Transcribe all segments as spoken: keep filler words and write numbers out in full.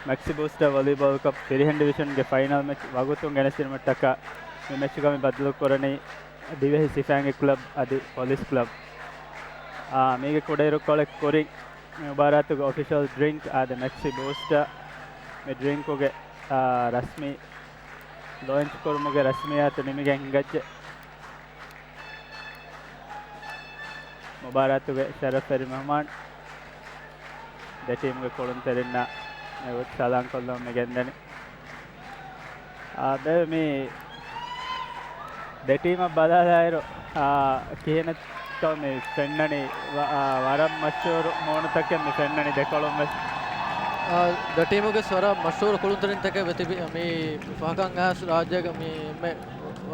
މެކްސި ބޫސްޓާ ވޮލީބޯލް ކަޕް ފިރިހެން ޑިވިޝަންގެ ފައިނަލް މެޗް ވަގުތުން ގެނެސްދިނުމަށްޓަކާ މި މެޗުގަ މި ބަދަލު ކުރަނީ ދިވެހި ސިފައިންގެ ކްލަބް އަދި ޕޮލިސް ކްލަބް. އާ، މީގެ ކުޑައިރުކޮޅެއް ކުރިން މި މުބާރާތުގެ އޮފިޝަލް ޑްރިންކް އާދެ، މެކްސި ބޫސްޓާ މި ޑްރިންކުގެ، އާ، ރަސްމީ ލޯންޗް ކުރުމުގެ ރަސްމިއްޔާތު ނިމިގެން ހިނގައްޖެ. މުބާރާތުގެ ޝަރަފްވެރި މެހުމާން ދެ ޓީމުގެ ކުޅުންތެރިންނާ އެގޮތަށް ސަލާން ކޮށްލަމުން މި ގެންދަނީ. އާ، ބޭބެ މި ދެ ޓީމަށް ބަލާލާއިރު، އާ، ކިހިނެއްތޯ މި ފެންނަނީ؟ ވަ-، އާ، ވަރަށް މަޝްހޫރު މޫނުތަކެއް މި ފެންނަނީ ދެކޮޅުން ވެސް. އާ، ދެ ޓީމުގެ ވަރަށް މަޝްހޫރު ކުޅުންތެރިންތަކެއް ވެ ތިބި މި ފަހަކަށް އައިސް ރާއްޖޭގެ މި އެންމެ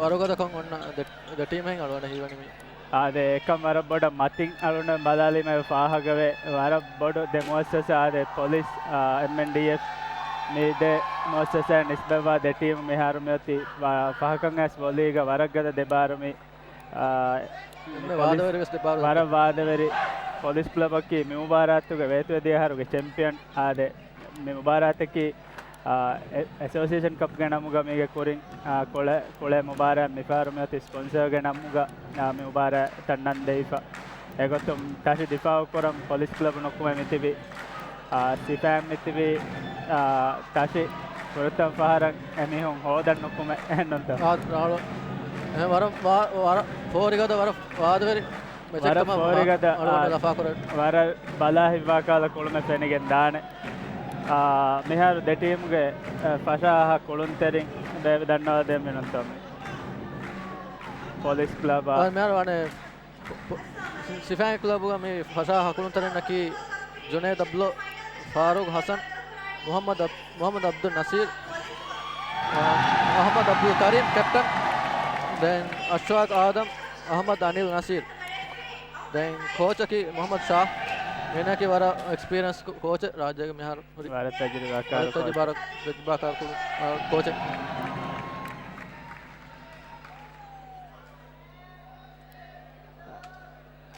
ވަރުގަދަކަން އޮންނަ ދެ، ދެ ޓީމެއް އަޅުގަނޑަށް ހީވަނީ މި. އާދެ، އެކަން ވަރަށް ބޮޑަށް މަތިން އަޅުގަނޑު ބަލާލީމަ ފާހަގަވޭ. ވަރަށް ބޮޑު ދެ މުއައްސަސާ އާދެ، ޕޮލިސް، އާ، އެމްއެންޑީއެފް މި ދެ މުއައްސަސާ ނިސްބަތްވާ ދެ ޓީމު މިހާރު މިއޮތީ ފަ-، ފަހަކަށް އައިސް ވޮލީގަ ވަރަށް ގަދަ ދެ ބާރު މި، އާ، މި އެންމެ ޕޮލިސް ވާދަވެރި ވެސް ދެ ބާރު ވަރަށް ވާދަވެރި ޕޮލިސް ކްލަބަކީ މި މުބާރާތުގެ ވޭތުވެދިޔަ އަހަރުގެ ޗެމްޕިއަން އާދެ، މި މުބާރާތަކީ އާ، އެ-، އެސޯސިއޭޝަން ކަޕްގެ ނަމުގަ މީގެ ކުރިން، އާ، ކުޅެ-، ކުޅޭ މުބާރާތް މިފަހަރު މިއޮތީ ސްޕޮންސަރގެ ނަމުގަ، އާ، މި މުބާރާތަށް ނަން ދެވިފަ. އެގޮތުން ތަށި ދިފާއު ކުރަން ޕޮލިސް ކްލަބު ނުކުމެ މިތިބި، އާ، ސިފައިން މިތިބި، އާ، ތަށި ފުރަތަމަ ފަހަރަށް އެމީހުން ހޯދަން ނުކުމެ އެހެންނުންތަ؟ އާ، ރާޅު. އެ ވަރަށް ވާ-، ވަރަށް ފޯރިގަދަ ވަރަށް ވާދަވެރި މެޗެއް ވަރަށް ކަމަށް ފޯރިގަދަ، އަޅުގަނޑު އާ، ލަފާކުރަން. ވަރަށް ބަލާ ހިތްވާ ކަހަލަ ކުޅުމެއް ފެނިގެން ދާނެ. އާ، މިހާރު ދެ ޓީމުގެ، އަ، ފަށާހާ ކުޅުންތެރިން ބޭބެ ދަންނަވާ ދޭން މިނުންތޯ މި ޕޮލިސް ކްލަބާ. އާ، މިހާރު ވާނެ ޕޮ-، ޕޮ-، ސި-، ސިފައިން ކްލަބުގަ މި ފަށާހާ ކުޅުންތެރިންނަކީ ޖުނޭދު އަބްދުﷲ، ފާރޫޤް ޙަސަން، މުޙައްމަދު އަބް-، މުޙައްމަދު އަބްދުލް ނަސީރު، އާ، އަޙްމަދު އަބްދުލް ކަރީމް ކެޕްޓަން، ދެން އަޝްފާޤް އާދަމް، އަޙްމަދު އަނިލް ނަސީރު. ދެން ކޯޗަކީ މުޙައްމަދު ޝާހް. މީނަކީ ވަރަށް އެކްސްޕީރިއަންސް ކޯ-، ކޯޗެއް، ރާއްޖޭގެ މިހާރު ހުރި ވަރަށް ތަޖުރިބާކާރު ވަރަށް ތަޖުރިބާ-، ތަޖުރިބާކާރު ކޯ-، އާ، ކޯޗެއް.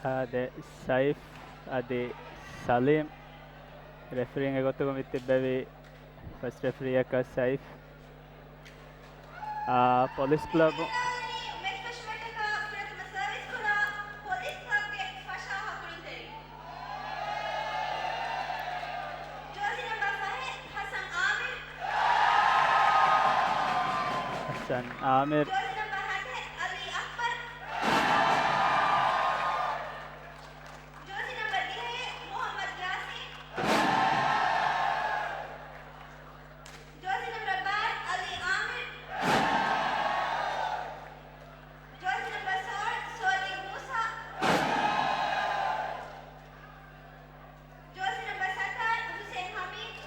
އާދެ، ސައިފް އަދި ސަލީމް ރެފްރީންގެ ގޮތުގަ މި ތިއްބެވި ފަސްޓް ރެފްރީއަކަށް ސައިފް. އާ، ޕޮލިސް ކްލަބު. މެޗް ފެށުމަށްޓަކާ ފުރަތަމަ ސަރވިސް ކުރާ ޕޮލިސް ކްލަބްގެ ފަށާހާ ކުޅުންތެރިން. ޖާޒީ ނަމްބަރު ފަހެއް، ޙަސަން އާމިރު. ޙަސަން އާމިރު. ޖާޒީ ނަމްބަރު ހަތެއް، އަލީ އަކްބަރު. ޖާޒީ ނަމްބަރު ދިހައެއް، މުޙައްމަދު ޔާސީން. ޖާޒީ ނަމްބަރު ބައެއް، އަލީ އާމިރު. ޖާޒީ ނަމްބަރު ސޯޅަ، ސޯލިހް މޫސާ. ޖާޒީ ނަމްބަރު ސަތާރަ، ހުސެން ހަމީދު.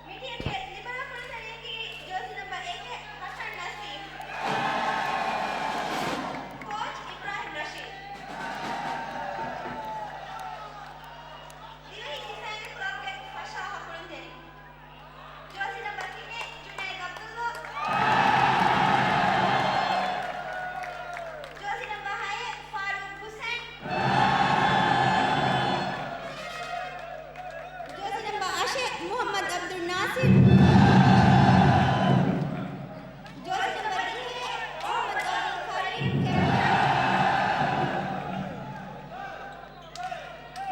މި ޓީމުގެ ލިބަރޯ ކުޅުންތެރިޔަކީ ޖާޒީ ނަމްބަރު އެކެއް، ޙަސަން ނަސީމް. ކޯޗް އިބްރާހިމް ރަޝީދު. ދިވެހި ސިފައިން ކްލަބްގެ ފަށާހާ ކުޅުންތެރިން. ޖާޒީ ނަމްބަރު ތިނެއް، ޖުނައިދު އަބްދުﷲ. ޖާޒީ ނަމްބަރު ހައެއް، ފާރޫޤް ޙުސެން. ޖާޒީ ނަމްބަރު އަށެއް، މުޙައްމަދު އަބްދުއް ނާޞިރު. ޖާޒީ ނަމްބަރު ދިހައެއް، އަޙްމަދު އަބްދުލް ކަރީމް.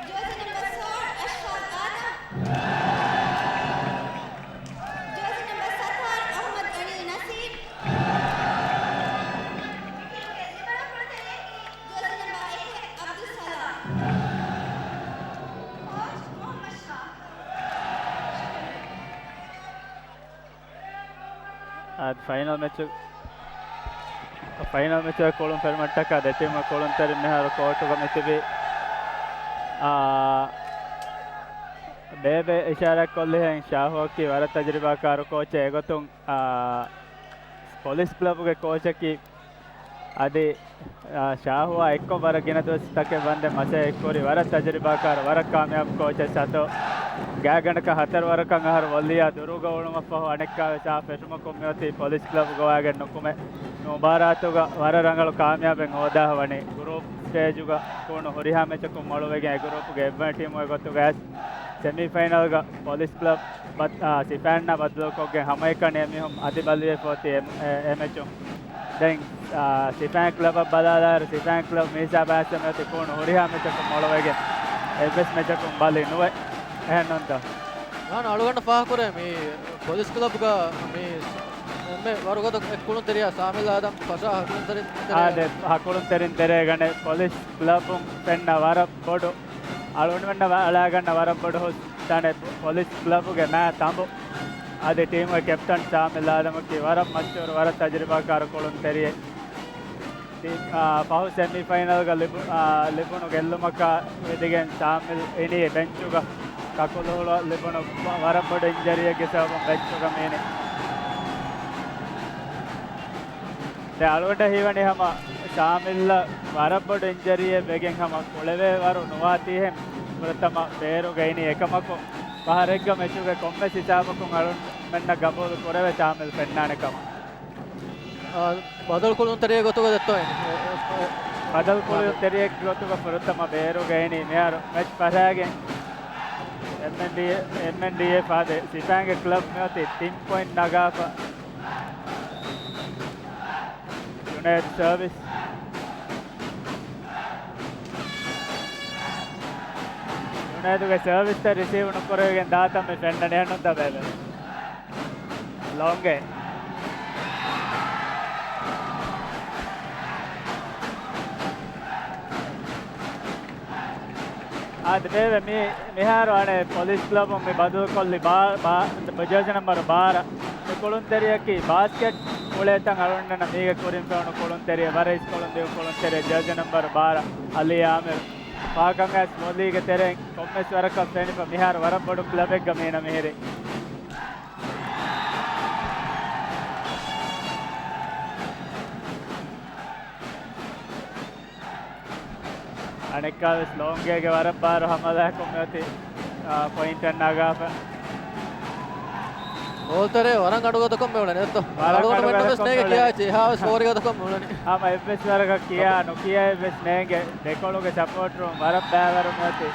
ޖާޒީ ނަމްބަރު ސޯޅަ، އަޝްފާޤް އާދަމް. ޖާޒީ ނަމްބަރު ސަތާރަ، އަޙްމަދު އަނިލް ނަސީރް. ޖާޒީ ނަމްބަރު އެކެއް، އަބްދުއްސަލާމް. ކޯޗް މުޙައްމަދު ޝާހް. އާދެ، ފައިނަލް މެޗު-، ފައިނަލް މެޗުގެ ކުޅުން ފެށުމަށްޓަކާ ދެ ޓީމުގެ ކުޅުންތެރިން މިހާރު ކޯޓުގަ މިތިބީ. އާ، ބޭބެ އިޝާރާތްކޮށްލިހެން ޝާހުއަކީ ވަރަށް ތަޖުރިބާކާރު ކޯޗެއް. އެގޮތުން، އާ، ޕޮލިސް ކްލަބުގެ ކޯޗަކީ އަދި، އާ، ޝާހުއާ އެއްކޮށް ވަރަށް ގިނަ ދުވަސްތަކެއް ވަންދެން މަސައްކަތް ކުރި ވަރަށް ތަޖުރިބާކާރު، ވަރަށް ކާމިޔާބު ކޯޗެއް ސަތޯ. ގާތްގަނޑަކަށް ހަތަރު ވަރަކަށް އަހަރު ވޮލީއާ ދުރުގަ އުޅުމަށްފަހު އަނެއްކާވެސް އާ ފެށުމަކުން މިއޮތީ ޕޮލިސް ކްލަބުގަ ވާގެން ނުކުމެ. މި މުބާރާތުގަ ވަރަށް ރަނގަޅު ކާމިޔާބެއް ހޯދާ ވަނީ. ގުރޫޕް ސްޓޭޖުގަ ކުނު ހުރިހާ މެޗަކުން މޮޅުވެގެން އެ ގުރޫޕުގެ އެއްވަނަ ޓީމުގެ ގޮތުގަ އައިސް ސެމީފައިނަލްގަ ޕޮލިސް ކްލަބް ބަދ-، އާ، ސިފައިންނާ ބަދަލުކޮށްގެން ހަމައެކަނި އެމީހުން އަދި ބަލިވެފަ އޮތީ އެމް-، އެ-، އެމެޗުން. ދެން، އާ، ސިފައިން ކްލަބަށް ބަލާލާއިރު، ސިފައިން ކްލަބް މިހިސާބަށް އައިސް އެމެ އޮތީ ކޫނު ހުރިހާ މެޗަކުން މޮޅުވެގެން އެއްވެސް މެޗަކުން ބަލި ނުވެ. އެހެންނޫންތަ؟ އަޅުގަނޑަށް ފާހަގަކުރޭ މި ޕޮލިސް ކްލަބްގަ މި އެންމެ ވަރުގަދަ ކުޅުންތެރިޔާ ސާމިލް އާދަމް ފަށާ ހަކުޅުންތެރިން ތެރޭ. އާދެ، ހަކުޅުންތެރިން ތެރޭގަނެ ޕޮލިސް ކްލަބުން ފެންނަ ވަރަށް ބޮޑު، އަޅުގަނޑުމެންނަށް ވަ-، އަޅާގަންނަ ވަރަށް ބޮޑު ހުސް ތަނެއް ޕޮލިސް ކްލަބުގެ މާ ތަނބު. އަދި ޓީމުގެ ކެޕްޓަން ސާމިލް އާދަމަކީ ވަރަށް މަޝްހޫރު، ވަރަށް ތަޖުރިބާކާރު ކުޅުންތެރިއެއް. ތި-، އާ، ފަހު ސެމީފައިނަލްގަ ލިބު-، އާ، ލިބުނު ގެއްލުމަކާ ވެދިގެން ސާމިލް އިނީ ބެންޗުގަ ކަކުލުހުޅު ލިބުނު ވަ-، ވަރަށް ބޮޑު އިންޖަރީއެއްގެ ސަބަބުން ބެންޗުގަ މީނި. ދެ އަޅުގަނޑަށް ހީވަނީ ހަމަ ސާމިލްއަށް ވަރަށް ބޮޑު އިންޖަރީއެއް ވެގެން ހަމަ ކުޅެވޭ ވަރު ނުވާތީހެން ފުރަތަމަ ބޭރުގަ އިނީ. އެކަމަކު ފަހަރެއްގަ މެޗުގެ ކޮންމެސް ހިސާބަކުން އަޅުގަނޑުމެންނަށް ގަބޫލު ކުރެވޭ ސާމިލް ފެންނާނެ ކަމަށް. އާ، ބަދަލު ކުޅުންތެރިއެއް ގޮތުގަ ދެއްތޯ އިނީ. ބަދަލު ކުޅުންތެރިއެއް ގޮތުގަ ފުރަތަމަ ބޭރުގަ އިނީ. މިހާރު މެޗް ފަށާގެން އެމްއެންޑީ، އެމްއެންޑީއެފް އާދެ، ސިފައިންގެ ކްލަބް މިއޮތީ ތިން ޕޮއިންޓް ނަގާފަ. ޖުނޭދު ސަރވިސް. ޖުނޭދުގެ ސަރވިސްތައް ރިސީވް ނުކުރެވިގެން ދާތަން މި ފެންނަނީ. އެހެންނޫންތަ ބޭބެ؟ ލޯނގޭ. އާދެ ބޭބެ، މި-، މިހާރު އަނެއް ޕޮލިސް ކްލަބުން މި ބަދަލުކޮށްލި ބާ-، ބާ-، ޖާޒީ ނަމްބަރު ބާރަ. މި ކުޅުންތެރިޔަކީ ބާސްކެޓް އުޅޭތަން އަޅުގަނޑަށް މީގެ ކުރިން ފެނުނު ކުޅުންތެރިޔަ، ވަރަށް އިސްކޮޅުން ދިޔު ކުޅުންތެރިޔަ، ޖާޒީ ނަމްބަރު ބާރަ، އަލީ އާމިރު. ފާކަން އައިސް ވޮލީގެ ތެރެއިން ކޮންމެސް ވަރަކަށް ފެނިފަ، މިހާރު ވަރަށް ބޮޑު ކްލަބެއްގަ މީނަ މިހިރީ. އަނެއްކާވެސް ލޯނގޭގެ ވަރަށް ބާރު ހަމަލާކޮށް މިއޮތީ، އާ، ޕޮއިންޓެއް ނަގާފަ. ގޯލްތެރޭ ވަރަށް އަޑުގަދަކޮށް މިއުޅެނީ ދޯ. ވަރަށް އަޅުގަނޑު އަޑުގަދަކޮށް މެންނަށް މިއުޅެނީ. ކިޔާ އެއްޗެއް އެހާވެސް ފޯރިގަދަކޮށް މިއުޅެނީ. ހަމަ އެއްވެސް ވަރަކަށް ކިޔާ ނުކިޔާ އެއްވެސް ނޭނގެ. ދެކޮޅުގެ ސަޕޯޓް ރޫމް ވަރަށް ބައިވަރު މިއޮތީ.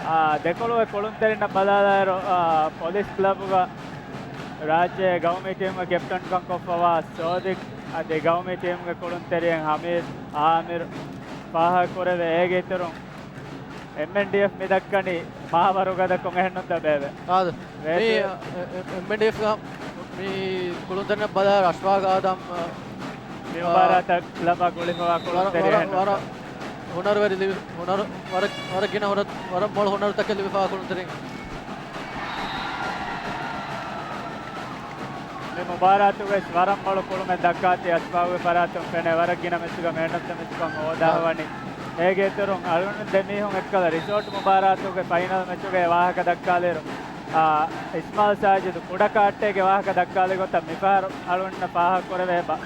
އާ، ދެކޮޅުގެ ކުޅުންތެރިންނަށް ބަލާލާއިރު، އާ، ޕޮލިސް ކްލަބުގަ ރާއްޖޭ ގައުމީ ޓީމުގެ ކެޕްޓަންކަން ކޮށްފަވާ ސޯދިގް އަދި ގައުމީ ޓީމުގެ ކުޅުންތެރިއެއް ހަމީދު އާމިރު ފާހަގަކުރެވޭ. އޭގެ އިތުރުން އެމްއެންޑީއެފް މި ދައްކަނީ މާ ވަރުގަދަކޮށް އެހެންނުންތަ ބޭބެ؟ އާދެ. މި، ވޭތު- އެ-، އެ-، އެމްއެންޑީއެފްގަ މި ކުޅުންތެރިންނަށް ބަލާ ރަޝްފާގް އާދަމް، މި އާ، މުބާރާތަށް ކްލަބަށް ގުޅިފަވާ ވަރަށް، ކުޅުންތެރި ވަރަށް، އެހެންނުންތަ؟ ވަރަށް ހުނަރުވެރި ލިބި-، ހުނަރު، ވަރަށް، ވަރަށް ގިނަ ހުނަރު، ވަރަށް މޮޅު ހުނަރުތަކެއް ލިބިފަވާ ކުޅުންތެރިން. މި މުބާރާތުގައި ވަރަށް މޮޅު ކުޅުމެއް ދައްކާތީ އަސްފާގުގެ ފަރާތުން ފެނޭ ވަރަށް ގިނަ މެޗުގަ މޭން އޮފް ދަ މެޗުކަން ހޯދާ އާ. ވަނީ. އޭގެ އިތުރުން އަޅުގަނޑު ދެމީހުން އެއްކަލަ ރިސޯޓް މުބާރާތުގެ ފައިނަލް މެޗުގެ ވާހަކަ ދައްކާލިއިރު، އާ، އިސްމާލް ސާޖިދު ކުޑަކައަށްޓޭގެ ވާހަކަ ދައްކާލި ގޮތަށް މިފަހަރު އަޅުގަނޑަށް ފާހަގަކުރެވޭ ބަ-،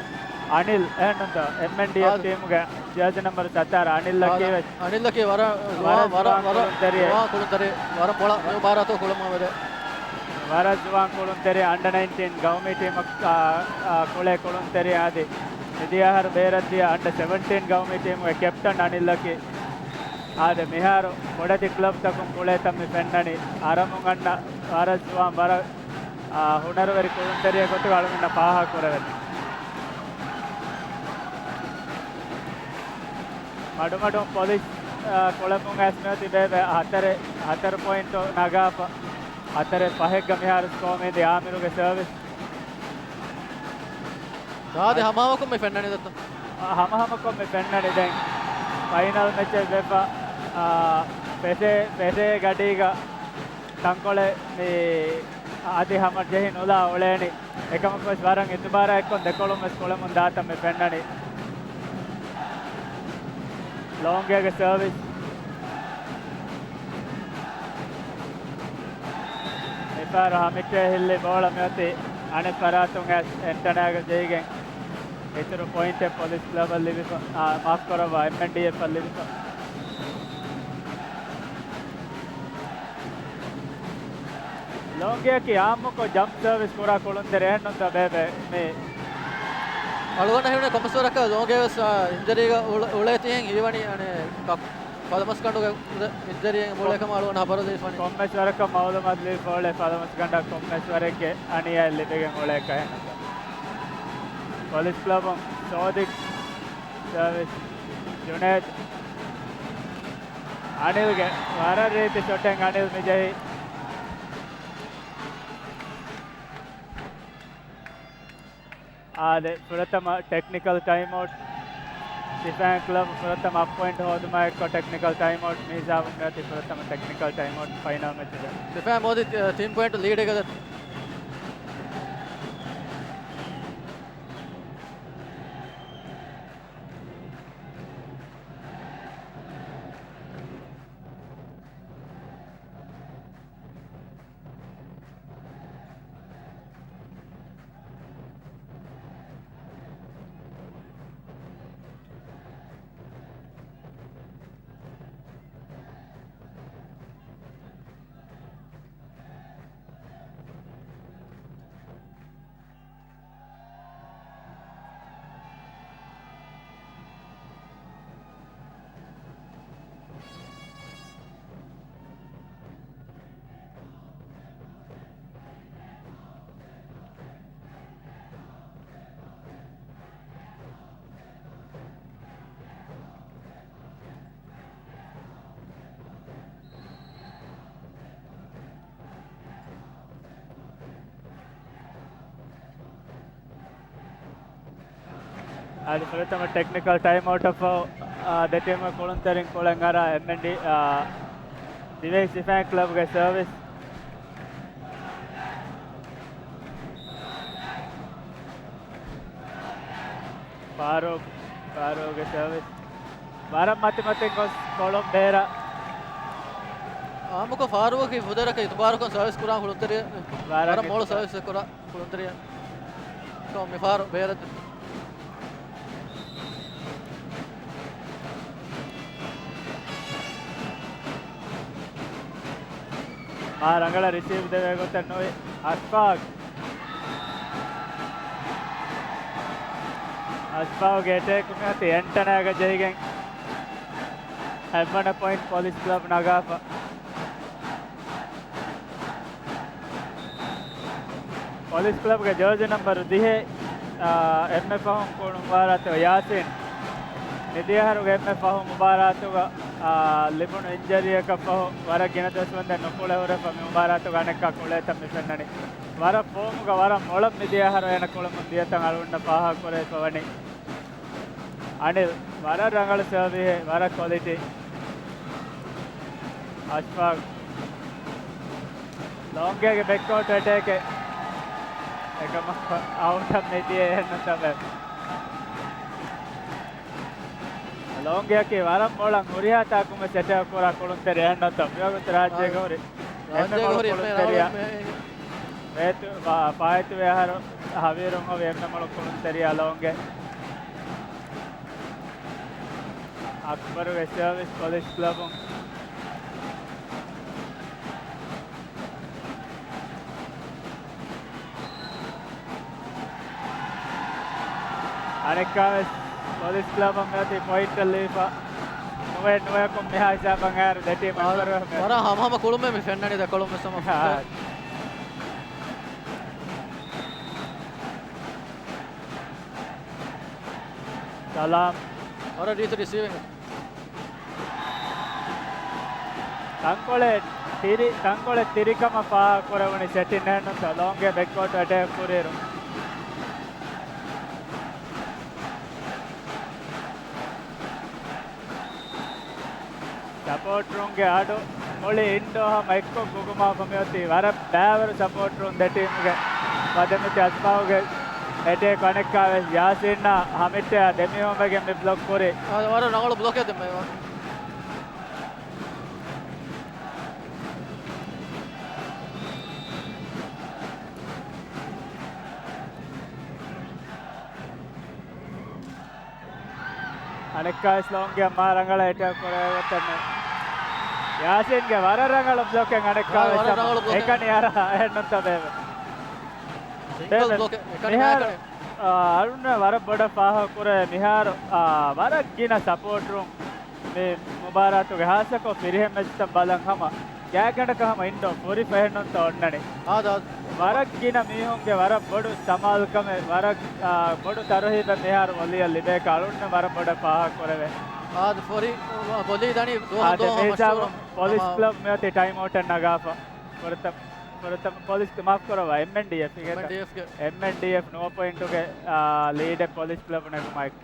އަނިލް އެހެންނުންތަ؟ އެމްއެންޑީއެފް އާ. ޓީމުގެ ޖާޒީ ނަމްބަރު ސަތާރަ އަނިލްއަކީ އާ، ވެސް. އަނިލްއަކީ ވަރަށް ވަރަށް ޒުވާން، ޒުވާން ވަރަށް، ކުޅުންތެރިއެއް. ޒުވާން ކުޅުންތެރި، ވަރަށް ބޮޅަ މި މުބާރާތު ކުޅަމާ ވެދެ. ވަރަށް ޒުވާން ކުޅުންތެރި، އަންޑަ ނައިންޓީން ގައުމީ ޓީމަށް، އާ، އާ، ކުޅޭ ކުޅުންތެރި އަދި މިދިޔަ އަހަރު ބޭރަށްދިޔަ އަންޑަ ސެވެންޓީން ގައުމީ ޓީމުގެ ކެޕްޓަން އަނިލްއަކީ. އާދެ، މިހާރު ބޮޑެތި ކްލަބްތަކުން ކުޅޭތަން މި ފެންނަނީ. އަރަމުން އަންނަ ވަރަށް ޒުވާން، ވަރަށް، އާ، ހުނަރުވެރި ކުޅުންތެރިއެއް ގޮތުގަ އަޅުގަނޑަށް ފާހަގަކުރެވެނީ. މަޑުމަޑުން ޕޮލިސް، އާ، ކުޅަމުން އައިސް މިއޮތީ ބޭބެ ހަތަރެއް، ހަތަރު ޕޮއިންޓު ނަގާފަ. ހަތަރެއް ފަހެއްގަ މިހާރު ސްކޯ މީދީ އާމިރުގެ ސަރވިސް. ދާދި ހަމަހަމަކޮށް މި ފެންނަނީ ދައްތަ؟ އާ، ހަމަހަމަކޮށް މި ފެންނަނީ ދެން. ފައިނަލް މެޗެއް ވެފަ، އާ، ފެށޭ، ފެށޭ ގަޑީގަ ތަންކޮޅެއް މި އަދި ހަމަ ޖެހި ނުލާ އުޅޭނީ. އެކަމަކުވެސް ވަރަށް އިތުބާރާ އެއްކޮށް ދެކޮޅުން ވެސް ކުޅަމުން ދާތަން މި ފެންނަނީ. ލޯނގޭގެ ސަރވިސް. މިފަހަރު ހަމިޓްއޭ ހިއްލި ބޯޅަ މިއޮތީ އަނެއް ފަރާތުން އެ އެންޓަނާގެ ޖެހިގެން އިތުރު ޕޮއިންޓެއް ޕޮލިސް ކްލަބަށް ލިބިފަ، އާ، މާފް ކުރައްވާ، އެމްއެންޑީއެފްއަށް ލިބިފަ. ލޯނގޭއަކީ އާއްމުކޮށް ޖަމްޕް ސަރވިސް ކުރާ ކުޅުންތެރި އެހެންނުންތަ ބޭބެ މި؟ އަޅުގަނޑަށް ހީވަނީ ކޮންމެސް ވަރަކަށް ލޯނގޭ ވެސް، އާ، އިންޖަރީގަ އުޅ-، އުޅޭތީ ހީވަނީ އަނެއް ކަކު-، ފަލަމަސްގަނޑުގެ އިންޖަރީއެއް އުޅޭ ކަމަށް އަޅުގަނޑު ހަބަރު ލިބިފައި. ކޮންމެސް ވަރަކަށް މައުލޫމާތު ލިބިފަ އުޅޭ ފަލަމަސްގަނޑަށް ކޮންމެސް ވަރެއްގެ އަނިޔާއެއް ލިބިގެން އުޅޭކަށް އެހެންނު. ޕޮލިސް ކްލަބުން ސޯދި ސާވިސް ޖުނޭދް އަނިލްގެ ވަރަށް ރީތި ޝޮޓެއް އަނިލް މިޖެހި. އާދެ، ފުރަތަމަ ޓެކްނިކަލް ޓައިމްއައުޓް. ސިފައިން ކްލަބް ފުރަތަމަ އަށް ޕޮއިންޓް ހޯދުމާ އެއްކޮށް ޓެކްނިކަލް ޓައިމްއައުޓް މި ހިސާބުން މިއޮތީ ފުރަތަމަ ޓެކްނިކަލް ޓައިމްއައުޓް ފައިނަލް މެޗުގަ. ސިފައިން މޯދި ތި-، ތިން ޕޮއިންޓް ލީޑެއްގަ. އަދި ފުރަތަމަ ޓެކްނިކަލް ޓައިމްއައުޓަށްފަހު، އާ، ދެ ޓީމުގެ ކުޅުންތެރިން ކުޅެން އަރާ އެމްއެންޑީ، އާ، ދިވެހި ސިފައިން ކްލަބްގެ ސަރވިސް. ފާރޫޤް، ފާރޫޤްގެ ސަރވިސް. ވަރަށް މަތިމަތިން ގޮސް ކޮޅުން ބޭރަށް. އާއްމުކޮށް ފާރޫޤަކީ ފުދޭވަރަކަށް އިތުބާރުކޮށް ސަރވިސް ކުރާ ކުޅުންތެރި. ވަރަށް ވަރަށް މޮޅު ސަރވިސް ކުރާ ކުޅުންތެރި. ކޮ މި ފާރު ބޭރަށް. މާ ރަނގަޅަށް ރިސީވް ދެވޭ ގޮތެއް ނުވި. އަސްފާގް. އަސްފާގްގެ އެޓޭކު މިއޮތީ އެންޓަނާގަ ޖެހިގެން ހަތްވަނަ ޕޮއިންޓް ޕޮލިސް ކްލަބް ނަގާފަ. ޕޮލިސް ކްލަބްގެ ޖާޒީ ނަމްބަރު ދިހަ، އާ، އެންމެ ފަހުން ކުޅުނު މުބާރާތު ޔާސިން. މިދިޔަ އަހަރުގެ އެންމެ ފަހުން މުބާރާތުގަ، އާ، ލިބުނު އިންޖަރީއަކަށް ފަހު ވަރަށް ގިނަ ދުވަސް ވަންދެން ނުކުޅެ ހުރެފަ މި މުބާރާތުގަ އަނެއްކާ ކުޅޭތަން މި ފެންނަނީ. ވަރަށް ފޯމުގަ ވަރަށް މޮޅަށް މިދިޔަ އަހަރު އޭނަ ކުޅަމުން ދިޔަތަން އަޅުގަނޑަށް ފާހަގަކުރެވިފަ ވަނީ. އަނިލް، ވަރަށް ރަނގަޅު ސަރވިހެއް، ވަރަށް ކޮލިޓީ. އަޝްފާގް. ލޯންގޭގެ ބެކްކޯޓް އެޓޭކެއް. އެކަމަކު އައުޓަށް މިދިޔަ އެހެންނު ތަބެ. ލޯންގޭއަކީ ވަރަށް މޮޅަށް ހުރިހާ ތާކުން ވެސް އެޓޭކް ކުރާ ކުޅުންތެރި އެހެންނު ތަބެ. މިވަގުތު ރާއްޖޭގަ ހުރި އެންމެ ރާއްޖޭގަ މޮޅު ހުރި އެންމެ ކުޅުންތެރިއާ. ރާއްޖޭގަ ހުރި އެންމެ ފާއިތު-، ފާ-، ފާއިތުވި އަހަރު ހަވީރުން ހޮވި އެންމެ މޮޅު ކުޅުންތެރިއާ ލޯންގޭ. އަކްބަރުގެ ސަރވިސް ޕޮލިސް ކްލަބުން. އަނެއްކާވެސް ޕޮލިސް ކްލަބަށް މިއޮތީ ޕޮއިންޓް ލީފަ. ނުވެ ނުވައަކުން މިހާ ހިސާބަށް އައިރު ދެ ޓީމް އަންވަރު ވަރަށް ހަމަހަމަ ކުޅުމެއް މި ފެންނަނީ ދެކޮޅުން ވެސް ހަމަ. ސަލާމް. ވަރަށް ރީތި ރިސީވިން. ތަންކޮޅެއް ތިރި، ތަންކޮޅެއް ތިރިކަމަށް ފާހަގަކުރެވުނީ ސެޓިން އެހެންނުތޯ ލޯންގޭ ބެކްކޯޓް އެޓޭކް ކުރިއިރު. ސަޕޯޓްރުންގެ އަޑު މުޅި އިންޑޯ ހަމަ އެއްކޮށް ގުގުމާފަ މިއޮތީ ވަރަށް ބައިވަރު ސަޕޯޓްރުން ދެ ޓީމުގެ. ފަދަ މިއޮތީ އަސްމާއުގެ އެޓޭކް އަނެއްކާވެސް ޔާސީންއާ ހަމިއްޓަޔާ ދެމީހުން ވެގެން މި ބްލޮކް ކުރި. އާ، ވަރަށް ރަނގަޅު ބްލޮކެއް ދެންމެ. އަނެއްކާވެސް ލޯންގޭ މާ ރަނގަޅަށް އެޓޭކް ކުރެވޭ ގޮތެއް ނޫން. ޔާސީންގެ ވަރަށް ރަނގަޅު ބްލޮކެއް އަނެއްކާވެސް އެކަނި އަރާ އެހެންނުންތަ ބޭބެ. ސިންގަލް ބޭބެ، ބްލޮކެއް އެކަނި މިހާރު، އާ، އަޅުންނަށް ވަރަށް ބޮޑަށް ފާހަގަ ކުރޭ މިހާރު، އާ، ވަރަށް ގިނަ ސަޕޯޓްރުން މި މުބާރާތުގެ ހާއްސަކޮށް ފިރިހެން މެޗުތައް ބަލަން ހަމަ ގާތްގަނޑަކަށް ހަމަ އިންޑޯ ފުރިފަ އެހެންނުންތަ އޮންނަނީ. އާދަ، އާދަ. ވަރަށް ގިނަ މީހުންގެ ވަރަށް ބޮޑު ސަމާލުކަމެއް، ވަރަށް، އާ، ބޮޑު ތަރުހީބެއް މިހާރު ވޮލީއަށް ލިބޭކަށް އަޅުންނަށް ވަރަށް ބޮޑަށް ފާހަގަކުރެވޭ. އާދަ، ފޮރި، ވޮލީ ދަނީ ދުވަހު އާދެ، ދުވަހު މި ހިސާބު މަޝްހޫރު. ޕޮލިސް ހަމަ ކްލަބް މިއޮތީ ޓައިމް އައުޓެއް ނަގާފަ. ފުރަތަމަ، ފުރަތަމަ ޕޮލިސް މާފް ކުރައްވާ، އެމްއެންޑީއެފް އިނގޭތަ؟ އެމްއެންޑީއެފްގެ. އެމްއެންޑީއެފް ނުވަ ޕޮއިންޓުގެ، އާ، ލީޑެއް ޕޮލިސް ކްލަބު ނެގުމާއެކު.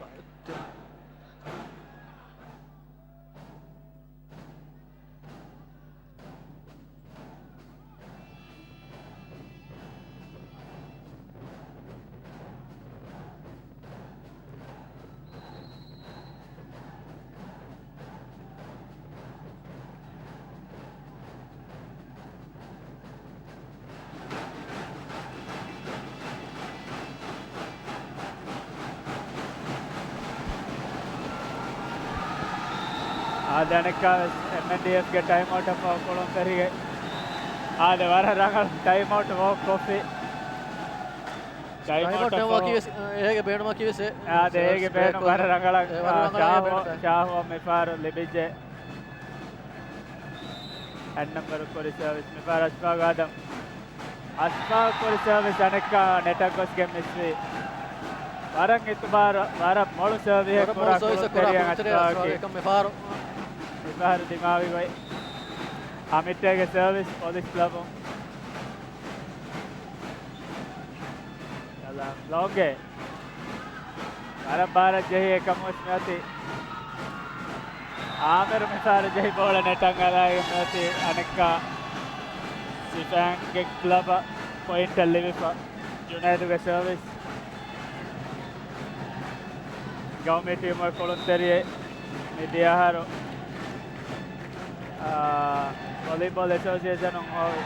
އާދެ، އަނެއްކާވެސް އެމްއެންޑީއެފްގެ ޓައިމް އައުޓަށްފަހު ކުޅުންތެރިގެ. އާދެ، ވަރަށް ރަނގަޅު ޓައިމް އައުޓް ވޯކް ކޮށްފި. ޓައިމް ޓައިމް އައުޓް ނެއްވާކީވެސް، އޭގެ ބޭނުމަކީވެސް އެ، އާދެ، އޭގެ ބޭނުން ވަރަށް ރަނގަޅަށް، އާ، ޝާހު، ޝާހު މިފަހަރު ލިބިއްޖެ. އެއް ނަމްބަރު ކުރި ސަރވިސް މިފަހަރު އަޝްފާގު އާދަމް. އަޝްފާގު ކުރި ސަރވިސް އަނެއްކާ ނެޓަށް ގޮސްގެން މިސްވި. ވަރަށް އިތުބާރު، ވަރަށް މޮޅު ސަރވިހެއް ވަރަށް ކުރާ މޮޅު ސަރވިސް ކުރާ ކުޅުންތެރިޔާ ކުޅުންތެރިޔާ އަޝްފާގެ. އަޝްފާގެ މިފަހަރު. މިފަހަރު ދިމާވި ގޮތް. ހަމިއްޓޭގެ ސަރވިސް ޕޮލިސް ކްލަބުން. ސަލާމް. ލޯންގެ. ވަރަށް ބާރަށް ޖެހި އެކަމުވެސް މިއޮތީ. އާމިރު މިފަހަރު ޖެހި ބޯޅަ ނެޓަށް އަރާގެން މިއޮތީ އަނެއްކާ ސިފައިންގެ ކްލަބަށް ޕޮއިންޓެއް ލިބިފަ. ޖުނައިދުގެ ސަރވިސް. ގައުމީ ޓީމުގެ ކުޅުންތެރިއެއް މި ދިޔަހަރު، އާ، ވޮލީބޯލް އެސޯސިއޭޝަނުން ހޮވި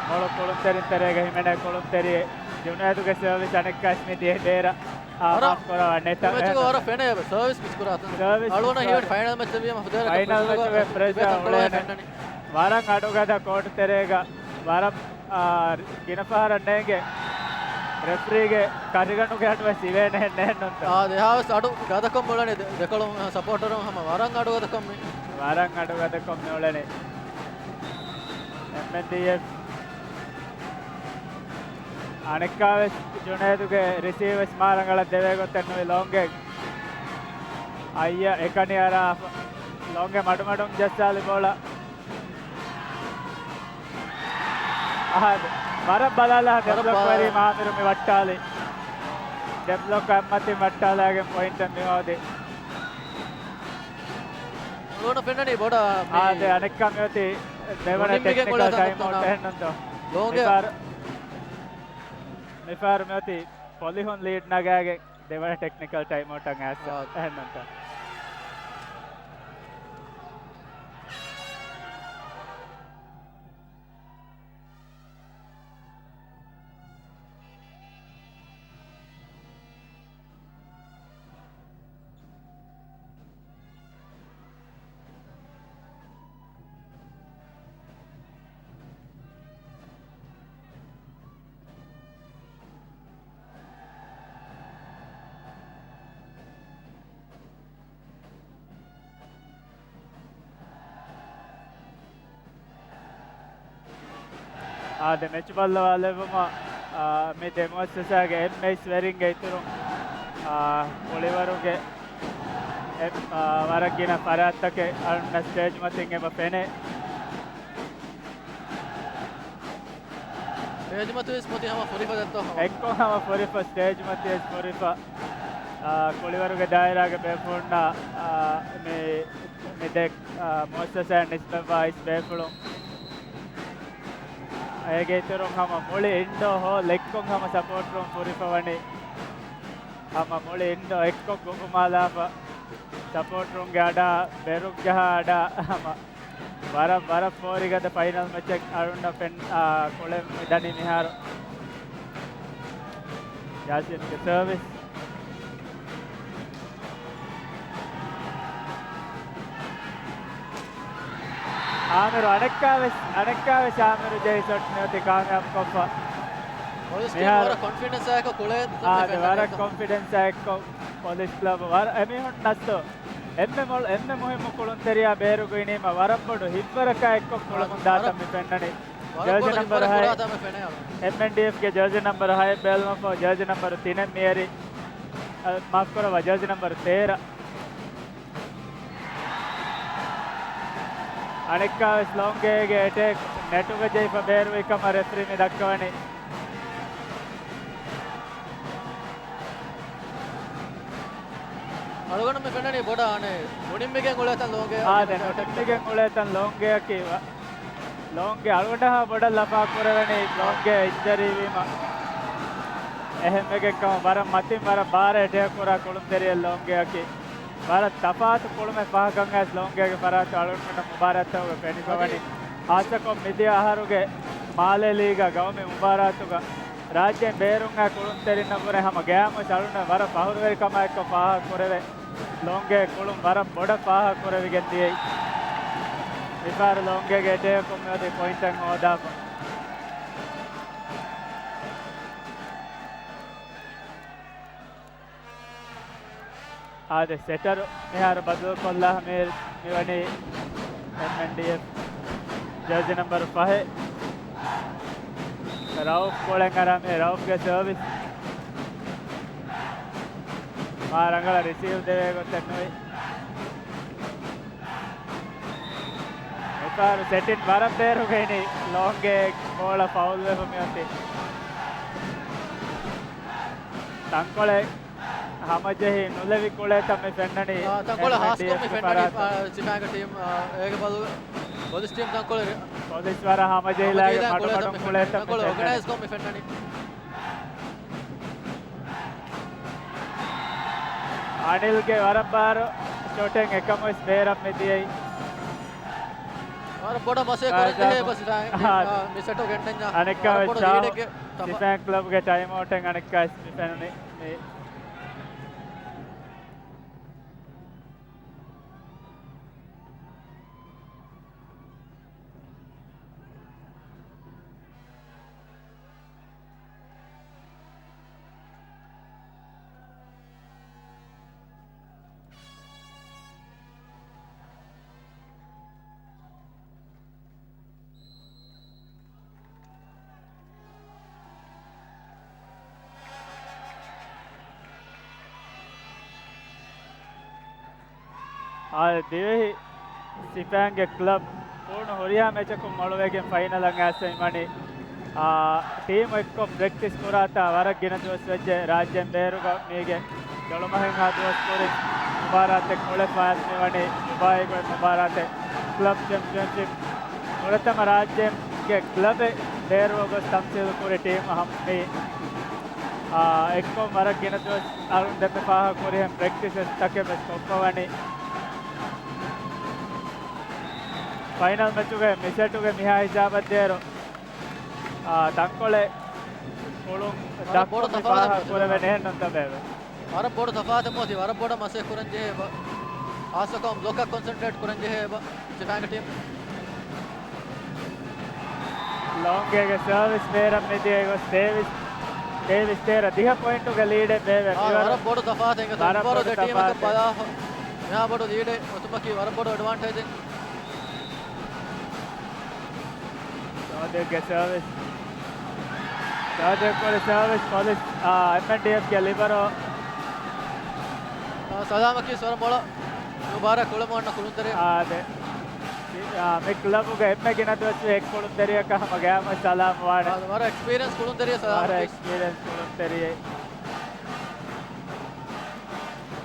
މޮޅު ކުޅުންތެރިން ތެރޭގަ ހިމެނޭ ކުޅުންތެރިއެއް. ޖުނައިދުގެ ސަރވިސް އަނެއްކާސް މި ދިޔަ ބޭރަށް، އާ، ވަރަށް މާފް ކުރައްވާ ނެޓަށް. މެޗުގަ ވަރަށް ފެނޭ ސަރވިސް މިސް ކުރާތަން. ސަރވިސް އަޅުގަނޑަށް މިސް ހީވަނީ ކުރާ. ފައިނަލް މެޗެއް ވީމަ ފައިނަލް މެޗުގެ ޕްރެޝަރ އުޅޭނެ. ފެންނަނީ. ވަރަށް އަޑުގަދަ ކޯޓު ތެރޭގަ ވަރަށް، އާ، ގިނަ ފަހަރަށް ނޭނގެ ރެފްރީގެ ކަށިގަނޑުގެ އަޑުވެސް އިވޭނެހެން ނޭންނުންތަ؟ އާ، ދެހާވެސް އަޑު ގަދަކޮށް މިއުޅެނީ ދެ-، ދެކޮޅު ސަޕޯޓަރުން ހަމަ ވަރަށް އަޑު ގަދަކޮށް މި-، ވަރަށް އަޑު ގަދަކޮށް މިއުޅެނީ. އެމްއެންޑީއެފް އަނެއްކާވެސް ޖުނައިދުގެ ރިސީވް ވެސް މާ ރަނގަޅަށް ދެވޭ ގޮތެއް ނުވި ލޯންގެ. އައްޔަ އެކަނި އަރާ ލޯންގެ މަޑުމަޑުން ޖައްސާލި ބޯޅަ. އަހަދު. ވަރަށް ބަލާލާ ވަރަށް ދެބްލޮކް ބަލާ. ވެރި މާމިރު މި ވައްޓާލި. ދެބްލޮކް އަތްމަތިން ވައްޓާލާގެން ޕޮއިންޓެއް މި ހޯދި. އަޅުގަނޑަށް ފެންނަނީ ބޮޑަށް މި އާދެ، އަނެއްކާ މިއޮތީ ދެވަނަ ނުނިން މިގެން ޓެކްނިކަލް އުޅޭ ތަން ޓައިމް އައުޓް އޮތްތަން. އެހެންނުންތޯ؟ ލޯންގެ. މިފަހަރު، މިފަހަރު މިއޮތީ ޕޮލިހުން ލީޑް ނަގާގެން ދެވަނަ ޓެކްނިކަލް ޓައިމް އައުޓަށް އައިސް. އާ. އެހެންނުންތަ؟ އާދެ، މެޗު ބައްލަވާލެއްވުމަށް، އާ، މި ދެ މުއައްސަސާގެ އެންމެ އިސް ވެރިންގެ އިތުރުން، އާ، ކުޅިވަރުގެ އެ-، އާ، ވަރަށް ގިނަ ފަރާތްތަކެއް އަޅުންނަށް ސްޓޭޖް މަތިން އެބަ ފެނޭ. ސްޓޭޖް މަތިވެސް މޮތި ހަމަ ފުރިފަ ދެއްތޯ ހަމަ. އެއްކޮށް ހަމަ ފުރިފަ ސްޓޭޖް މަތިވެސް ފުރިފަ، އާ، ކުޅިވަރުގެ ދާއިރާގެ ބޭފުޅުންނާ، އާ، މި، މި ދެ، އާ، މުއައްސަސާއަށް ނިސްބަތްވާ އިސް ބޭފުޅުން. އޭގެ އިތުރުން ހަމަ މުޅި އިންޑޯ ހޯލް އެއްކޮށް ހަމަ ސަޕޯޓްރުން ފުރިފަ ވަނީ. ހަމަ މުޅި އިންޑޯ އެއްކޮށް ގުގުމާލާފަ. ސަޕޯޓްރުންގެ އަޑާ، ބެރުން ޖަހާ އަޑާ ހަމަ. ވަރަށް، ވަރަށް ފޯރިގަދަ ފައިނަލް މެޗެއް އަޅުންނަށް ފެން-، އާ، ކުޅެން މި ދަނީ މިހާރު. ޔާސިންގެ ސަރވިސް. އާމިރު އަނެއްކާވެސް، އަނެއްކާވެސް އާމިރު ޖެހި ޝޮޓް މިއޮތީ ކާމިޔާބު ކޮށްފަ. ޕޮލިސް ޓީމް މިހާރު ވަރަށް ކޮންފިޑެންސް އާއެކު ކުޅޭ އާދެ، ވަރަށް ކޮންފިޑެންސް އާއެކު ޕޮލިސް ކްލަބް ވަރަށް އެމީހުން ނަސްތޯ. އެންމެ މޮޅު، އެންމެ މުހިއްމު ކުޅުންތެރިޔާ ބޭރުގައިނީމަ ވަރަށް ބޮޑު ހިތްވަރަކާ އެއްކޮށް ކުޅަމުން ދާތަން މި ފެންނަނީ. ޖާޒި ނަންބަރު ހައެއް، އެމްއެންޑީއެފްގެ ޖާޒި ނަންބަރު ހައެއް ބޭލުމަށްފަހު ޖާޒި ނަންބަރު ތިނެއް މިއެރި، އަ، މާފްކުރައްވާ، ޖާޒި ނަންބަރު ތޭރަ. އަނެއްކާވެސް ލޯންގޭގެ އެޓޭކް ނެޓުގަ ޖެހިފަ ބޭރުވި ކަމަށް ރެފްރީ މި ދައްކަވަނީ. އަޅުގަނޑު މި ފެންނަނީ ބޮޑަށް އަނެއް ނުނިންމިގެން އުޅޭތަން ލޯންގޭ. އާދެ، ނުނިންމިގެން އުޅޭތަން ލޯންގޭއަކީ ވަ-، ލޯންގޭ އަޅުގަނޑަށް ބޮޑަށް ލަފާ ކުރެވެނީ ލޯންގޭ އިންޖަރީ ވީމަ. އެހެންވެގެން ކަމަށް ވަރަށް މަތިން ވަރަށް ބާރަށް އެޓޭކް ކުރާ ކުޅުންތެރިއެއް ލޯންގޭއަކީ. ވަރަށް ތަފާތު ކުޅުމެއް ފަހަކަށް އައިސް ލޯންގޭގެ ފަރާތު އަޅުގަނޑު މުބާރާތްތަކުގެ ފެނިފަވަނީ. ހާއްސަކޮށް މިދިޔަ އަހަރުގެ މާލޭ ލީގާ ގައުމީ މުބާރާތުގަ ރާއްޖޭން ބޭރުން އައި ކުޅުންތެރިންނަށްވުރެ ހަމަ ގަޔާމުވެސް އަޅުގަނޑު ވަރަށް ފަހުރުވެރިކަމާ އެއްކޮށް ފާހަގަ ކުރެވޭ. ލޯންގޭ ކުޅުން ވަރަށް ބޮޑަށް ފާހަގަ ކުރެވިގެން ދިޔައީ. މިފަހަރު ލޯންގޭގެ އެޓޭކުން މިއޮތީ ޕޮއިންޓެއް ހޯދާފަ. އާދެ، ސެޓަރު މިހާރު ބަދަލުކޮށްލާ މި، މިވަނީ އެމްއެންޑީއެފް ޖާޒި ނަންބަރު ފަހެއް. ރައުފް ކޮޅެއް އަރާ މި ރައުފްގެ ސަރވިސް. މާ ރަނގަޅަށް ރިސީވް ދެވޭ ގޮތެއް ނުވި. މިފަހަރު ސެޓިން ވަރަށް ބޭރުގައިނީ ލޯންގޭ ބޯޅަ ފައުލްވެފަ މިއޮތީ. ތަންކޮޅެއް ހަމަޖެހި ނުލެވި ކުޅޭތަން މި ފެންނަނީ. އާ، ތަންކޮޅެއް ހާސްކޮށް މި އެމްއެންޑީއެފްގެ ފެންނަނީ، ފަރާތު. އާ، ސިފައިންގެ ޓީމް، އާ، އޭގެ ބަލު ޕޮލިސް ޓީމް ތަންކޮޅެއް. ޕޮލިސް ވަރަށް ހަމަޖެހިލާގެ ހަމަޖެހިލާ މަޑުމަޑުން ކުޅޭތަން މި ތަންކޮޅެއް ފެންނަނީ. އޮގަނައިޒްކޮށް މި ފެންނަނީ. އަނިލްގެ ވަރަށް ބާރު ޝޮޓެއް އެކަމުވެސް ބޭރަށް މި ދިޔައީ. ވަރަށް ބޮޑަށް މަސޭ ކުރަން ޖެހޭ ބަ ސިފައިން، އާ، މި ސެޓު ގެންނަންޏާ. އަނެއްކާ ވަރަށް ބޮޑު ޝާހު ލީޑެއްގެ ތަފާ. ސިފައިން ކްލަބްގެ ޓައިމްއައުޓެއް އަނެއްކާ ސިފައިން މި އާދެ، ދިވެހި ސިފައިންގެ ކްލަބް ފޫނު ހުރިހާ މެޗަކުން މޮޅުވެގެން ފައިނަލަށް އައިސް މިވަނީ. އާ، ޓީމު އެއްކޮށް ޕްރެކްޓިސް ކުރާތާ ވަރަށް ގިނަ ދުވަސް ވެއްޖެ. ރާއްޖޭން ބޭރުގަ މީގެ ދޮޅުމަހެއްހާ ދުވަސް ކުރިން މުބާރާތެއް ކުޅެފަ އައިސް މިވަނީ ދުބާއީގައި މުބާރާތެއް. ކްލަބް ޗެމްޕިއަންޝިޕް ފުރަތަމަ ރާއްޖޭގެ ކްލަބެއް ބޭރުވަގޮސް ތަމްސީލު ކުރި ޓީމު ހަމަ މި، އާ، އެއްކޮށް ވަރަށް ގިނަ ދުވަސް އަޅުން ދެންމެ ފާހަގަ ކުރިހެން ޕްރެކްޓިސް ތަކެއް ވެސް ކޮށްފަ ވަނީ. ފައިނަލް މެޗުގެ މި ސެޓުގެ މިހާ ހިސާބަށް ދޭރު، އާ، ތަންކޮޅެއް ކުޅުން ވަރަށް ބޮޑު ދައްކުން ތަފާތެއް ފާހަގަ ކުރެވެނެހެން ނުން ތަބޭވެ. ވަރަށް ބޮޑު ތަފާތެއް މޯތި، ވަރަށް ބޮޑަށް މަސޭ ކުރަން ޖެހޭ ބަ-، ހާއްސަކޮށް ބްލޮކަށް ކޮންސެންޓްރޭޓް ކުރަން ޖެހޭ ބަ-، ސިފައިންގެ ޓީމް. ލޯންގޭގެ ސަރވިސް ބޭރަށް މިދިޔަ ގޮސް ތޭވީސް، ތޭވީސް ތޭރަ ދިހަ ޕޮއިންޓުގެ ލީޑެއް ބޭވެ. އާ، މިވަރު ވަރަށް ބޮޑު ތަފާތެއް އިނގޭ. ވަރަށް ދެ ބޮޑު ޓީމަކަށް ތަފާތެއް. ބަލާ، މިހާ ބޮޑު ލީޑެއް އޮތުމަކީ ވަރަށް ބޮޑު އެޑްވާންޓޭޖެއް. ސާދިޤްގެ ސާވިސް. ސާދިޤް ކުރި ސާވިސް ޕޮލިސް، އާ، އެމްއެންޑީއެފްގެ ލިބަރޯ. އާ، ސަލާމަކީ ވަރަށް މޮޅަށް މުބާރާތް ކުޅަމުން އަންނަ ކުޅުންތެރި. އާދެ. އާ، މި ކްލަބުގެ އެންމެ ގިނަ ދުވަސްވީ އެއް ކުޅުންތެރިޔަކަށް ހަމަ ގަޔާމު ސަލާމް ވާނެ. އާ، ވަރަށް އެކްސްޕީރިއެންސް ކުޅުންތެރިޔާ ސަލާމަކީ. ވަރަށް އެކްސްޕީރިއެންސް ކުޅުންތެރިއެއް.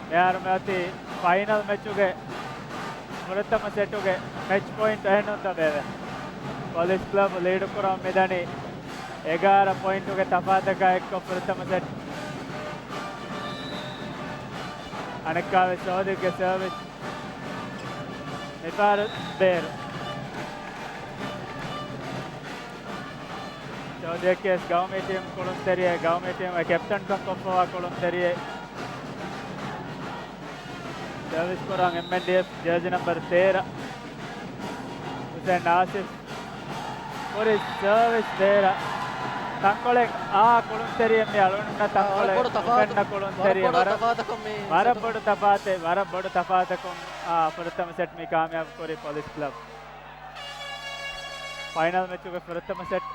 މިހާރު މިއޮތީ ފައިނަލް މެޗުގެ ފުރަތަމަ ސެޓުގެ މެޗް ޕޮއިންޓް އެހެންނުން ތަބޭވެ. ޕޮލިސް ކްލަބު ލީޑު ކުރަމުން މިދަނީ އެގާރަ ޕޮއިންޓުގެ ތަފާތަކާ އެއްކޮށް ފުރަތަމަ ސެޓް. އަނެއްކާވެސް ސޯދިގްގެ ސަރވިސް. މިފަހަރު ބޭރު. ސޯދިއަކީ ވެސް ގައުމީ ޓީމް ކުޅުންތެރިއެއް، ގައުމީ ޓީމުގެ ކެޕްޓަންކަން ކޮށްފަވާ ކުޅުންތެރިއެއް. ސަރވިސް ކުރަން އެމްއެންޑީއެފް ޖާޒި ނަމްބަރު ތޭރަ، ހުސެން އާސިފް. ކުރި ސަރވިސް ބޭރަށް. ތަންކޮޅެއް އާ ކުޅުންތެރިއެއް މި އަޅުގަނޑުންނަށް ތަންކޮޅެއް ނުފެންނަ ކުޅުންތެރިއެއް. ވަރަށް ބޮޑު ތަފާތަކުން މި ވަރަށް ބޮޑު ތަފާތެއް، ވަރަށް ބޮޑު ތަފާތަކުން އާ ފުރަތަމަ ސެޓް މި ކާމިޔާބު ކުރީ ޕޮލިސް ކްލަބް. ފައިނަލް މެޗުގެ ފުރަތަމަ ސެޓް.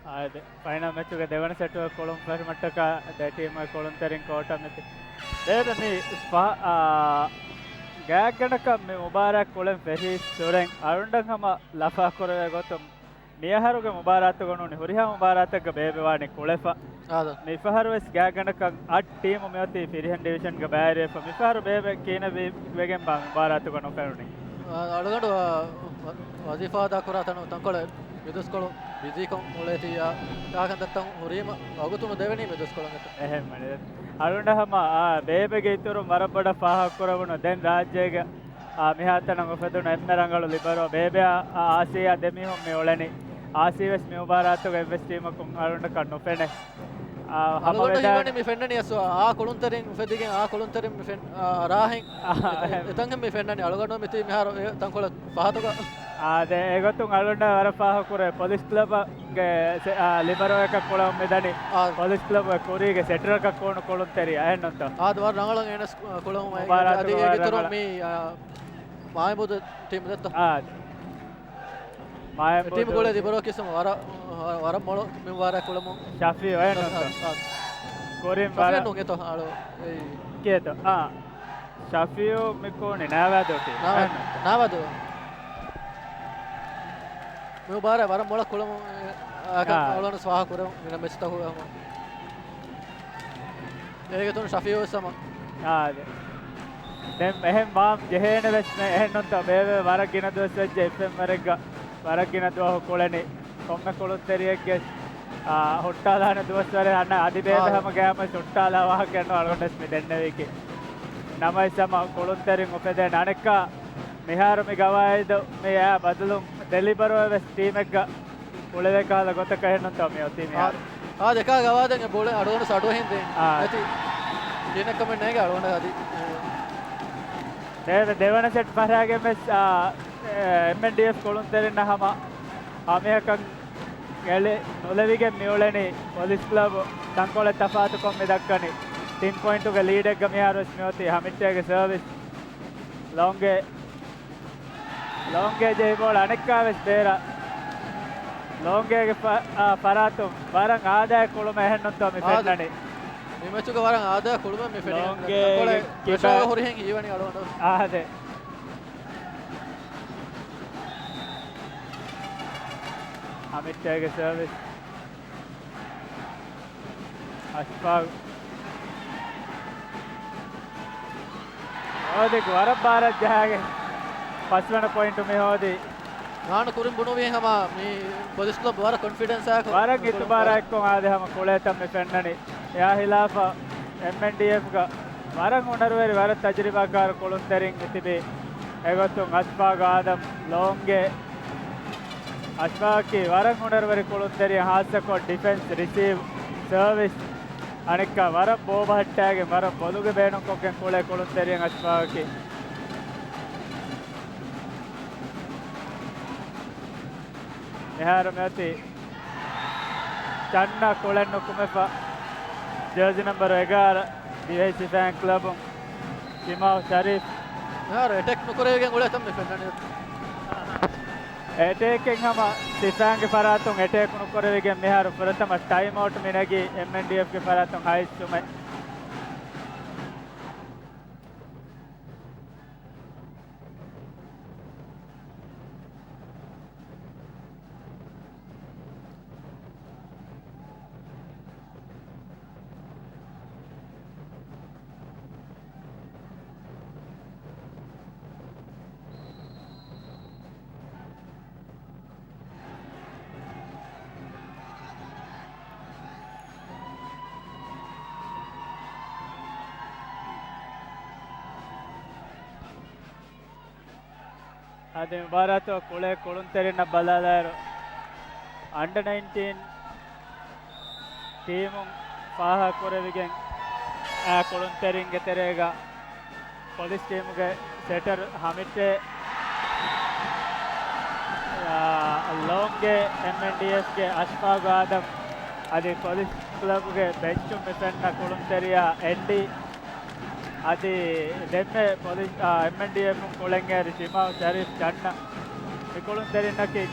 އާދެ، ފައިނަލް މެޗުގެ ދެވަނަ ސެޓުގެ ކުޅުން ފެށުމަށްޓަކާ ދެ ޓީމުގެ ކުޅުންތެރިން ކޯޓަށް މިތި. ދޭދަ މި ފަ-، އާ، ގާތްގަނޑަކަށް މި މުބާރާތް ކުޅެން ފެށީ ސުރެން އަޅުގަނޑަށް ހަމަ ލަފާކުރެވޭ ގޮތުން މިއަހަރުގެ މުބާރާތުގަ ނޫނީ ހުރިހާ މުބާރާތެއްގަ ބޭބެ ވާނީ ކުޅެފަ. އާދަ. މިފަހަރު ވެސް ގާތްގަނޑަކަށް އަށް ޓީމު މިއޮތީ ފިރިހެން ޑިވިޝަންގަ ބައިވެރިވެފަ. މިފަހަރު ބޭބެ ކިހިނެއް ވެ-، ވެގެންބާ މި މުބާރާތުގަ ނުފެނުނީ؟ އާ، އަޅުގަނޑު، އާ، ވަ-، ވަޒީފާ އަދާ ކުރާ ތަނު ތަންކޮޅެއް މި ދުވަސްކޮޅު ބިޒީކޮށް އުޅޭތީ، އާ، ތާކަންތައްތައް ހުރީމަ ވަގުތު ނުދެވެނީ މި ދުވަސްކޮޅަށް އެތަ. އެހެން މަނި. އަޅުގަނޑަށް ހަމަ، އާ، ބޭބެގެ އިތުރުން ވަރަށް ބޮޑަށް ފާހަގަކުރެވުނު ދެން ރާއްޖޭގެ އާ، މިހާތަނަށް އުފެދުނު އެންމެ ރަނގަޅު ލިބަރޯ ބޭބެއާ، އާ، އާސީއާ ދެމީހުން މި އުޅެނީ. އާސީ ވެސް މި މުބާރާތުގަ އެއްވެސް ޓީމަކުން އަޅުގަނޑަކަށް ނުފެނޭ. އާ، ހަމަ އަޅުގަނޑު ވެދާ- ހީވަނީ މި ފެންނަނީ އަސް އާ ކުޅުންތެރިން އުފެދިގެން އާ ކުޅުންތެރިން މި ފެން-، އާ، ރާހިން އާ، އެ-، އެ-، އެތަން މި ފެންނަނީ. އަޅުގަނޑު މިތީ މިހާރު އެ ތަންކޮޅެއް ފަހަތުގަ. އާދެ، އެގޮތުން އަޅުގަނޑަށް ވަރަށް ފާހަގަކުރޭ ޕޮލިސް ކްލަބަށް ގެ ސެ-، އާ، ލިބަރޯއަކަށް ކުޅަމުން މިދަނީ. އާ. ޕޮލިސް ކްލަބުގެ ކުރީގެ ސެޓަރަކަށް ކޯނު ކުޅުންތެރި އަހެންނުންތޯ؟ އާދެ، ވަރަށް ރަނގަޅަށް އެނަސް ކުޅަމުން އައި-، މުބާރާތު އަދި އޭގެ ވަރަށް ތުރު ރަނގަޅަށް. މި، އާ، މާއިމުދު ޓީމު ދެއްތޯ؟ އާ. މާއިމުދު. ޓީމު ގުޅޭ ލިބަރޯ ކިސްމަ ވަރަށް، ވަރަށް މޮޅު މި މުބާރާތް ކުޅަމުން. ޝަފީ އަހެންނުންތޯ؟ އާ. ކުރިން ޝަފީ ވަރަށް ނޫން އެތޯ އަޅު. އެއީ. ކޭތޯ؟ އާ. ޝަފީއު މި ކޯނި ނާވާދޯ ޓީމް. ނާވާ-، އަހެންނުންތޯ؟ ނާވާދޯ. މި މުބާރާތް ވަރަށް މޮޅަށް ކުޅަމުން، އެ، އާކަށް އާ. އަޅުގަނޑު ސްވާހަ ކުރެވުން މިނަ މެޗްތަކުގަ ހަމަ. އޭގެ ތުން ޝަފީއު ވެސް ހަމަ. އާ، އާދެ. ދެން އެހެން ވާން ޖެހޭނެ ވެސް މެ އެހެންނުންތޯ ބޭބެ ވަރަށް ގިނަ ދުވަސް ވެއްޖެ އެފްއެމް ވަރެއްގަ ވަރަށް ގިނަ ދުވަހު ކުޅެނީ. ކޮންމެ ކުޅުންތެރިއެއްގެ، އާ، ހުއްޓާލާނެ ދުވަސްވަރެއް އަންނަ އަދި ބޭބެ އާ. ހަމަ ގަޔަމަސް ހުއްޓާލާ ވާހަކައެއް ނޫން އަޅުގަނޑަސް މި ދެންނެވީކީ. ނަމަވެސް ހަމަ ކުޅުންތެރިން އުފެދޭނެ އަނެއްކާ މިހާރު މި ގަވާއިދު މި އާ ބަދަލުން ދެ ލިބަރޯއެއް ވެސް ޓީމެއްގަ ކުޅެވޭ ކަހަލަ ގޮތަކަށް އެހެންނުންތޯ މި އޮތީ މިހާރު. އާ، ދެކާ ގަވާއިދެއް ބޮޅެ އަޑުވަނަ ސަޑުވެހިން ދޭން. އާ. ނެތި ގިނަ ކަމެއް ނޭނގެ އަޑުވަނަ އަދި. ދެ-، ދެވަނަ ސެޓް ފަށާގެން ވެސް، އާ، އެ، އެމްއެންޑީއެފް ކުޅުންތެރިންނަށް ހަމަ ހަމައަކަށް ގެޅި ނުލެވިގެން މިއުޅެނީ ޕޮލިސް ކްލަބު ތަންކޮޅެއް ތަފާތުކޮށް މިދައްކަނީ. ތިން ޕޮއިންޓުގެ ލީޑެއްގަ މިހާރުވެސް މިއޮތީ. ހަމިއްޓޭގެ ސަރވިސް. ލޯންގޭ، ލޯންގޭ ޖެހި ބޯޅަ އަނެއްކާވެސް ބޭރަށް. ލޯންގޭގެ ފަ-، އާ، ފަރާތުން ވަރަށް އާދައިގެ ކުޅުމެއް އެހެންނުންތޯ މި އާދެ. ފެންނަނީ. މި މެޗުގަ ވަރަށް އާދައިގެ ކުޅުމެއް މި ފެންނަނީ. ލޯންގޭގެ ތަންކޮޅެއް ކިބަ-، ޕްރެޝަރގަ ހުރިހެން ހީވަނީ އަޅުގަނޑު. އާދެ. ހަމިއްޓޭގެ ސަރވިސް. އަޝްފާގު. ހޯދި ވަރަށް ބާރަށް ޖަހާގެން ފަސްވަނަ ޕޮއިންޓު މި ހޯދީ. ރާނު ކުރިން ބުނުވި ހަމަ މި ޕޮލިސް ކްލަބް ވަރަށް ކޮންފިޑެންސް އާކު ވަރަށް އިތުބާރާ އެއްކޮށް އާދެ ހަމަ ކުޅޭތައް މި ފެންނަނީ. އެއާ ހިލާފަށް އެމްއެންޑީއެފްގަ ވަރަށް ހުނަރުވެރި، ވަރަށް ތަޖުރިބާކާރު ކުޅުންތެރިން ތިބި. އެގޮތުން އަޝްފާގު އާދަމް، ލޯންގޭ، އަޝްފާގަކީ ވަރަށް ހުނަރުވެރި ކުޅުންތެރިއެއް، ހާއްސަކޮށް ޑިފެންސް، ރިސީވް، ސަރވިސް، އަނެއްކާ ވަރަށް ބޯބަހައްޓާގެން ވަރަށް ބޮލުގެ ބޭނުންކޮށްގެން ކުޅޭ ކުޅުންތެރިއެއް އަޝްފާގަކީ. މިހާރު މިއޮތީ ޗަންނަ ކުޅެން ނުކުމެފަ، ޖާޒީ ނަމްބަރު އެގާރަ، ދިވެހި ސިފައިން ކްލަބުން ޝިމާވް ޝަރީފް. މިހާރު އެޓެކް ނުކުރެވިގެން އުޅޭތަން މި ފެންނަނީ. އެޓޭކެއް ހަމަ ސިފައިންގެ ފަރާތުން އެޓޭކް ނުކުރެވިގެން މިހާރު ފުރަތަމަ ޓައިމް އައުޓް މި ނެގީ އެމްއެންޑީއެފްގެ ފަރާތުން ހައިސް ސުމެއް. އަދި މުބާރާތު ކުޅޭ ކުޅުންތެރިންނަށް ބަލާލާއިރު، އަންޑަ ނައިންޓީން ޓީމުން ފާހަގަކުރެވިގެން އާ ކުޅުންތެރިންގެ ތެރޭގަ ޕޮލިސް ޓީމުގެ ސެޓަރ ހަމިއްޓޭ، އާ، ލޯންގޭ އެމްއެންޑީއެފްގެ އަޝްފާގު އާދަމް އަދި ޕޮލިސް ކްލަބުގެ ބެންޗުން މި ފެންނަ ކުޅުންތެރިޔާ އެންޑީ. އަދި ދެންމެ ޕޮލިސް، އާ، އެމްއެންޑީއެފުން ކުޅެންއެރި ޝިމާވް ޝަރީފް ޗަންނަ. މި ކުޅުންތެރިންނަކީ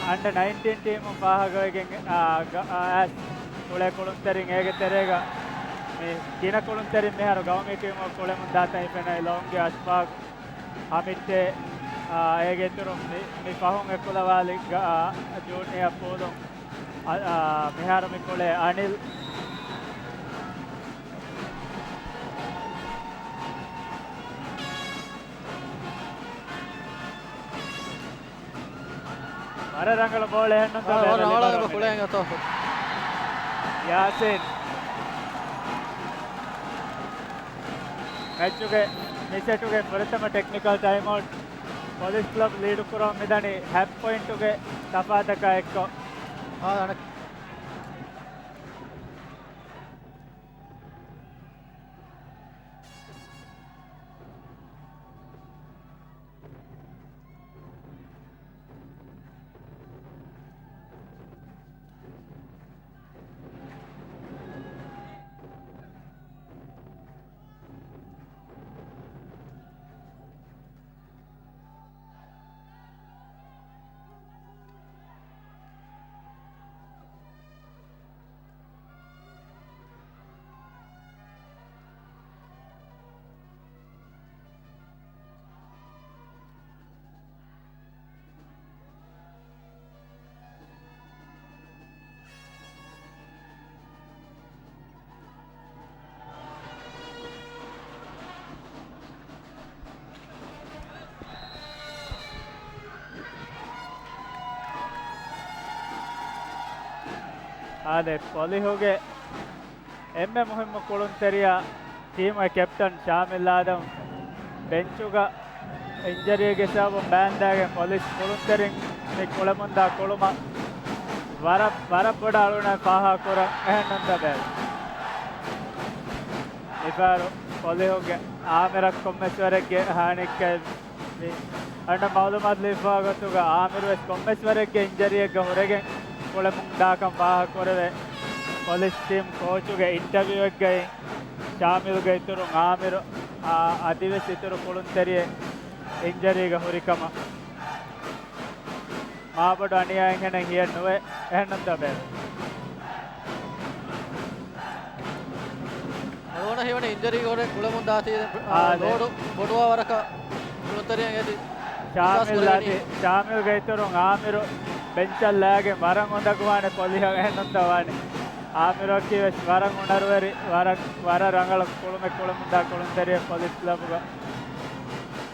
އަންޑަ ނައިންޓީން ޓީމުން ފާހަގަވެގެން، އާ، ގަ-، އާ، އައިސް ކުޅޭ ކުޅުންތެރިން. އޭގެ ތެރޭގަ މި ގިނަ ކުޅުންތެރިން މިހާރު ގައުމީ ޓީމު ކުޅެމުން ދާތަން ހިފެނޭ. ލޯންގޭ އަޝްފާގް، ހަމިއްޓޭ، އާ، އޭގެ އިތުރުން މި، މި ފަހުން އެކުލަވާލި ގަ-، އާ، ޖޫނިއާ ޕޫލުން. އަ-، އާ، މިހާރު މި ކުޅޭ އަނިލް. ވަރަށް ރަނގަޅު ބޯޅަ އެހެންނުންތޯ އާ، ވަރަށް ރަނގަޅަށް ކުޅެން އަތޯ. ޔާސިން. މެޗުގެ މި ސެޓުގެ ފުރަތަމަ ޓެކްނިކަލް ޓައިމްއައުޓް. ޕޮލިސް ކްލަބް ލީޑު ކުރަމުން މިދަނީ ހަތް ޕޮއިންޓުގެ ތަފާތަކާ އެއްކޮށް. އާ، އަނެއް. އާދެ، ޕޮލިހުގެ އެންމެ މުހިއްމު ކުޅުންތެރިޔާ، ޓީމުގެ ކެޕްޓަން ޝާމިލް އާދަމް ބެންޗުގަ އިންޖަރީގެ ސަބަބުން ބާންދާގެން ޕޮލިސް ކުޅުންތެރިން މި ކުޅެމުންދާ ކުޅުމަށް ވަރަށް، ވަރަށް ބޮޑަށް އަޅުގަނޑު ފާހަގަކުރަން އެހެންނުންތަ ބޭ. މިފަހަރު ޕޮލިހުގެ އާމިރަށް ކޮންމެސްވަރެއްގެ ހާނިއްކައެއް މި އަންނަ މައުލޫމާތު ލިބިފައި ގޮތުގަ އާމިރުވެސް ކޮންމެސްވަރެއްގެ އިންޖަރީއެއްގަ ހުރެގެން ކުޅެމުންދާކަން ފާހަގަކުރެވޭ. ޕޮލިސް ޓީމް ކޯޗުގެ އިންޓަވިއުއެއްގައި ޝާމިލްގެ އިތުރުން އާމިރު، އާ، އަދިވެސް އިތުރު ކުޅުންތެރިއެއް އިންޖަރީގަ ހުރިކަމަށް މާބޮޑު އަނިޔާއެއްހެނެއް ހިޔެއް ނުވޭ. އެހެންނުންތޯ ބޭރު؟ އަޅުގަނޑަށް ހީވަނީ އިންޖަރީގެ ހުރެ ކުޅެމުން ދާތީ، އާ، އާދެ. ލޯޑު ބޮޑުވާ ވަރަކަށް ކުޅުންތެރިން އެދި ވިސްވާސް ޝާމިލް ކުރެވެނީ. އަދި ޝާމިލްގެ އިތުރުން އާމިރު ބެންޗަށް ލާގެން ވަރަށް އުނދަގޫވާނެ ޕޮލިހަށް. އެހެންނުންތޯ ވާނީ؟ އާމިރުއަކީ ވެސް ވަރަށް އުނަރުވެރި، ވަރަށް، ވަރަށް ރަނގަޅަށް ކުޅުމެއް ކުޅެމުންދާ ކުޅުންތެރިއެއް ޕޮލިސް ކްލަބުގަ.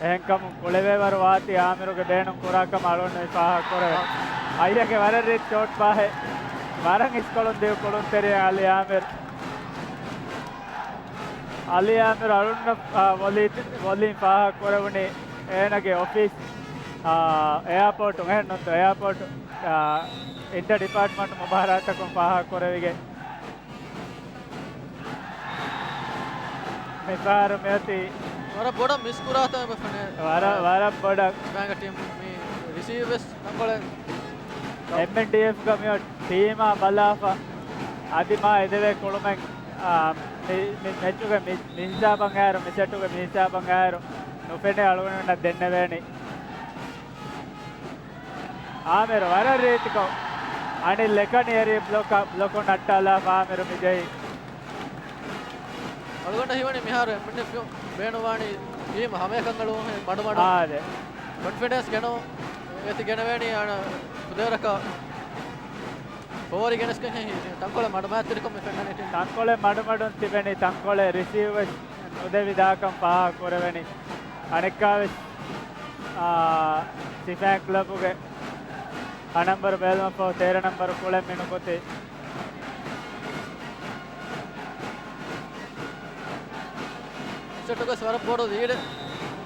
އެހެންކަމުން ކުޅެވޭވަރު ވާތީ އާމިރުގެ ބޭނުން ކުރާ ކަމަށް އަޅުގަނޑު މި ފާހަގަކުރެވޭ. އައްޔަގެ ވަރަށް ރީތި ޝޯޓް ފާހެއް، ވަރަށް އިސްކޮޅުން ދިޔު ކުޅުންތެރިއެއް އަލީ އާމިރު. އަލީ އާމިރު އަޅުންނަށް، އާ، ވޮލީ، ވޮލީން ފާހަގަކުރެވުނީ އޭނަގެ އޮފީސް، އާ، އެއާޕޯޓު، އެހެންނުންތޯ، އެއާޕޯޓު، އާ، އިންޓަ ޑިޕާޓްމަންޓް މުބާރާތަކުން ފާހަގަކުރެވިގެން. މިފަހަރު މިއޮތީ ވަރަށް ބޮޑަށް މިސް ކުރާތަން އެބަ ފެނޭ. ވަރަށް، ވަރަށް ބޮޑަށް. ބޭނގ ޓީމް މި ރިސީވް ވެސް ތަންކޮޅެއް. އެމްއެންޑީއެފްގަ މިއޮތް ޓީމާ ބަލާފަ އަދި މާ އެދެވޭ ކުޅުމެއް، އާ، މި، މި މެޗުގެ މި، މި ހިސާބަށް އައިރު، މި ސެޓުގެ މި ހިސާބަށް އައިރު ނުފެނޭ އަޅުގަނޑުމެންނަށް ދެންނެވޭނީ. އާމިރު ވަރަށް ރީތިކޮށް އަނިލް އެކަނި އެރި ބްލޮކަށް، ބްލޮކުން ނައްޓާލާފަ އާމިރު މިޖެހި. އަޅުގަނޑަށް ހީވަނީ މިހާރު އެމްއެންޑީއެފް ބޭނުންވާނީ ޓީމް ހަމައެކަނި އަޅުގަނޑު މަޑުމަޑުން. އާދެ. ކޮންފިޑެންސް ގެނައު އެތި ގެނެވޭނީ އަނެއް ފުލޭވަރަކަށް ފޯރި ގެނެސްގެން ހި، ތަންކޮޅެއް މަޑުމައިތިރިކަމެއް ފެންނަނީ ޓީމް. ތަންކޮޅެއް މަޑުމަޑުން ތިބެނީ، ތަންކޮޅެއް ރިސީވް ވެސް ނުދެވި ދާކަން ފާހަގަ ކުރެވެނީ. އަނެއްކާވެސް، އާ، ސިފައިން ކްލަބުގެ އަށް ނަންބަރު ބޭލުމަށްފަހު ތޭރަ ނަންބަރު ކުޅެން މިނުކުތީ. ސެޓުގަސް ވަރަށް ބޮޑު ލީޑެއް.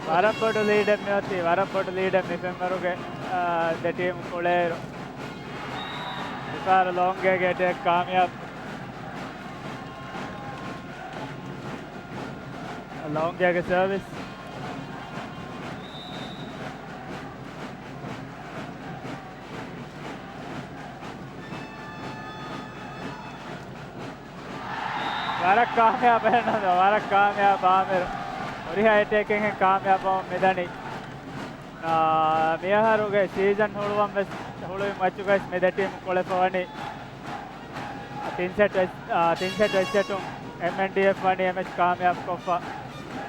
ވަރަށް ބޮޑު ލީޑެއް މިއޮތީ، ވަރަށް ބޮޑު ލީޑެއް މި ފެންވަރުގެ، އާ، ދެ ޓީމު ކުޅޭއިރު. މިފަހަރު ލޯންގޭގެ އެޓޭކް ކާމިޔާބު. ލޯންގޭގެ ސަރވިސް. ވަރަށް ކާމިޔާބު އެހެންނަމަ، ވަރަށް ކާމިޔާބު އާމިރު. ހުރިހާ އެޓޭކެއްހެން ކާމިޔާބުވަމުން މިދަނީ. އާ، މިއަހަރުގެ ސީޒަން ހުޅުވަން ވެސް، ހުޅުވި މެޗުގައި ވެސް މި ދެ ޓީމު ކުޅެފަ ވަނީ. ތިން ސެޓް ވެސް، އާ، ތިން ސެޓް ވެސް ސެޓުން އެމްއެންޑީއެފް ވަނީ އެ މެޗް ކާމިޔާބު ކޮށްފަ.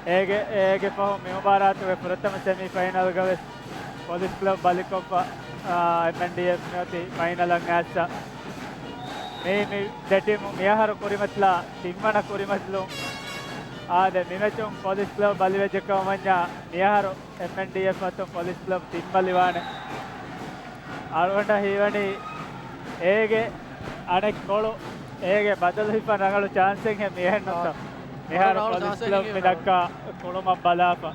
އޭގެ، އޭގެ ފަހު މި މުބާރާތުގެ ފުރަތަމަ ސެމީ ފައިނަލްގަ ވެސް ޕޮލިސް ކްލަބް ބަލިކޮށްފަ، އާ، އެމްއެންޑީއެފް މިއޮތީ ފައިނަލަށް އައިސްފަ. މި، މި ދެ ޓީމު މިއަހަރު ކުރިމަތިލާ ތިންވަނަ ކުރިމަތިލުން. އާދެ، މި މެޗުން ޕޮލިސް ކްލަބް ބަލިވެއްޖެކަމަށް ވަންޏާ މިއަހަރު އެމްއެންޑީއެފް އަތުން ޕޮލިސް ކްލަބް ތިން ބަލިވާނެ. އަޅުގަނޑަށް ހީވަނީ އޭގެ އަނެއްކޮޅު، އޭގެ ބަދަލު ހިފަން ރަނގަޅު ޗާންސެއްހެން މި އެހެންނުތަ؟ މިހާރު ޕޮލިސް ކްލަބް މި ދައްކާ ކުޅުމަށް ބަލާފަ.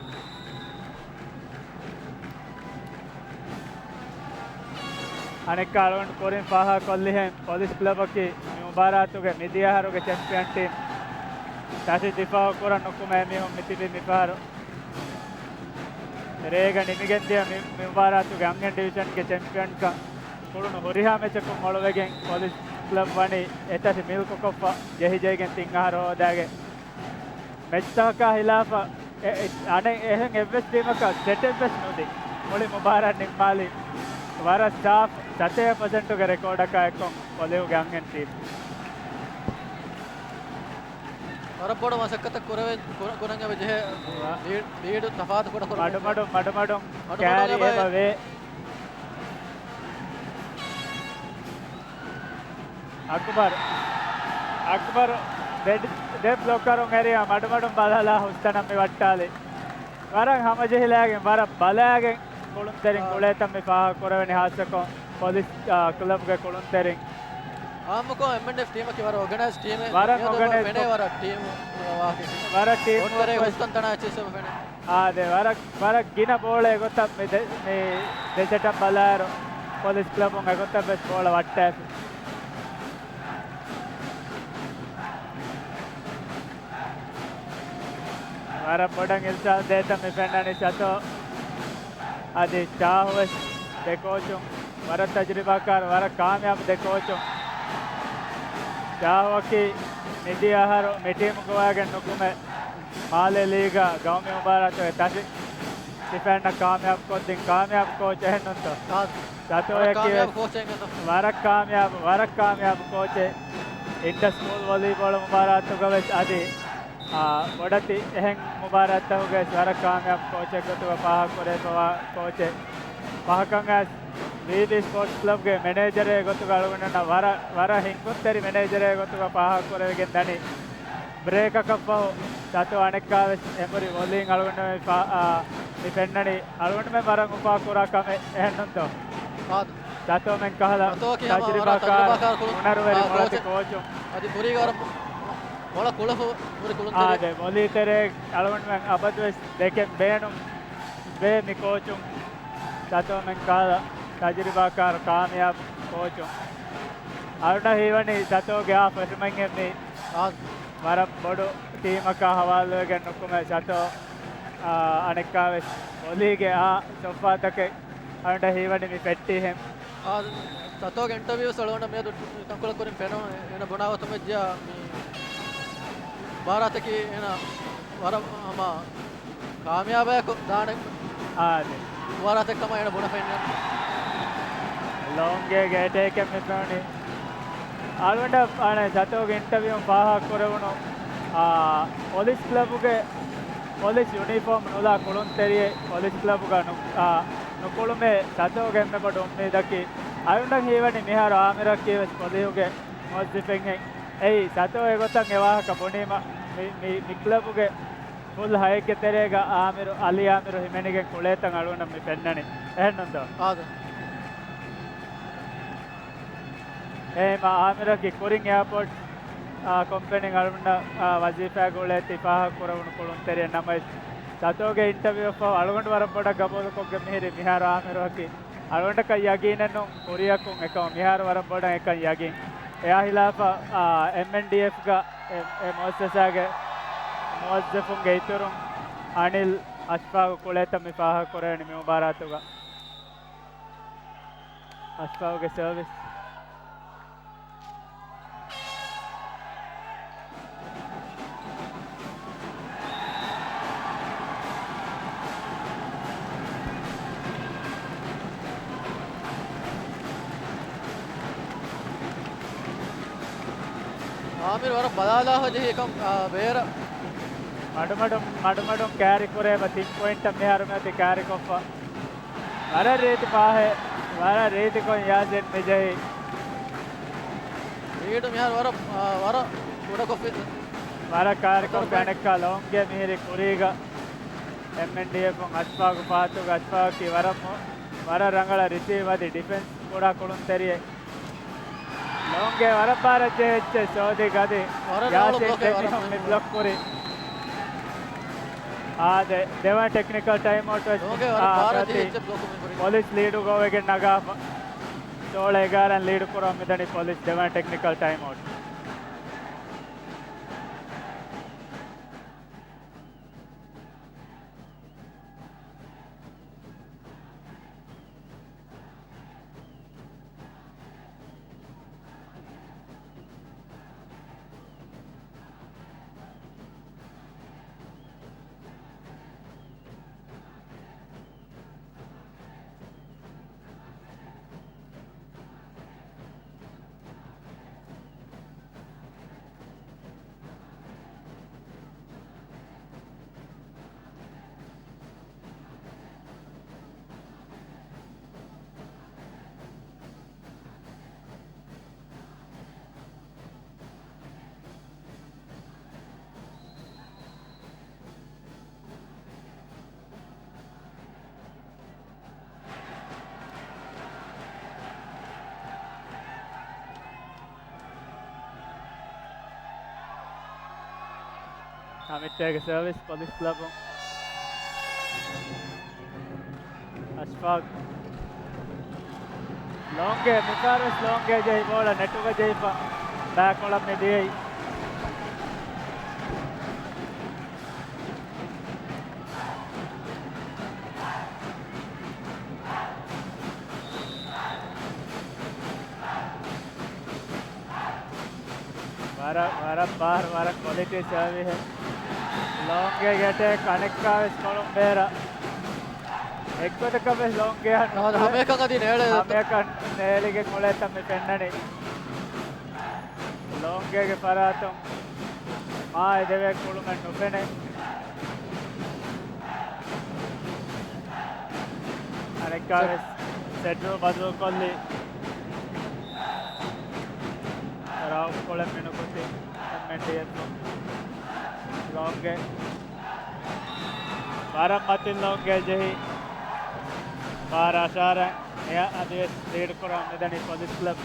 އަނެއްކާ އަޅުގަނޑު ކުރިން ފާހަގަކޮށްލިހެން، ޕޮލިސް ކްލަބަކީ މި މުބާރާތުގެ މިދިޔަ އަހަރުގެ ޗެމްޕިއަން ޓީމް. ތަށި ދިފާއު ކުރަން ނުކުމެ އެމީހުން މިތިބީ މިފަހަރު. ރޭގަ ނިމިގެންދިޔަ މި، މި މުބާރާތުގެ އަންހެން ޑިވިޝަންގެ ޗެމްޕިއަންކަން ކުޅުނު ހުރިހާ މެޗަކުން އޮޅުވެގެން ޕޮލިސް ކްލަބް ވަނީ އެތަށި މިލްކުކޮށްފަ ޖެހިޖެހިގެން ތިން އަހަރު ހޯދާގެން. މެޗްތަކަކާ ހިލާފަށް އެ، އެ، އަނެއް އެހެން އެއްވެސް ޓީމަކަށް ސެޓެއްވެސް ނުދީ. މުޅި މުބާރާތް ނިންމާލީ ވަރަށް ސާފް ސަތޭކަ ޕަސެންޓުގެ ރެކޯޑަކާ އެއްކޮށް ޕޮލިހުގެ އަންހެން ޓީމް. ވަރަށް ބޮޑު މަސައްކަތެއް ކުރެވެ، ކުރ-، ކުރަން އެބަ ޖެހޭ. ވަ-، ލީޑް، ލީޑު ތަފާތު ކުޑަ ކުރުމަށް. މަޑުމަޑުން، މަޑުމަޑުން މަޑުމަޑުން ކާރި އެބަ އެބަ ވޭ. އަކުބަރު، އަކުބަރު ދެ، ދެ ބްލޮކަރުން އެރިޔާ މަޑުމަޑުން ބަލާލާ ހުސްތަނަށް މި ވައްޓާލި. ވަރަށް ހަމަޖެހިލާގެން، ވަރަށް ބަލާގެން ކުޅުންތެރިން އާ. ކުޅޭތަން މި ފާހަގަ ކުރެވެނީ ހާއްސަކޮށް ޕޮލިސް، އާ، ކްލަބްގެ ކުޅުންތެރިން. އާއްމުކޮށް އެމްއެންޑީއެފް ޓީމަކީ ވަރަށް އޯގަނައިޒް ޓީމެއް. ވަރަށް މިއަދު އޯގަނައިޒް ފެނޭ ކޮށް. ވަރަށް ޓީމް ވާހަކަ. ވަރަށް ޓީމް ކޯޓްތެރޭ ވޯކް ކޮށް. ހުސްތަން ތަނާ އެއްޗިއްސެއް ފެނޭ. އާދެ، ވަރަށް، ވަރަށް ގިނަ ބޯޅަ އެގޮތަށް މި ދެ، މި ދެ ސެޓަށް ބަލާއިރު، ޕޮލިސް ކްލަބުން އެގޮތަށް ވެސް ބޯޅަ ވައްޓައިފި. ވަރަށް ބޮޑަށް އިރްޝާދު ދޭތަން މި ފެންނަނީ ޝަތޯ. އަދި ޝާހު ވެސް ދެ ކޯޗުން ވަރަށް ތަޖުރިބާކާރު، ވަރަށް ކާމިޔާބު ދެ ކޯޗުން. ޝާހުއަކީ މިދިޔަ އަހަރު މި ޓީމުގަ ވާގެން ނުކުމެ، މާލެ ލީގަށް ގައުމީ މުބާރާތުގެ ތަށި ތިފެންނަ ކާމިޔާބު ކޮށްދިން ކާމިޔާބު ކޯޗެއް ނޫންތޯ؟ އާ، ސަތޯއަކީ ވެސް ވަރަށް ކާމިޔާބު ކޯޗެއް. ވަރަށް ކާމިޔާބު، ވަރަށް ކާމިޔާބު ކޯޗެއް. އިންޓަ ސްކޫލް ވޮލީބޯޅަ މުބާރާތުގަ ވެސް އަދި، އާ، ބޮޑެތި އެހެން މުބާރާތްތަކުގަ ވެސް ވަރަށް ކާމިޔާބު ކޯޗެއް ގޮތުގަ ފާހަގަކުރެވިފަވާ ކޯޗެއް. ފަހަކަށް ވީވީ ސްޕޯޓްސް ކްލަބްގެ މެނޭޖަރެއް ގޮތުގަ އަޅުގަނޑަށް ވަރަށް، ވަރަށް ހިންގުންތެރި މެނޭޖަރެއް ގޮތުގަ ފާހަގަކުރެވިގެން ދަނީ. ބްރޭކަކަށްފަހު ސަތޯ އަނެއްކާ ވެސް އެނބުރި ވޮލީން އަޅުގަނޑުމެން ފާ-، އާ، މި ފެންނަނީ އަޅުގަނޑުމެން ވަރަށް އުފާކުރާ ކަމެއް އެހެންނުންތޯ؟ އާދެ. ސަތޯމެން ކަހަލަ ސަތޯއަކީ ހަމަ ވަރަށް ތަޖުރިބާކާރު، ތަޖުރިބާކާރު ކުޅުން، ހުނަރުވެރި އާ، މޮޅެތި ކޯޗު، ކޯޗުން. އަދި ކުރީގަ ވަރަށް މޮ-، މޮޅަށް ކުޅަފަ ހުރި ކުޅުންތެރި. އާދެ، ވޮލީ ތެރޭ އަޅުގަނޑުމެން އަބަދުވެސް ދެކެން ބޭނުން ވޭ މި ކޯޗުން. ސަތޯމެން ކަހަލަ ތަޖުރިބާކާރު ކާމިޔާބު ކޯޗުން. އަޅުގަނޑަށް ހީވަނީ ސަތޯގެ އާ ފެށުމެއްހެން މީ އާ، ވަރަށް ބޮޑު ޓީމަކާ ހަވާލުވެގެން ނުކުމެ ސަތޯ، އާ، އަނެއްކާވެސް ވޮލީގެ އާ ސޮފާތަކެއް އަޅުގަނޑަށް ހީވަނީ މި ފެއްޓީހެން. އާ، ސަތޯގެ އިންޓަވިއުސް އަޅުގަނޑަށް މިއަދު ތަންކޮޅެއް ކުރިން ފެނުނު. އޭނަ ބުނާ ގޮތުން ވެއްޖިއްޔާ މި މުބާރާތަކީ އޭނަ ވަރަށް ހަމަ ކާމިޔާބަޔަކު ދާނެ އާދެ. މުބާރާތެއް ކަމަށް އޭނަ ބުނެފަ އިންނަނީ. ލޯންގޭގެ އެޓޭކެއް މި ފެނުނީ. އަޅުގަނޑަށް އަނެއް ސަތޯގެ އިންޓަވިއުން ފާހަގަ ކުރެވުނު، އާ، ޕޮލިސް ކްލަބުގެ، ޕޮލިސް ޔުނީފޯމް ނުލާ ކުޅުންތެރިއެއް ޕޮލިސް ކްލަބުގަ ނު-، އާ، ނުކުޅުމޭ ސަތޯގެ އެންމެ ބޮޑު އުއްމީދަކީ. އަޅުގަނޑަށް ހީވަނީ މިހާރު އާމިރަކީ ވެސް ޕޮލިހުގެ މުވައްޒިފެއްހެން. އެއީ، ސަތޯ އެގޮތަށް އެ ވާހަކަ ބުނީމަ، މި، މި، މި ކްލަބުގެ ފުލް ހައެއްގެ ތެރޭގަ އާމިރު، އަލީ އާމިރު ހިމެނިގެން ކުޅޭތަން އަޅުގަނޑަށް މި ފެންނަނީ. އެހެންނުންތޯ؟ އާދެ. އެހެންމަ އާމިރަކީ ކުރިން އެއާޕޯޓް، އާ، ކޮމްޕެނީން އަޅުގަނޑަށް، އާ، ވަޒީފާގަ އުޅޭތީ ފާހަގަ ކުރެވުނު ކުޅުންތެރިއެއް ނަމަވެސް، ސަތޯގެ އިންޓަވިއުއަށްފަހު އަޅުގަނޑު ވަރަށް ބޮޑަށް ގަބޫލުކޮށްގެން މިހިރީ މިހާރު އާމިރުއަކީ އަޅުގަނޑަކަށް ޔަގީނެއް ނޫން ކުރިއަކުން އެކަމަށް މިހާރު ވަރަށް ބޮޑަށް އެކަން ޔަގީން. އެއާ ހިލާފަށް، އާ، އެމްއެންޑީއެފްގަ އެ، އެ މުއައްސަސާގެ މުވައްޒަފުންގެ އިތުރުން އަނިލް އަޝްފާގު ކުޅޭތަން މި ފާހަގަކުރެވެނީ މި މުބާރާތުގަ. އަޝްފާގުގެ ސަރވިސް. އާމިރު ވަރަށް ބަލާލާފަ ޖެހި އެކަން، އާ، ބޭރަށް. މަޑުމަޑުން، މަޑުމަޑުން ކާރި ކުރޭ ތިން ޕޮއިންޓަށް މިހާރު މިއޮތީ ކާރިކޮށްފަ. ވަރަށް ރީތި ފާހެއް، ވަރަށް ރީތިކޮށް ޔާޒިން މިޖެހި. ލީޑު މިހާރު ވަރަށް، އާ، ވަރަށް ކުޑަކޮށްފި. ވަރަށް ކާރިކޮށް ކަނެއްކާ ލޯންގޭ މިހިރި ކުރީގަ. އެމްއެންޑީއެފުން އަޝްފާގު ފާތުގަ އަޝްފާގަކީ ވަރަށް މު-، ވަރަށް ރަނގަޅަށް ރިސީވް އަދި ޑިފެންސް ކުޑަ ކުޅުންތެރިއެއް. ލޯންގޭ ވަރަށް ބާރަށް ޖެހި އެއްޗެއް ސޯދި ގަދި ވަރަށް ރަނގަޅު ޔާސިން ބްލޮކެއް، ވަރަށް ދެމިހުން މި ބްލޮކް ކުރި. އާދެ، ދެވަނަ ޓެކްނިކަލް ޓައިމް އައުޓް ވެސް، ލޯންގޭ ވަރަށް އާ، ބާރަށް ޖެހި އެއްޗެއް ބްލޮކު މި ކުރި. ޕޮލިސް ލީޑު ގޯވެގެން ނަގާފަ. ސޯޅަ އެގާރައިން ލީޑު ކުރަމުން މިދަނީ ޕޮލިސް. ދެވަނަ ޓެކްނިކަލް ޓައިމް އައުޓް. ހަމިއްޓޭގެ ސަރވިސް ޕޮލިސް ކްލަބުން. އަޝްފާގް. ލޯންގޭ، މިފަހަރުވެސް ލޯންގޭ ޖެހި ބޯޅަ ނެޓުގަ ޖެހިފަ ބައިކޮޅަށް މި ދިޔައީ. ވަރަށް، ވަރަށް ބާރު، ވަރަށް ކޮލިޓީ ސަރވިހެއް. ލޯންގޭގެ އެޓޭކް އަނެއްކާވެސް ކޮޅުން ބޭރަށް. އެއްގޮތަކަށްވެސް ލޯންގޭއަށް ނުކުޅެ. ހަމައެކަން އަދި ނޭޅޭ. ހަމައެކަން ނޭޅިގެން އުޅޭތަން މި ފެންނަނީ. ލޯންގޭގެ ފަރާތުން މާ އެދެވޭ ކުޅުމެއް ނުފެނޭ. އަނެއްކާވެސް ސެޓް ރޫ ބަދަލުކޮށްލީ. ރައުފް ކޮޅެއް މިނުކުތި އެމްއެންޑީއެފް ލޯންގޭ. ވަރަށް މަތިން ލޯންގޭ ޖެހި. ބާރަށް އަށާރަ އެއަށް އަދިވެސް ލީޑް ކުރަމުން މިދަނީ ޕޮލިސް ކްލަބް.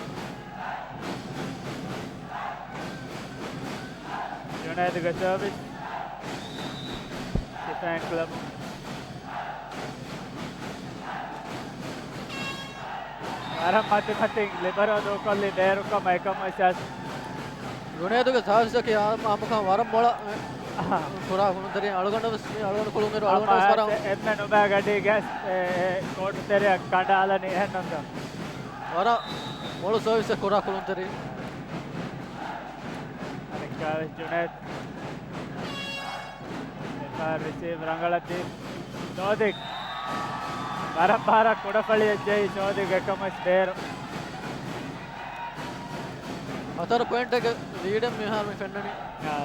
ޖުނޭދުގެ ސަރވިސް. ސިފައިން ކްލަބު. ވަރަށް މަތިމަތިން ލިބަރޯ ދޫކޮށްލީ ބޭރުކަމަށް އެކަމު އިސާސް. ޖުނޭދުގެ ސާސްއަކީ އާ-، އާއްމުކޮށް ވަރަށް މޮޅަށް، އެ، ކުރާ ކުޅުންތެރިން އަޅުގަނޑު ވެސް މި އަޅުގަނޑު ކުޅުން އިރު އަޅުގަނޑު ވެސް ވަރަށް އެންމެ ނުބައި ގަޑީގެ އެ، އެ، ކޯޓު ތެރެއަށް ކަނޑައަޅަނީ އެހެންނޫންތޯ؟ ވަރަށް މޮޅު ސާސްއެއް ކުރާ ކުޅުންތެރިން. އަނެއްކާވެސް ޖުނޭދު. އެކާ ރިސީވް ރަނގަޅަށް ދީ ސޯދިކް. ވަރަށް ބާރަށް ކުޑަފަޅިއެއް ޖެހި ސޯދިކް އެކަމަސް ބޭރު. ހަތަރު ޕޮއިންޓެއްގެ ލީޑެއް މިހާރު މި ފެންނަނީ. އާ.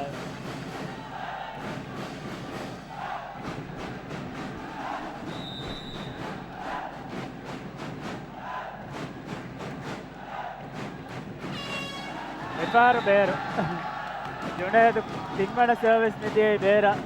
މިފަހަރު ބޭރު. ޖުނޭދު ތިންވަނަ ސަރވިސް މިދިޔައީ ބޭރަށް.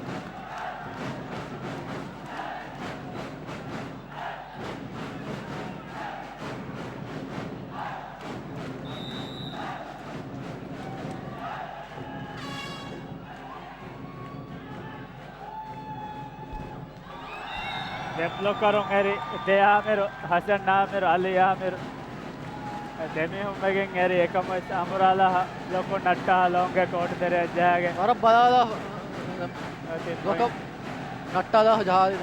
ދެ ބްލޮކަރުން އެރި ދެ އާމިރު، ހަސަން އާމިރު، އަލީ އާމިރު. ދެމީހުން ވެގެން އެރި އެކަމު ވެސް އަނބުރާލާ ބްލޮކުން ނައްޓާ ލޯންގެ ކޯޓު ތެރެއަށް ޖަހާގެން. ވަރަށް ބަލާލާ އަ، ތިން ބްލޮކަށް ޕޮއިންޓް. ނައްޓާލާ ޖަހާލި.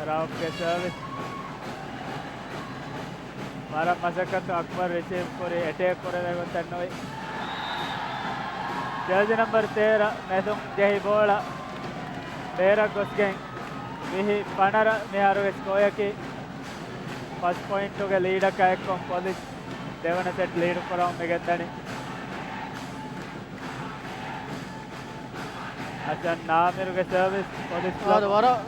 ރައުފްގެ ސަރވިސް. ވަރަށް މަސައްކަތު އަކްބަރު ރިސީވް ކުރި އެޓޭކް ކުރެވޭ ގޮތެއް ނުވި. ޖާޒި ނަމްބަރު ތޭރަ މެދުން ޖެހި ބޯޅަ ބޭރަށް ގޮސްގެން ވިހި ފަނަރަ މިހާރުގެ ސްކޯއަކީ ފަސް ޕޮއިންޓުގެ ލީޑަކާ އެއްކޮށް ޕޮލިސް ދެވަނަ ސެޓް ލީޑު ކުރަމުން މިގެންދަނީ. ހަސަން އާމިރުގެ ސަރވިސް ޕޮލިސް އާދެ، ވަރަށް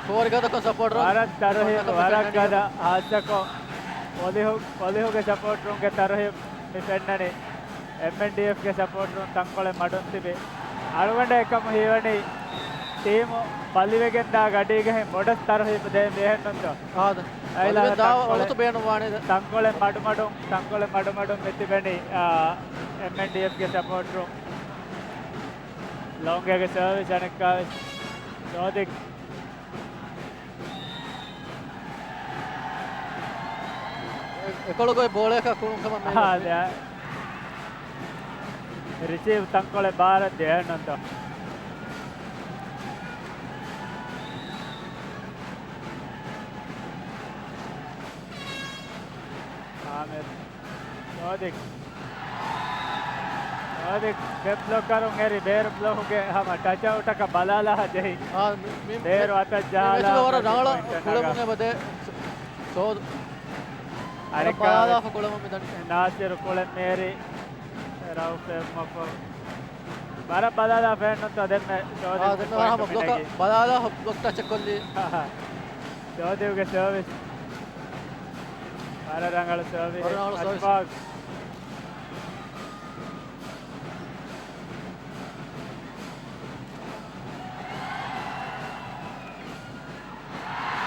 ފޯރިގަދަކޮށް ސަޕޯޓް ވަރަށް ތަރުހީބު، ވަރަށް ގަދަ ހާއްސަކޮށް ޕޮލިހު-، ޕޮލިހުގެ ސަޕޯޓްރުންގެ ތަރުހީބު މި ފެންނަނީ. އެމްއެންޑީއެފްގެ ސަޕޯޓްރުން ތަންކޮޅެއް މަޑުން ތިބި އަޅުގަނޑަށް އެކަމު ހީވަނީ ޓީމު ބަލިވެގެންދާ ގަޑީގަހެން ބޮޑަސް ތަރުހީބު ދޭން ބޭހެއްނުންތޯ؟ އާދެ. އައިލާ ބަލިވެން ދާ ތަންކޮޅެއް، ވަގުތު ބޭނުންވާނެ. ތަންކޮޅެއް މަޑުމަޑުން، ތަންކޮޅެއް މަޑުމަޑުން މިތިބެނީ، އާ، އެމްއެންޑީއެފްގެ ސަޕޯޓްރުން. ލޯންގޭގެ ސަރވިސް އަނެއްކާވެސް ސޯދިކް. އެކޮޅުގައި ބޯޅަޔަކާ ކުޅުން ކަމަށް މޭ އާ، ދެ-، ރިސީވް ތަންކޮޅެއް ބާރަށް ދޭންނަންތޯ. އާމިރު. ސޯދިކް. ސޯދިކް ދެ ބްލޮކަރުން އެރި ބޭރު ބްލޮކުގެ ހަމަ ޓަޗްއައުޓަކަށް ބަލާލާ ޖެހި. އާ، މި-، މި-، ބޭރު މި-، އަތަށް މި ޖަހާލާ މެޗުގަ ވަރަށް ރަނގަޅަށް ޕޮއިންޓެއް ކުޅެމުން ނަގާ. އެބަދޭ ސޯދު. އަނެއްކާ ބަލާލާފަ ކުޅެމުން މިދަނީ. ނާސިރު ކުޅެން އެރި ރައުފް އެއްމަފަ. ވަރަށް ބަލާލާ ފެންނުންތޯ ދެންމެ ސޯދި އާ، ދެންމެ ވަރަށް ހަމަ ޕޮއިންޓް ބްލޮކަށް މިނެގީ. ބަލާލާ ބްލޮކް ޓަޗް ކޮށްލީ. ސޯދިވްގެ ސަރވިސް. ވަރަށް ރަނގަޅު ސަރވިސް. ވަރަށް ރަނގަޅު ސަރވިސް. އަސްފާގް.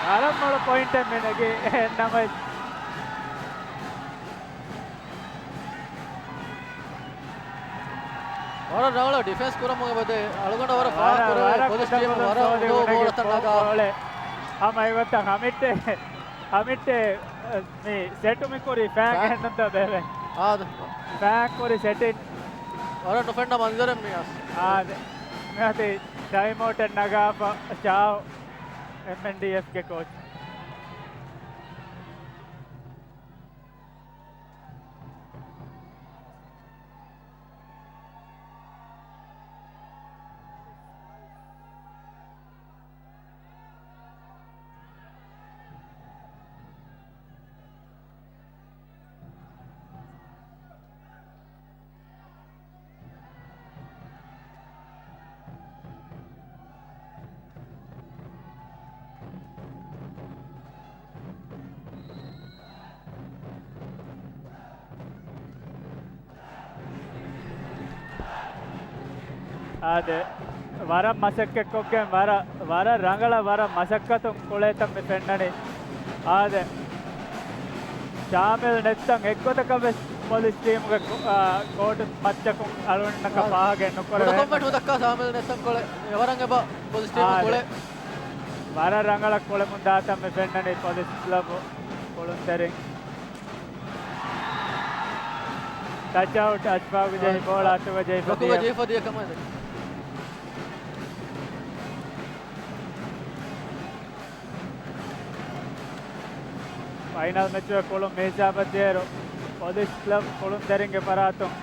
ވަރަށް މޮޅު ޕޮއިންޓެއް މިނެގީ. އެހެންނަމަވެސް ވަރަށް ރަނގަޅަށް ޑިފެންސް ކުރަމުގެ ބަދޭ އަޅުގަނޑަށް ވަރަށް ފާހަގަކުރެވޭ ވަރަށް، ޕޮލިސް ވަރަށް ޓީމު ކުޑަކޮށް ވަރަށް ސޯދި އުނދަގޫ ގުނެގެ ބޯޅަތައް ނަގާ. ހަމަ އެގޮތަށް ހަމިއްޓެ، ހަމިއްޓެ މި ސެޓު މި ކުރީ ފޭން ފޭން. އެހެންނުންތޯ ބޭބެ؟ އާދެ. ފޭން ކުރި ސެޓިން. ވަރަށް ނުފެންނަ މަންޒަރެއް މި އަސް. އާދެ. މިއޮތީ ޓައިމް އައުޓެއް ނަގާފަ ޝާވް އެމްއެންޑީއެފްގެ ކޯޗް. އާދެ، ވަރަށް މަސައްކަތްކޮށްގެން ވަރަށް، ވަރަށް ރަނގަޅަށް ވަރަށް މަސައްކަތުން ކުޅޭތަން މި ފެންނަނީ. އާދެ، ޝާމިލް ނެތްތަން އެއްގޮތަކަށް ވެސް ޕޮލިސް ޓީމުގެ ކޯ-، އާ، ކޯޓު މައްޗަކުން އަޅުގަނޑަކަށް އާދެ. ފާހަގައެއް ނުކުރެވޭ. ކުޑަކޮށް ވެސް ހުދައްކާ ޝާމިލް ނެތްތަންކޮޅެއް ވަރަށް އެބަ ޕޮލިސް ޓީމު އާދެ. ކުޅޭ. ވަރަށް ރަނގަޅަށް ކުޅެމުން ދާތަން މި ފެންނަނީ ޕޮލިސް ކްލަބު ކުޅުންތެރިން. ޓަޗް އައުޓް، އަޝްފާގު ޖެހި ބޯޅަ އަތުގަ ޖެހިފަ ދިޔަ. ޖެހިފަ ދިޔަ ކަމަށް. ފައިނަލް މެޗުގެ ކުޅުން މި ހިސާބަށް ދިޔައިރު، ޕޮލިސް ކްލަބް ކުޅުންތެރިންގެ ފަރާތުން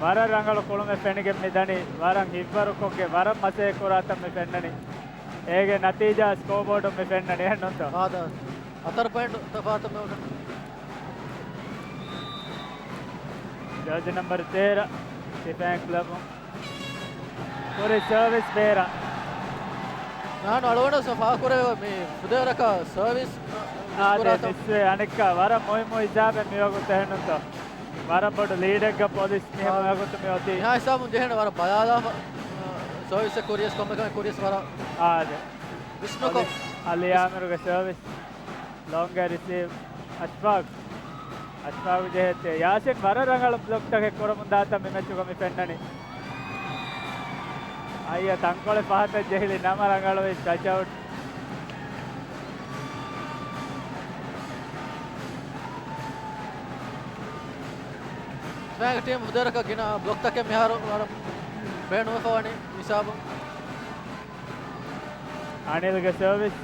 ވަރަށް ރަނގަޅު ކުޅުމެއް ފެނިގެން މި ދަނީ، ވަރަށް ހިތްވަރުކޮށްގެން ވަރަށް މަސައްކަތް ކުރާތަން މި ފެންނަނީ. އޭގެ ނަތީޖާ ސްކޯބޯޑުން މި ފެންނަނީ އެހެންނޫންތޯ؟ ހަތަރު ޕޮއިންޓް ތަފާތު މި އުޅެނީ. ޖާޒީ ނަމްބަރު ތޭރަ، ސިފައިން ކްލަބުން ކުރި ސަރވިސް ބޭރަށް. ނާން އަޅުގަނޑު ފާހަގަކުރެވޭ މި ފުދޭވަރަކަށް ސަރވިސް އާދެ، މިސްކުރާތަން. މިސްވެ އަނެއްކާ ވަރަށް މުހިއްމު ހިސާބެއް މިވަގުތު އެހެންނޫންތޯ؟ ވަރަށް ބޮޑު ލީޑެއްގަ ޕޮލިސް މި އާ. މިވަގުތު މި އޮތީ. މިހާ ހިސާބުން ޖެހޭނެ ވަރަށް ބަލާލާފަ، ސަރވިސް ކުރިޔަސް ކޮންމެ ކަމެއް ކުރިޔަސް ވަރަށް އާދެ. ވިސްނުކޮށް. އަލީ އާމިރުގެ ސަރވިސް. ލޯންގ ރިސީވް. އަޝްފާގް. އަޝްފާގް ޖެހޭތީ. ޔާސިން ވަރަށް ރަނގަޅު ބްލޮކްތަކެއް ކުރަމުން ދާތަން މި މެޗުގަ މި ފެންނަނީ. އައްޔަ ތަންކޮޅެއް ފަހަތަށް ޖެހިލި ނަމަ ރަނގަޅުވި ޓަޗް އައުޓް. ސިފައިންގެ ޓީމް ފުދޭވަރަކަށް ގިނަ ބްލޮކްތަކެއް މިހާރު ވަރަށް ބޭނުންވެފަ ވަނީ ހިސާބުން. އަނިލްގެ ސަރވިސް.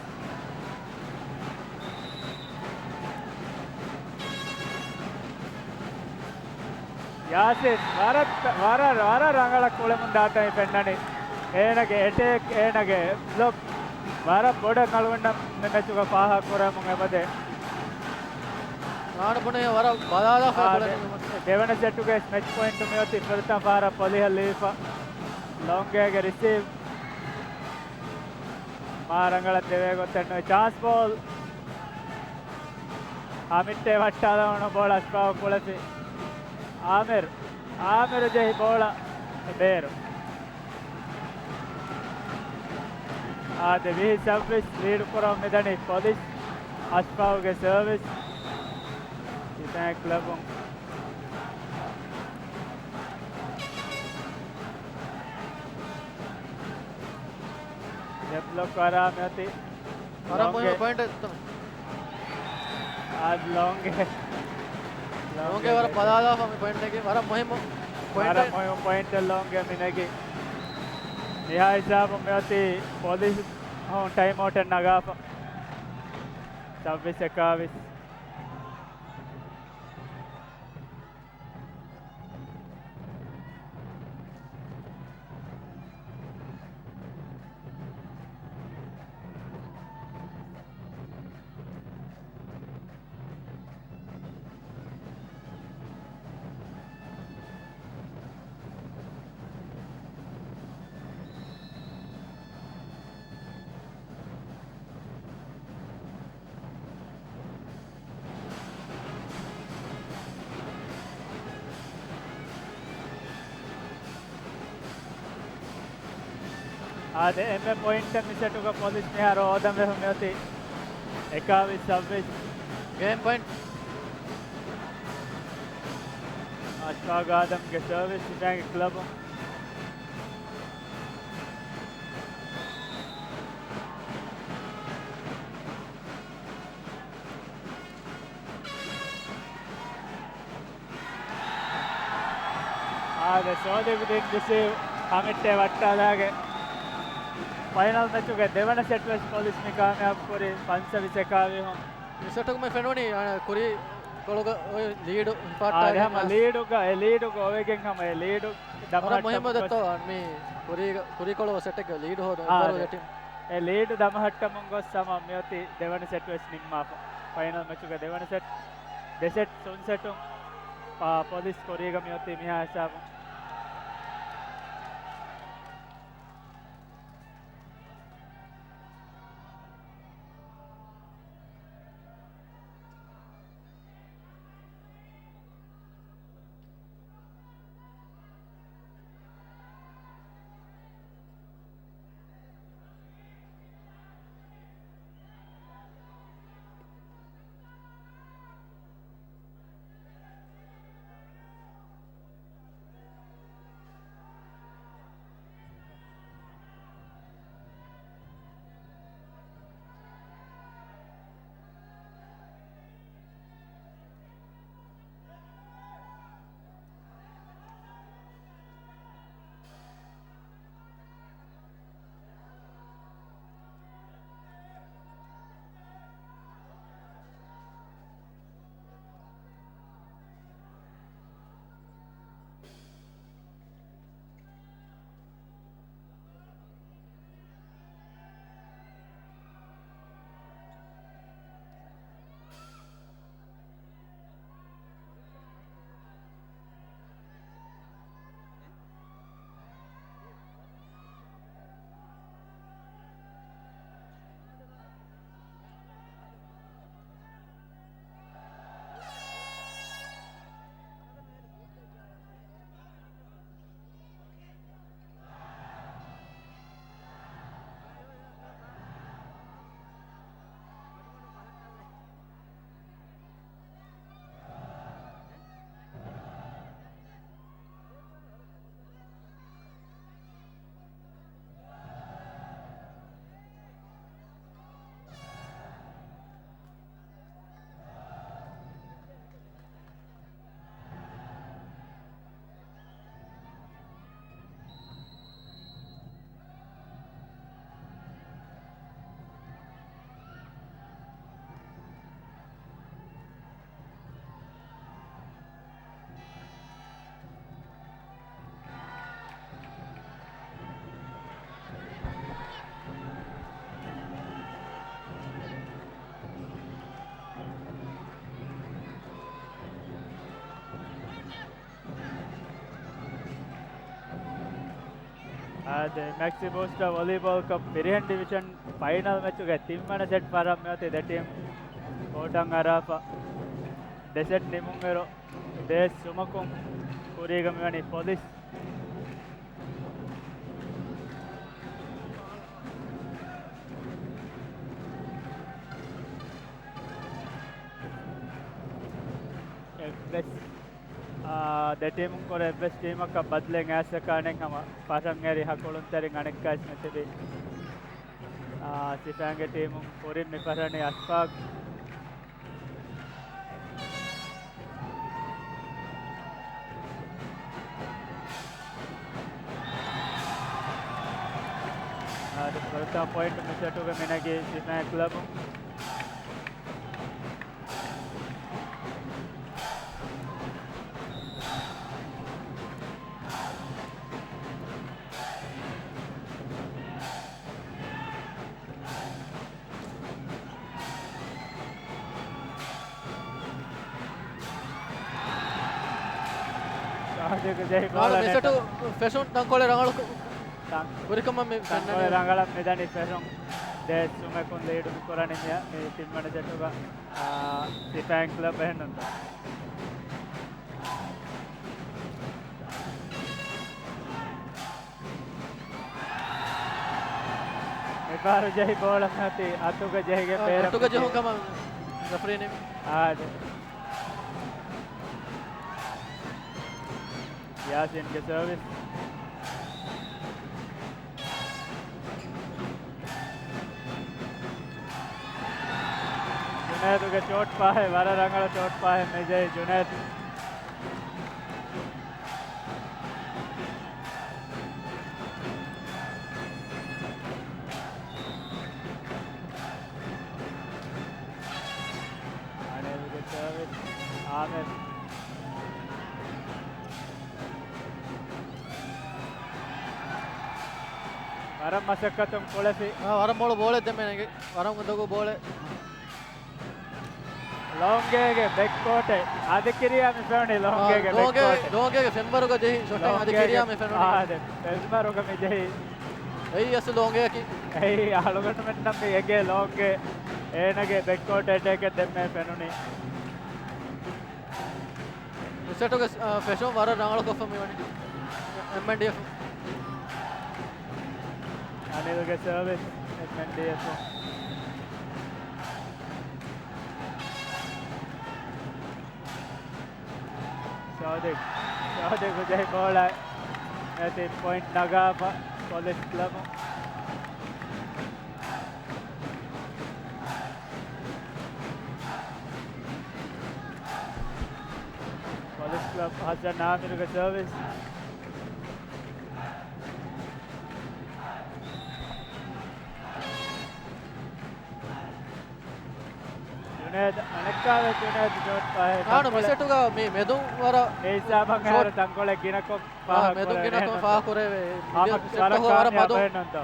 ޔާސިން ވަރަށް، ވަރަށް، ވަރަށް ރަނގަޅަށް ކުޅެމުން ދާތަން މި ފެންނަނީ. އޭނަގެ އެޓޭކް، އޭނަގެ ބްލޮކް ވަރަށް ބޮޑަށް އަޅުގަނޑަށް މި މެޗުގަ ފާހަގަކުރަމުން އެބަދޭ. ނާނު ބުނޭ ވަރަށް ބަލާލާފަ އާދެ، ކުޅެނީ. ދެވަނަ ސެޓުގެ މެޗް ޕޮއިންޓު މިއޮތީ ފުރަތަމަ ފަހަރަށް ޕޮލިހަށް ލިބިފަ. ލޯންގޭގެ ރިސީވް. މާ ރަނގަޅަށް ދެވޭ ގޮތެއް ނުވޭ. ޗާންސް ބޯލް. ހަމިއްޓޭ ވައްޓާލަމުނު ބޯޅަ އަޝްފާގު ކުޅެފި. އާމިރު. އާމިރު ޖެހި ބޯޅަ ބޭރު. އާދެ، ވިހި ސައްވީސް ލީޑު ކުރަމުން މިދަނީ ޕޮލިސް. އަޝްފާގުގެ ސަރވިސް. ސިފައިން ކްލަބުން. ދެ ބްލޮކް އަރާ މިއޮތީ. ވަރަށް މުހިއްމު ޕޮއިންޓެއް. އާދެ، ލޯންގޭ. ލޯންގޭ ވަރަށް ބަލާލާފަ މި ޕޮއިންޓް ނެގީ. ވަރަށް މުހިއްމު ޕޮއިންޓެއް. ވަރަށް މުހިއްމު ޕޮއިންޓެއް ލޯންގޭ މި ނެގީ. މިހާ ހިސާބުން މިއޮތީ ޕޮލިސް ޓައިމް އައުޓެއް ނަގާފަ. ސައްވީސް އެކާވީސް. އާދެ، އެންމެ ޕޮއިންޓެއް މި ސެޓުގަ ޕޮލިސް މިހާރު ހޯދަން ވެފަ މިއޮތީ އެކާވީސް ސައްވީސް. ގޭމް ޕޮއިންޓް. އަޝްފާގު އާދަމްގެ ސަރވިސް ސިފައިންގެ ކްލަބުން. އާދެ، ސޯލިހުއްދީން ރިސީވް ހަމިއްޓޭ ވައްޓާލާގެ ފައިނަލް މެޗުގެ ދެވަނަ ސެޓް ވެސް ޕޮލިސް މި ކާމިޔާބު ކުރީ ފަންސަވީސް އެކާވީހުން. މި ސެޓުގަ މި ފެނުނީ، އާ، ކުރީ ކޮޅުގަ އޮތް ލީޑު ހިފާއްޓާ އާދެ، ހަމަ ލީޑުގަ، އެ ލީޑުގަ އޮވެގެން ހަމަ އެ ލީޑު ވަރަށް މުހިއްމު ދެއްތޯ، މި ކުރީގަ، ކުރީ ކޮޅު ސެޓެއްގެ ލީޑު ހޯދުން އާދެ. އެ ލީޑު ދަމަހައްޓަމުން ގޮސް ހަމަ މިއޮތީ ދެވަނަ ސެޓް ވެސް ނިންމާފަ. ފައިނަލް މެޗުގެ ދެވަނަ ސެޓް، ދެ ސެޓް ސުން ސެޓުން، އާ، ޕޮލިސް ކުރީގަ މިއޮތީ މިހާ ހިސާބުން. އާދެ، މެކްސި ބޫސްޓާ ވޮލީބޯލް ކަޕް ފިރިހެން ޑިވިޝަން ފައިނަލް މެޗުގެ ތިންވަނަ ސެޓް ފަހަރަށް މިއޮތީ ދެ ޓީމް ކޯޓަށް އަރާފަ. ދެ ސެޓް ނިމުނުއިރު ދޭއް ސުމަކުން ކުރީގަ މިވަނީ ޕޮލިސް. އެއްވެސް، އާ، ދެ ޓީމުން ކުރެ އެއްވެސް ޓީމަކަށް ބަދަލެއް އައިސް ކާނެ ހަމަ ފަށަން އެރި ހަކުޅުންތެރިން އަނެއްކާސް މެ ތިބި. އާ، ސިފައިންގެ ޓީމުން ކުރިން މި ފަށަނީ އަޝްފާގް. އާދެ، ފުރަތަމަ ޕޮއިންޓް މި ސެޓުގެ މިނެގީ ސިފައިން ކްލަބު. ސާދިގު ޖެހި ނާޅަ ބޯޅަ މި ސެޓު ނެތް. ފެށުން ތަންކޮޅެއް ރަނގަޅު ކު-، ތަން-، ކުރިކަމަށް މި ތަންކޮޅެއް ފެންނަނީ. ރަނގަޅަށް މިދަނީ ފެށުން. ދޭއް ސުމަކުން ލީޑު ކުރަނީ މި، މި ތިންވަނަ ސެޓުގަ، އާ، ސިފައިން ކްލަބް އެހެންނުންތޯ. މިފަހަރު ޖެހި ބޯޅަ މިއޮތީ އަތުގަ ޖެހިގެން އާ، ބޭރަށް އަތުގަ ޖެހުން ކަމަށް ރެފްރީ ނިން. އާދެ. ޔާސިންގެ ސަރވިސް. ޖުނޭދުގެ ޝޯޓް ޕާހެއް، ވަރަށް ރަނގަޅު ޝޯޓް ޕާހެއް މި ޖެހި ޖުނޭދު. އަނެލްގެ ސަރވިސް، އާމިރު. ވަރަށް މަސައްކަތުން ކުޅެފި. އާ، ވަރަށް މޮޅު ބޯޅައެއް ދެންމެ ނެގި. ވަރަށް އުނދަގޫ ބޯޅައެއް. ލޯނގޭގެ ބެކްކޯޓެއް. އަދި ކިރިޔާ މި ފެނުނީ ލޯނގޭގެ އާ، ލޯނގޭ-، ބެކްކޯޓެއް. ލޯނގޭގެ ފެންވަރުގަ ޖެހި ޝޮޓެއް އަދި ލޯނގޭގެ، ކިރިޔާ މި ފެނުނީ. އާ، އާދެ، ފެންވަރުގަ މި ޖެހި. އެއީ އަސްލު ލޯނގެއަކީ. އެއީ އަޅުގަނޑުމެންނަށް މި އެނގޭ ލޯނގޭ. އޭނަގެ ބެކްކޯޓް އެޓޭކެއް ދެންމެ ފެނުނީ. މި ސެޓުގެ، އާ، ފެށުން ވަރަށް ރަނގަޅުކޮށްފަ މިވަނީ އެމްއެންޑީއެފް. އަނިލްގެ ސަރވިސް، އެމްއެންޑީއެފް. ސާދިގް، ސާދިގް ޖެހި ބޯޅަ އެތި ޕޮއިންޓް ނަގާފަ ޕޮލިސް ކްލަބު. ޕޮލިސް ކްލަބް ހަސަން އާމިރުގެ ސަރވިސް. ޖުނޭދު، އަނެއްކާވެސް ޖުނޭދު ޝޯޓް ޕާހެއް އާނ ތަންކޮޅެއް. މިސެޓުގަ މި މެދުން ވަރަ މި ހިސާބަށް ޝޯޓް. އަހަރު ތަންކޮޅެއް ގިނަކޮށް އާ، ފާހަގަ މެދުން ކުރެވޭ ގިނަކޮށް ނޭނގެ. ފާހަގަ ކުރެވޭ. މި ހަމަ މި ސެޓު ވަރަށް ވަރަށް ކާމިޔާބު މަދު. ހެންނުންތޯ؟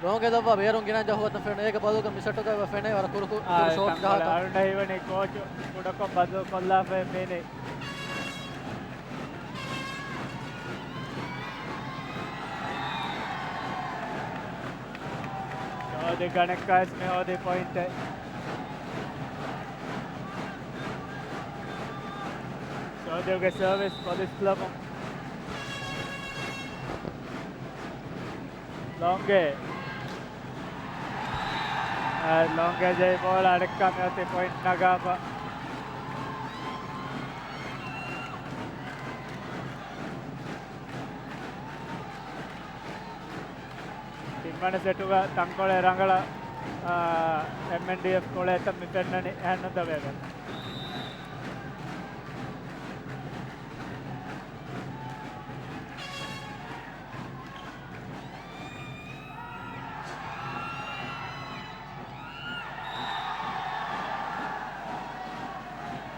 ލޯނގެ ދައްވާ ބޭރުން ގިނަ ޖަހު އަތަށް ފެނޭ. އޭގެ ބަދަލުގަ މި ސެޓުގަ ފެނޭ ވަރަށް ކުރުކު، އާ، ކުރު ޝޯޓް ތަންކޮޅެއް ޖަހާ. އަޅުންނަށް ހީވަނީ ކޯޗު ކުޑަކޮށް ބަދަލު ކޮށްލާފައި މީނީ. ސޯދި ގަނެއްކާސް މި ހޯދި ޕޮއިންޓެއް. ސޯދިގެ ސަރވިސް ޕޮލިސް ކްލަބު. ލޯނގޭ. އާ، ލޯނގޭ ޖެހި ބޯޅަ އަނެއްކާ މިއޮތީ ޕޮއިންޓް ނަގާފަ. ތިންވަނަ ސެޓުގަ ތަންކޮޅެއް ރަނގަޅަށް، އާ، އެމްއެންޑީއެފް ކުޅޭތަން މި ފެންނަނީ އެހެންނު ދަވޭވެ.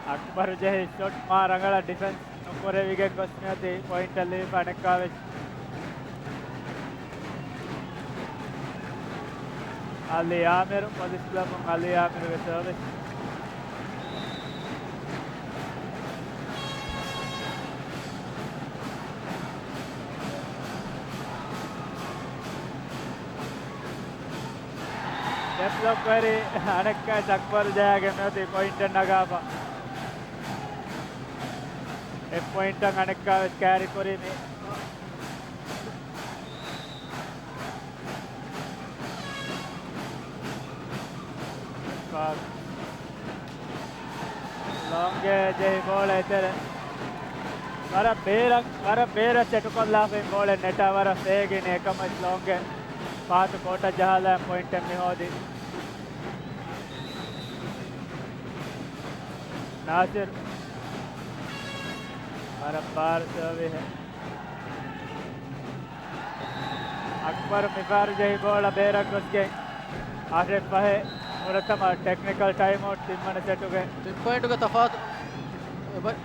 އަކްބަރު ޖެހި ޝޮޓް މާ ރަނގަޅަށް ޑިފެންސް ނުކުރެވިގެން ގޮސް މިއޮތީ ޕޮއިންޓަށް ލިބިފަ އަނެއްކާވެސް. އަލީ އާމިރު، ޕޮލިސް ކްލަބުން އަލީ އާމިރުގެ ސަރވިސް. ލެފްޓް ބްލޮކް ވެރި އަނެއްކާ އެސް އަކްބަރު ޖަހާގެން މިއޮތީ ޕޮއިންޓެއް ނަގާފަ. އެއް ޕޮއިންޓަށް އަނެއްކާ ވެސް ކާރި ކުރީ މި. ލޯންގެ ޖެހި ބޯޅަ އެތެރެ. ވަރަށް ބޭރަށް، ވަރަށް ބޭރަށް ސެޓުކޮށްލާފައި ބޯޅަ ނެޓާ ވަރަށް ފޭގިން އެކަމަށް ލޯންގެ ފާތު ކޯޓަށް ޖަހާލާ ޕޮއިންޓެއް މިހޯދި. ނާސިރު. ވަރަށް ބާރު ސަރވިހެއް. އަކްބަރު މިފަހަރު ޖެހި ބޯޅަ ބޭރަށް ގޮސްގެން އަށެއް ފަހެއް ފުރަތަމަ ޓެކްނިކަލް ޓައިމް އައުޓް ތިންވަނަ ސެޓުގެ. ތިން ޕޮއިންޓުގެ ތަފާތު. އެބަ-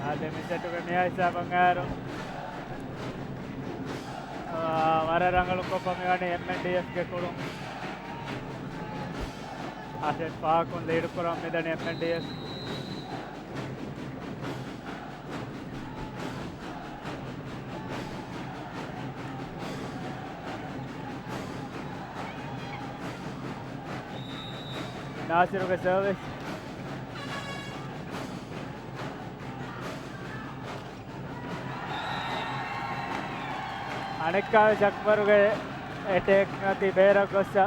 އާދެ، މި ސެޓުގެ މިހާ ހިސާބަށް އައިރު، އާ، ވަރަށް ރަނގަޅު ކޮށްފަ މިވަނީ އެމްއެންޑީއެފްގެ ކުޅުން. އަށެއް ފަހަކުން ލީޑު ކުރަން މިދަނީ އެމްއެންޑީއެފް. ނާސިރުގެ ސަރވިސް. އަނެއްކާވެސް އަކްބަރުގެ އެޓޭކް ނުވަތި ބޭރަށް ގޮއްސަ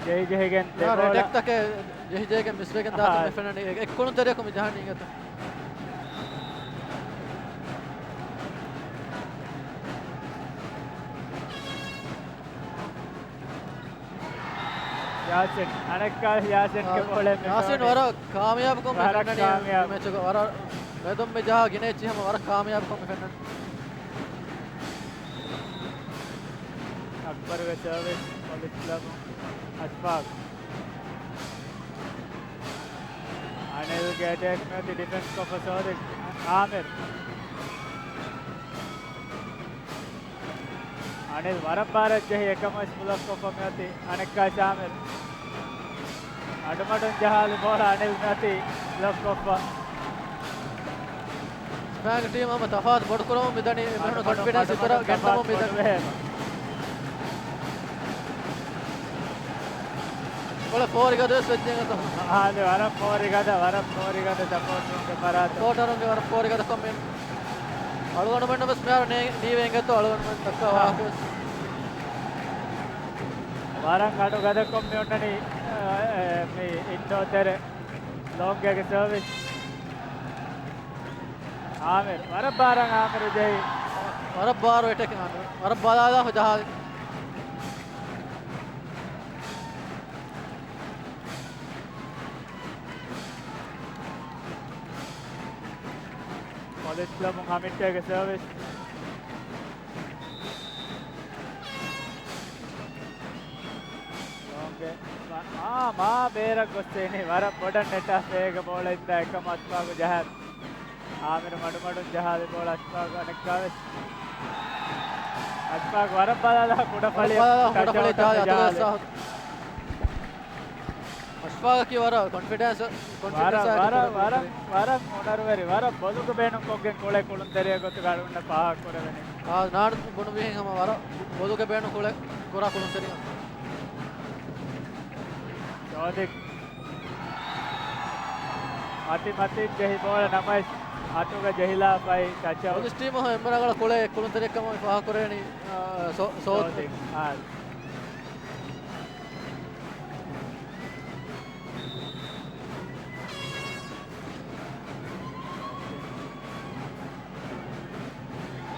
ޖެހިޖެހިގެން ދެ ބޯޅަ. އެޓޭކްތަކެއް ޖެހިޖެހިގެން މިސްވެގެން ދާތަން އާ. މި ފެންނަނީ. އެ-، އެއްކުޅުންތެރިޔަކު މި ޖަހަނީ އިނގޭތަ؟ ޔާސިން، އަނެއްކާ ޔާސިންގެ އާ، ބޯޅަ މި ޔާސިން ފެންނަނީ. ވަރަށް ކާމިޔާބުކޮށް މި ވަރަށް ފެންނަނީ ކާމިޔާބު. މެޗުގަ ވަރަށް މެދުން މި ޖަހާ ގިނަ އެއްޗިހަމަ ވަރަށް ކާމިޔާބުކޮށް މި ފެންނަނީ. އަކްބަރުގެ ސަރވިސް ޕޮލިސް ކްލަބު އަޝްފާގް. އަނިލްގެ އެޓޭކް ނުވަތި ޑިފެންސް ކޮށްފަ ސޯދި އާމިރު. އަނިލް ވަރަށް ބާރަށް ޖެހި އެކަމަށް ބްލޮކް ކޮށްފަ މިއޮތީ އަނެއްކާ އާމިރު. އަޑުމަޑުން ޖަހާލި ބޯޅަ އަނިލް ނުވަތި ބްލޮކް ކޮށްފަ. ސްޕާގް ޓީމް ހަމަ ތަފާތު ބޮޑުކުރަމުން މިދަނީ އެމީހުން ކޮންފިޑެންސް އިތުރަށް ގެންނަމުން މިދަނީ. ބޮޅަ ފޯރި ގަދަވެސް ވެއްޖެ އިނގޭތަ؟ އާދެ، ވަރަށް ފޯރި ގަދަ، ވަރަށް ފޯރި ގަދަ ސަޕޯޓަރުންގެ ފަރާތުން. ސަޕޯޓަރުންގެ ވަރަށް ފޯރި ގަދަކޮށް މި އަޅުގަނޑުމެންނަށް ވެސް މިހާރު ނޭ-، ނީވެ އިނގޭތޯ އަޅުގަނޑުމެން ދައްކާ ވާހަކަ ވެސް. ވަރަށް އަޑު ގަދަކޮށް މި އޮންނަނީ، އަ، އެ، މި އިންޑޯ ތެރެ. ލޯންގެގެ ސަރވިސް. އާމިރު. ވަރަށް ބާރަށް އާމިރު ޖެހި. ވަރަށް ބާރު އެޓެކް އާމިރު. ވަރަށް ބަލާލާފަ ޖަހާލި. ޕޮލިސް ކްލަބުން ހަމިއްޓޭގެ ސަރވިސް. ލޯންގެ މާ، މާ ބޭރަށް ގޮސްސޭނީ. ވަރަށް ބޮޑަށް ނެޓާ ފޭގެ ބޯޅަ އިންދާ އެކަމަށް އަސްފާގު ޖަހާ. އާމިރު މަޑުމަޑުން ޖަހާލި ބޯޅަ އަސްފާގު އަނެއްކާވެސް. އަސްފާގު ވަރަށް ބަލާލާ ކުޑަ ފަޅި ވަރަށް ބަލާލާ ކުޑަ ފަޅި ޖަހާލި. އަސްފާގަކީ ވަރަށް ކޮންފިޑެންސް، ކޮންފިޑެންސް ވަރަށް، ވަރަށް، ވަރަށް، ވަރަށް އޮނަރުވެރި، ވަރަށް ބޮލުގެ ބޭނުން ކޮށްގެން ކުޅޭ ކުޅުންތެރިއެއް ގޮތުގަ އަޅުގަނޑަށް ފާހަގަ ކުރެވެނީ. އާ، ނާން ބުނު މީހެއް ހަމަ ވަރަށް ބޮލުގެ ބޭނުން ކުޅެ ކުރާ ކުޅުންތެރިއެއް. ސޯދި މަތި މަތިން ޖެހި ބޯޅަ ނަމަވެސް އަތުގަ ޖެހިލާފައި ޓަޗް އައުޓް. ޕޮލިސް ޓީމަށް އެންމެ ރަނގަޅަށް ކުޅޭ ކުޅުންތެރިއެއް ކަމަށް ފާހަގަ ކުރެވެނީ، އާ، ސޯ-، ސޯދި. ސޯދި. އާ.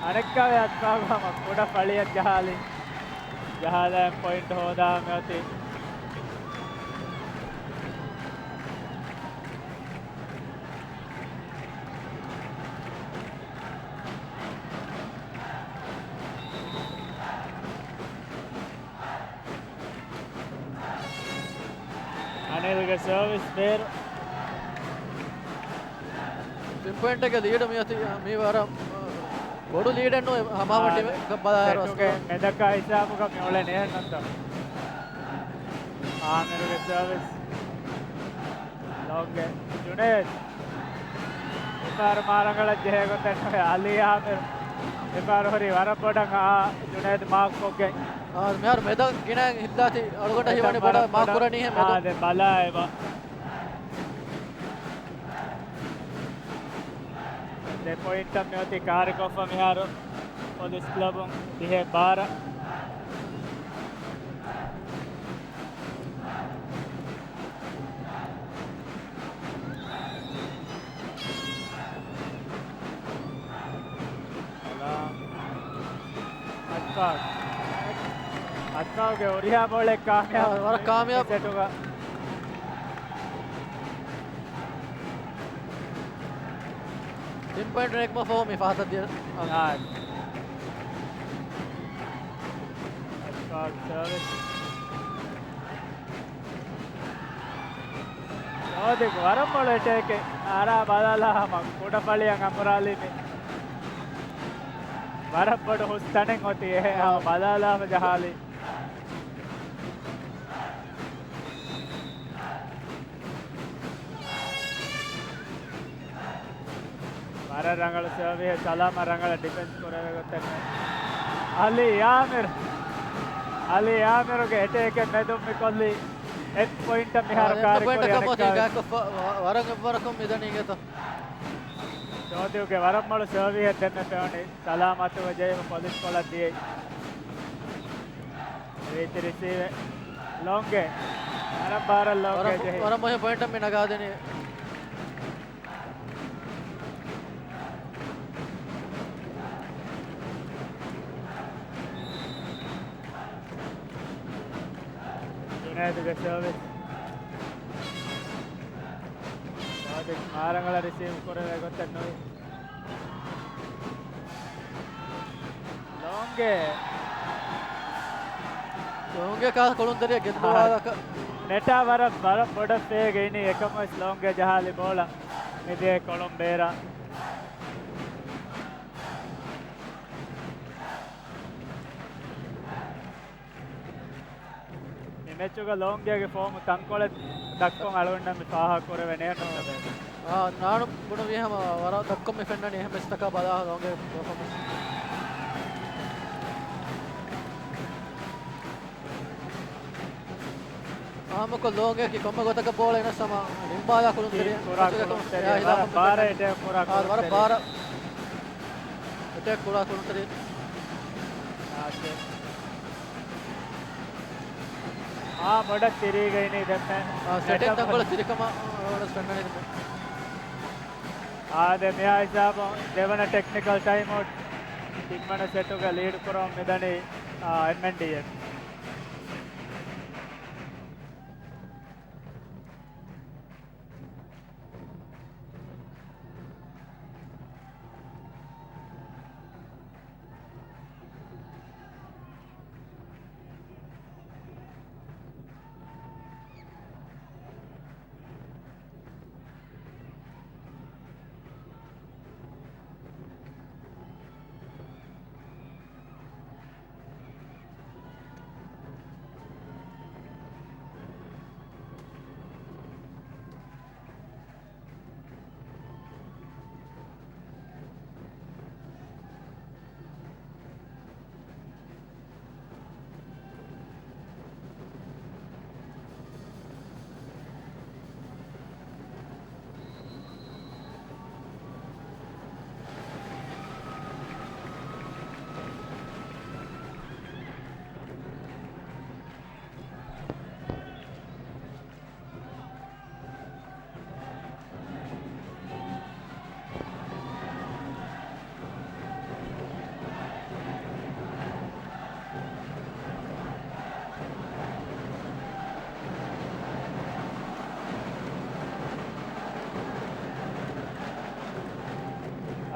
އަނެއްކާވެސް އަސްފާގު ހަމަ ކުޑަ ފަޅިއަށް ޖަހާލި. ޖަހާލައި ޕޮއިންޓް ހޯދާ މިއޮތީ. އަނިލްގެ ސަރވިސް ބޭރު. ޕިންޕޮއިންޓްގެ ލީޑު މިއޮތީ މީ ވަރަށް ބޮޑު ލީޑެއް ނޫން ހަމަހަމަ އާ، ޓީމެއް ބަލާއިރު ސެޓުގެ މެދަކާ ހިސާބުގަ މި އުޅެނީ އެހެންނޫންތޯ. އާމިރުގެ ސަރވިސް. ލޯންގެ ޖުނޭދް. މިފަހަރު މާ ރަނގަޅަށް ޖެހޭ ގޮތެއް ނުވޭ. އަލީ އާމިރު މިފަހަރު ހުރީ ވަރަށް ބޮޑަށް އާ ޖުނޭދް މާކް ކޮށްގެން. އާ، މިހާރު މެދަށް ގިނައިން ހިއްލާތީ އަޅުގަނޑަށް ހީވަނީ ބޮޑަށް މާކް ކުރަނީހޭ މެދުން. އާ، ދެން ބަލާ އެބަ. ދެ ޕޮއިންޓަށް މިއޮތީ ކާރިކޮށްފަ މިހާރު ޕޮލިސް ކްލަބުން ދިހަ ބާރަ. އަތްފާގް. އަތްފާގްގެ ހުރިހާ ބޯޅައެއް ކާމިޔާބު. އާ، ވަރަށް ކާމިޔާބު. ސެޓުގަ. ތިން ޕޮއިންޓް ނެގުމަށްފަހު މި ފަހަތަށް ދިޔަ. އާ. އަތްފާގް ސަރވިސް. ސޯދިކް ވަރަށް މޮޅު އެޓޭކެއް. އަރާ ބަލާލާ ހަމަ ކުޑަފަޅިއަށް އަނބުރާލީ މި. ވަރަށް ބޮޑު ހުސް ތަނެއް އޮތީ އެހެން ހަމަ ބަލާލާފަ ޖަހާލީ. ވަރަށް ރަނގަޅު ސަރވިހެއް، ސަލާމަށް ރަނގަޅަށް ޑިފެންސް ކުރެވޭ ގޮތެއް ނޫން. އަލީ އާމިރު، އަލީ އާމިރުގެ އެޓޭކެއް މެދުން މިކޮށްލީ. އެއް ޕޮއިންޓަށް މިހާރު އާ، ކާރި ކުރި އަނެއްކާވެ. ގާތްކޮށްފަ، ވަ-، ވަރަށް އެއްވަރަކުން މިދަނީ އިނގޭތޯ. ސޯދިކްގެ ވަރަށް މޮޅު ސަރވިހެއް ދެންމެ ފެނުނީ. ސަލާމަތުވެ ޖެހިފަ ޕޮލިސް ކޮޅަށް ދިޔައީ. ރީތި ރިސީވެއް. ލޯންގެ. ވަރަށް ބާރަށް ލޯންގެ ވަރަށް، ޖެހި. ވަރަށް މުހިންމު ޕޮއިންޓެއް މި ނަގާދިނީ. ޖުނޭދުގެ ސަރވިސް. ސޯދިކް މާ ރަނގަޅަށް ރިސީވް ކުރެވޭ ގޮތެއް ނުވި. ލޯންގެ. ލޯންގެ ކާ ކޮޅުންތެރިއަށް ގެންދަވާލާކަށް. ނެޓާ ވަރަށް، ވަރަށް ބޮޑަށް ފޭގެ އިނީ އެކަމަށް ވެސް ލޯންގެ ޖަހާލި ބޯޅަ މިދިޔަ ކޮޅުން ބޭރަށް. މި މެޗުގަ ލޯންގޭގެ ފޯމު ތަންކޮޅެއް ދައްކޮން އަޅުގަނޑަށް މި ފާހަގަ ކުރެވެނޭ ނުންނަވޭ. އާ، ނާނު ބުނުވި ހަމަ ވަރަށް ދައްކޮން މި ފެންނަނީ އެހެން މެޗްތަކާ ބަލާ ލޯންގޭ ޕަރފޯމަންސް. އާއްމުކޮށް ލޯންގޭގެ ކޮންމެ ގޮތަކަށް ބޯޅަ އިނަސް ހަމަ ރިންބާލާ ކުޅުންތެރި ކުރާ ކުޅުންތެރި ވަރަށް ބާރަށް އެޓޭކް ކުރާ ކުޅުންތެރި. އާ، ވަރަށް ބާރަށް އެޓޭކް ކުރާ ކުޅުންތެރި. އެޓޭކް ކުރާ ކުޅުންތެރި. އާ، ބޮޑަށް ތިރީގައިނީ ދެންމެ. އާ، ސެޓެއް ތަންކޮޅެއް ތިރިކަމަށް ވެސް ފެންނަނީ ދެންމެ. އާދެ، މިހާ ހިސާބުން ދެވަނަ ޓެކްނިކަލް ޓައިމްއައުޓް ތިންވަނަ ސެޓުގަ ލީޑް ކުރަމުން މިދަނީ، އާ، އެމްއެންޑީއެފް.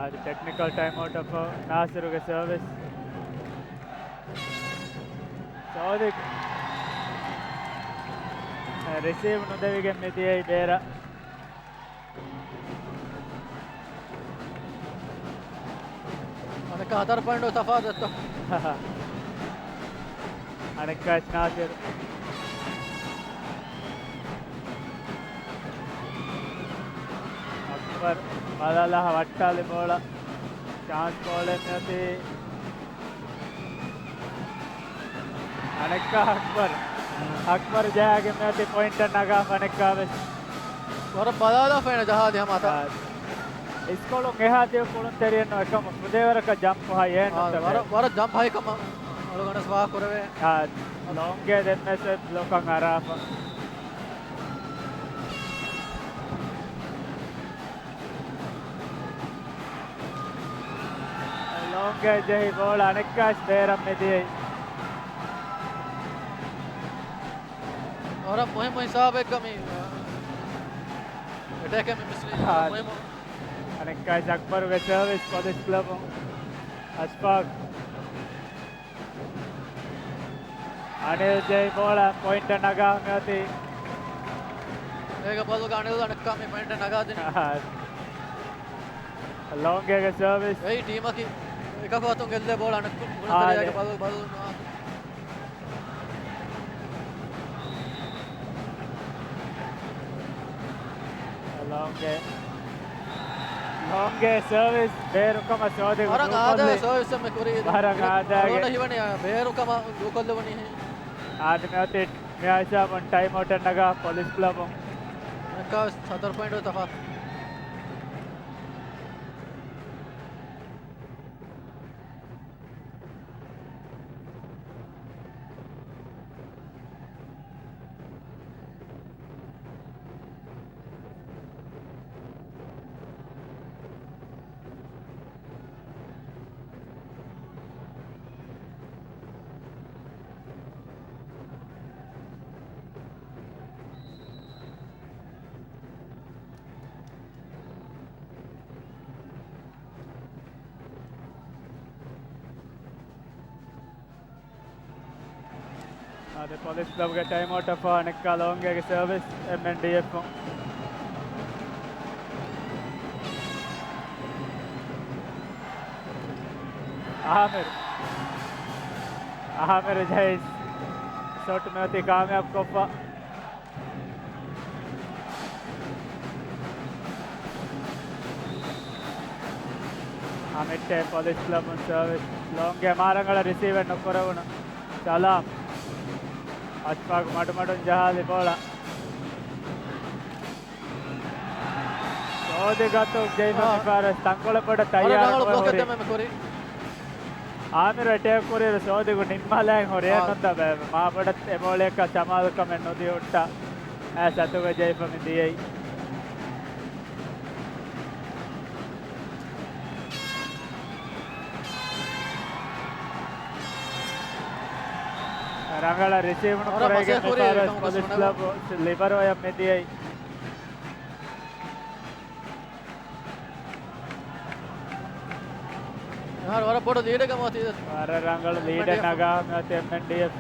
އަދި ޓެކްނިކަލް ޓައިމްއައުޓަށް ނާސިރުގެ ސަރވިސް. ސޯދިކް. އެ، ރިސީވް ނުދެވިގެން މިދިޔައީ ބޭރަށް. އަނެއްކާ ހަތަރު ޕޮއިންޓު ތަފާތު ދެއްތޯ. އަނެއްކާ ނާސިރު. އަކްބަރު ބަލާލާ ވައްޓާލި ބޯޅަ. ޗާންސް ބޯޅައެއް މިއޮތީ. އަނެއްކާ އަކްބަރު. އަކްބަރު ޖަހާގެން މިއޮތީ ޕޮއިންޓަށް ނަގާފަ އަނެއްކާވެސް. ވަރަށް ބަލާލާފައިން ޖަހާލި ހަމަ އަތާ. އާ، އިސްކޮޅުން އެހާ ދިޔަ ކުޅުންތެރިއެއްނު އެކަމަށް ފުދޭވަރަކަށް ޖަމްޕް ހައި އެއް އާ، ނުތަ ވަރަށް، ވަރަށް ޖަމްޕް ހައިކަމަށް އަޅުގަނޑަސް ވާ ކުރެވޭ. އާ، ލޯންގޭ ދެންމެސް ބްލޮކަށް އަރާފަ. ލޯންގޭ ޖެހި ބޯޅަ އަނެއްކާސް ބޭރަށް މިދިޔައީ. ވަރަށް މުހިއްމު ހިސާބެއްގަ މި އެޓޭކެއް މި މިސް އާ، މުހިއްމު. އަނެއްކާސް އަކްބަރުގެ ސަރވިސް ޕޮލިސް ކްލަބު އަޝްފާޤް. އަނިލް ޖެހި ބޯޅަ ޕޮއިންޓަށް ނަގާ މިއޮތީ. އޭގެ ބަދަލުގަ އަނިލް އަނެއްކާ މި ޕޮއިންޓަށް ނަގާދިނީ. އާ. ލޯންގޭގެ ސަރވިސް. އެއީ ޓީމަކީ އެކަކު އަތުން ގެއްލޭ ބޯޅަ އަނެއްކު އާ، ގުޅުންތެރިޔާގެ ދެ. ބަދަލު، ބަދަލު ނުވާ. ލޯންގޭ، ލޯންގޭ ސަރވިސް ބޭރުކަމަށް ސޯދިގު ވަރަށް އާދައިގެ ދޫކޮށްލީ. ސަރވިސް އެއްމެ ކުރީ. ވަރަށް އާދައިގެ. އަޅުގަނޑަށް ހީވަނީ ބޭރުކަމަށް ދޫކޮށްލެވުނީ. އާދެ މިއޮތީ މިއާ ހިސާބުން ޓައިމް އައުޓެއް ނަގާ ޕޮލިސް ކްލަބުން. އަނެއްކާވެސް ހަތަރު ޕޮއިންޓު ތަފާތު. އާދެ، ޕޮލިސް ކްލަބްގެ ޓައިމް އައުޓަށް ފަހު އަނެއްކާ ލޯންގޭގެ ސަރވިސް އެމްއެންޑީއެފް. އާމިރު. އާމިރު ޖަހި ޝޮޓް މިއޮތީ ކާމިޔާބު ކޮށްފަ. އަމިއްޓޭ ޕޮލިސް ކްލަބުން ސަރވިސް. ލޯންގޭ މާރަނގަޅަށް ރިސީވެއް ނުކުރެވުނު. ސަލާމް. އަޝްފާޤް މަޑުމަޑުން ޖަހާލި ބޯޅަ. ސޯދިގު އަތުން ޖެހިފަ އާ. މިފަހަރަށް ތަންކޮޅެއް ބޮޑަށް ވަރަށް ރަނގަޅު ތައްޔާރު ބްލޮކެއް ހުރި. ދެމެ މި ކުރީ. އާމިރު އެޓޭކް ކުރިއިރު ސޯދިގު ނިންމާލައިން ހުރި. އާ. އެހެންނުންތަ ބޭ، މާބޮޑަށް އެ ބޯޅައަކަށް ސަމާލުކަމެއް ނުދިއުންތަ. އައިސް އަތުގަ ޖެހިފަ މި ދިޔައީ. ރަނގަޅަށް ރިސީވް ނުކުރެވިގެން މިފަހަރަށް ޕޮލިސް ކްލަބު ލިބަރޯއަށް މި ދިޔައީ. އެހާރު ވަރަށް ބޮޑު ލީޑެއްގަ މިއޮތީ. ވަރަށް ރަނގަޅު ލީޑެއް ނަގާ މިއޮތީ އެމްއެންޑީއެފް.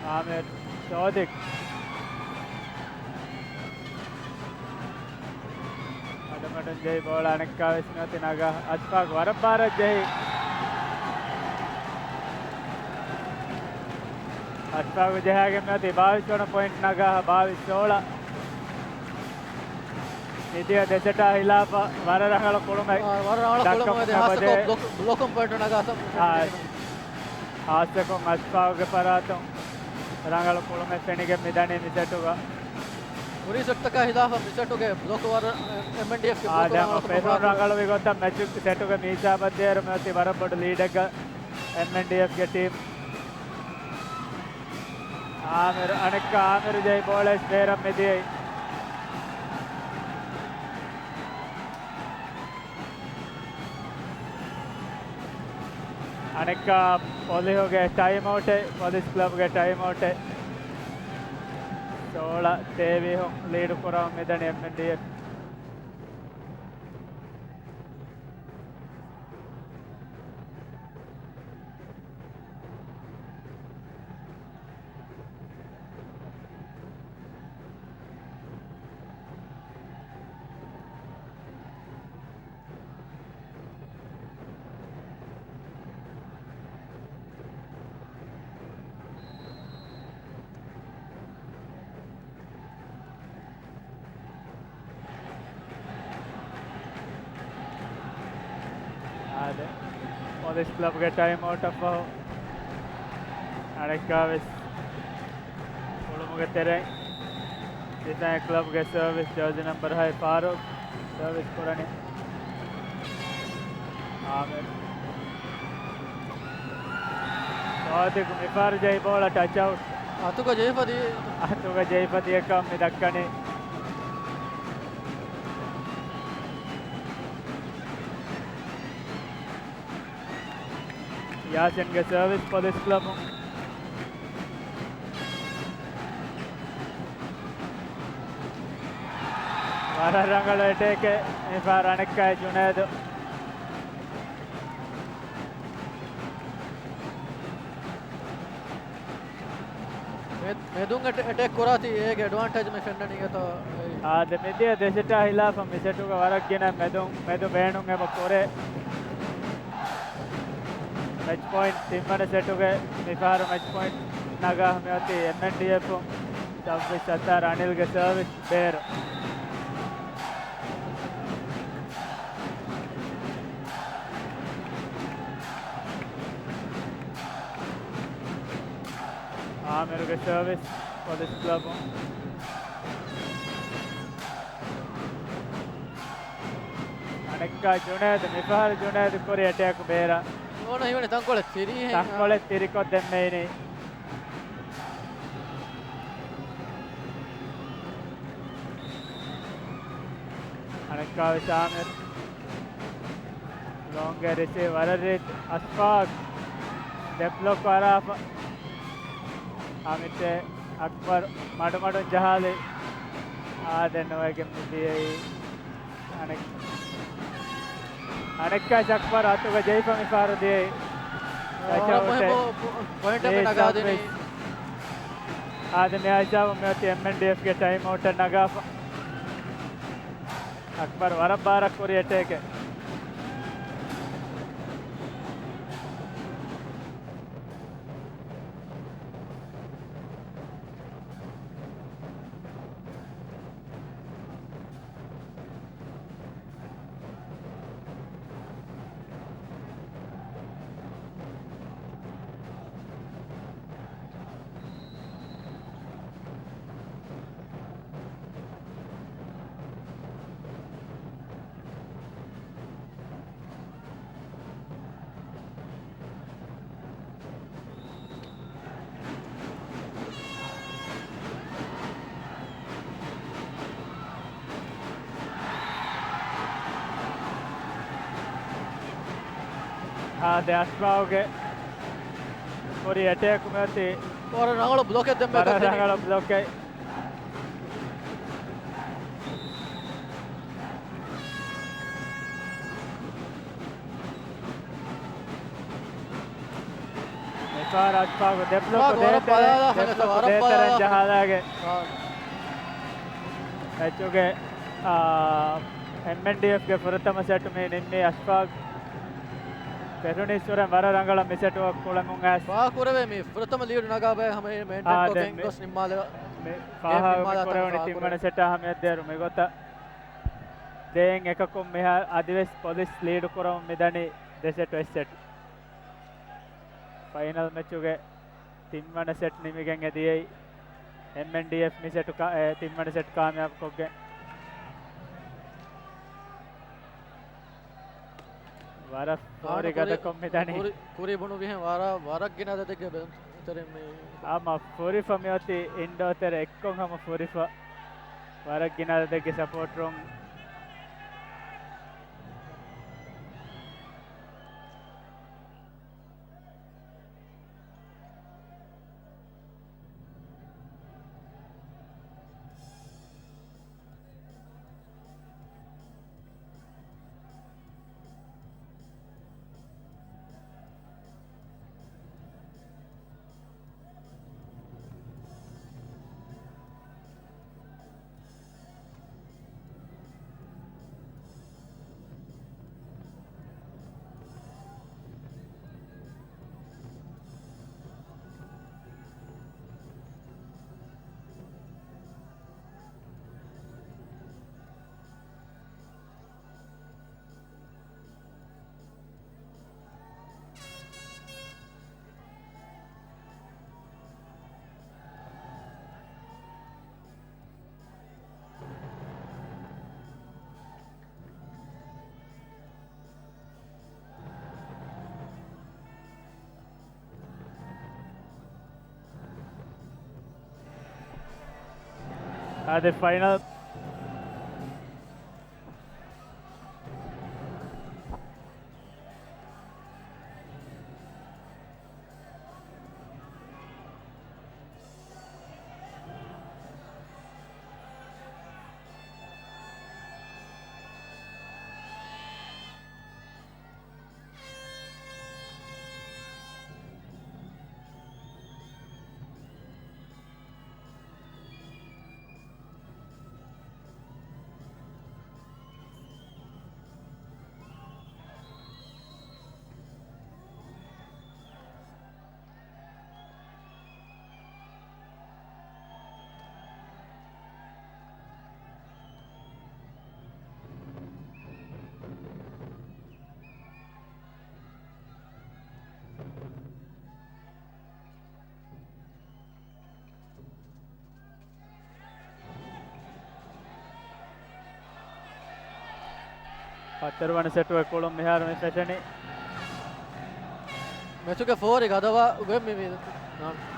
އާމިރު ސޯދިގް. މަޑުމަޑުން ޖެހި ބޯޅަ އަނެއްކާވެސް މިއޮތީ ނަގާ. އަޝްފާޤް ވަރަށް ބާރަށް ޖެހި. އަޝްފާޤް ޖަހާގެން މިއޮތީ ބާވީސް ވަނަ ޕޮއިންޓް ނަގާ، ބާވީސް ސޯޅަ. މިދިޔަ ދެ ސެޓާ ހިލާފަށް ވަރަށް ރަނގަޅު ކުޅުމެއް އާ، ވަރަށް ރަނގަޅު ކުޅުމެއް ދައްކަމުން އެބަދޭ. ބްލޮކު، ބްލޮކުން ޕޮއިންޓު ނަގާ ސަ-، އާ، ހާއްސަކޮށް އަޝްފާޤްގެ ފަރާތުން ރަނގަޅު ކުޅުމެއް ފެނިގެން މިދަނީ މި ސެޓުގަ. ކުރީ ސެޓްތަކާ ހިލާފަށް މި ސެޓުގެ ބްލޮކު ވަރަށް އެމްއެންޑީއެފްގެ އާ، ބްލޮކު ދެން ރަނގަޅު ފެނުން ކުރާ. ރަނގަޅުވި ގޮތަށް މެޗު ސެޓުގެ މި ހިސާބަށް ދޭއިރު މިއޮތީ ވަރަށް ބޮޑު ލީޑެއްގަ އެމްއެންޑީއެފްގެ ޓީމް. އާމިރު، އަނެއްކާ އާމިރު ޖެހި ބޯޅައެއް ބޭރަށް މިދިޔައީ. އަނެއްކާ ޕޮލިހުގެ ޓައިމް އައުޓެއް، ޕޮލިސް ކްލަބްގެ ޓައިމް އައުޓެއް. ސޯޅަ ތޭވީސް ލީޑު ކުރަމުން މިދަނީ އެމްއެންޑީއެފް. ޕޮލިސް ކްލަބްގެ ޓައިމް އައުޓަށް ފަހު އަނެއްކާވެސް ކުޅުމުގެ ތެރެއިން ޑިޒައިން ކްލަބްގެ ސަރވިސް ޖާޒި ނަމްބަރު ހައި ފާރޫޤް ސަރވިސް ކުރަނީ. އާމިރު. ސާދިޤު މިފަހަރު ޖެހި ބޯޅަ ޓަޗް އައުޓް. އަތުގަ ޖެހިފަ ދިޔަ. އަތުގަ ޖެހިފަ ދިޔަކަން މި ދައްކަނީ. ޔާސިންގެ ސަރވިސް ޕޮލިސް ކްލަބުން. ވަރަށް ރަނގަޅު އެޓޭކެއް މިފަހަރު އަނެއްކާ ޖުނޭދު. މެ-، މެދުން އެޓެ-، އެޓޭކް ކުރާތީ އޭގެ އެޑްވާންޓޭޖް މި ފެންނަނީ އެތޯ؟ އާދެ، މިދިޔަ ދެ ސެޓާ ހިލާފަށް މި ސެޓުގަ ވަރަށް ގިނަ މެދުން، މެދު ބޭނުން އެބަ ކުރޭ. މެޗް ޕޮއިންޓް ތިންވަނަ ސެޓުގެ މިފަހަރު މެޗް ޕޮއިންޓް ނަގާ މިއޮތީ އެމްއެންޑީއެފުން. ސައްބީސް ސައްތާރަ އަނިލްގެ ސަރވިސް ބޭރު. އާމިރުގެ ސަރވިސް ޕޮލިސް ކްލަބުން. އަނެއްކާ ޖުނޭދު، މިފަހަރު ޖުނޭދު ކުރި އެޓޭކު ބޭރަށް. އޯނަ ހީވަނީ ތަންކޮޅެއް ތިރީހެއް. ތަންކޮޅެއް ތިރިކޮށްދެން މެއިނީ. އަނެއްކާވެސް އާމިރު. ލޯންގެ ރިސީވް ވަރަށް ރީތި އަސްފާގް ދެ ބްލޮކް އަރާފަ. އާމިރު އަކްބަރު މަޑުމަޑުން ޖަހާލި. އާދެ ނުވެގެން މިދިޔައީ. އަނެއް-، އަނެއްކާ އަކްބަރު އަތުގަ ޖެހިފަ މިފަހަރު ދިޔައީ. ވަރަށް މުހިއްމު ޕޮ-، ޕޮއިންޓަކަށް ނަގާދިނީ. އާދެ މި ހިސާބުން މިއޮތީ އެމްއެންޑީއެފްގެ ޓައިމް އައުޓަށް ނަގާފަ. އަކްބަރު ވަރަށް ބާރަށް ކުރި އެޓޭކެއް. އާދެ، އަސްފާގުގެ ކުރި އެޓޭކު މިއޮތީ. ވަރަށް ރަނގަޅު ބްލޮކެއް ދެންމެ ވަރަށް ރަނގަޅު ބްލޮކެއް. މިފަހަރު އަސްފާގު ދެ ބްލޮކު ދޭތެރެ، ދެ ބްލޮކު ދޭތެރެ ޖަހާލާގެ. އާ. މެޗުގެ، އާ، އެމްއެންޑީއެފްގެ ފުރަތަމަ ސެޓު މި ނިންމީ އަސްފާގް ފެށުނީއްސުރެން ވަރަށް ރަނގަޅަށް މި ސެޓު ކުޅެމުން އައިސް. ފާހަގަކުރެވޭ މި ފުރަތަމަ ލީޑު ނަގާ ބައެއް ހަމަ އެ މެއިންޓެން ކޮށްގެން ގޮސް ނިންމާލެވާ. މި ފާހަގަ މި ކުރެވުނީ ތިންވަނަ ސެޓާ ހަމަޔަށްދޭއިރު މިގޮތަށް. ދެއިން އެކަކުން މިހާ އަދިވެސް ޕޮލިސް ލީޑު ކުރަމުން މިދަނީ ދެ ސެޓު އެއް ސެޓު. ފައިނަލް މެޗުގެ ތިންވަނަ ސެޓް ނިމިގެން އެދިޔައީ އެމްއެންޑީއެފް މި ސެޓު ކާ-، އެ، ތިންވަނަ ސެޓް ކާމިޔާބު ކޮށްގެން. ވަރަށް ފޯރި ގަދަކޮށް މިދަނީ. ކުރި، ކުރި ބުނު ވިހެން ވަރަށް، ވަރަށް ގިނަ އަދަދެއްގެ ބެލުން ތެރެއިން މި. ހަމަ ފުރިފަ މިއޮތީ އިންޑޯ ތެރެ އެއްކޮށް ހަމަ ފުރިފަ. ވަރަށް ގިނަ އަދަދެއްގެ ސަޕޯޓް ރޫމް. އާދެ، ފައިނަލް. ހަތަރުވަނަ ސެޓުގެ ކުޅުން މިހާރު މި ފެށެނީ. މެޗުގެ ފޯރި ގަދަވާ ގޮތް މި، މި،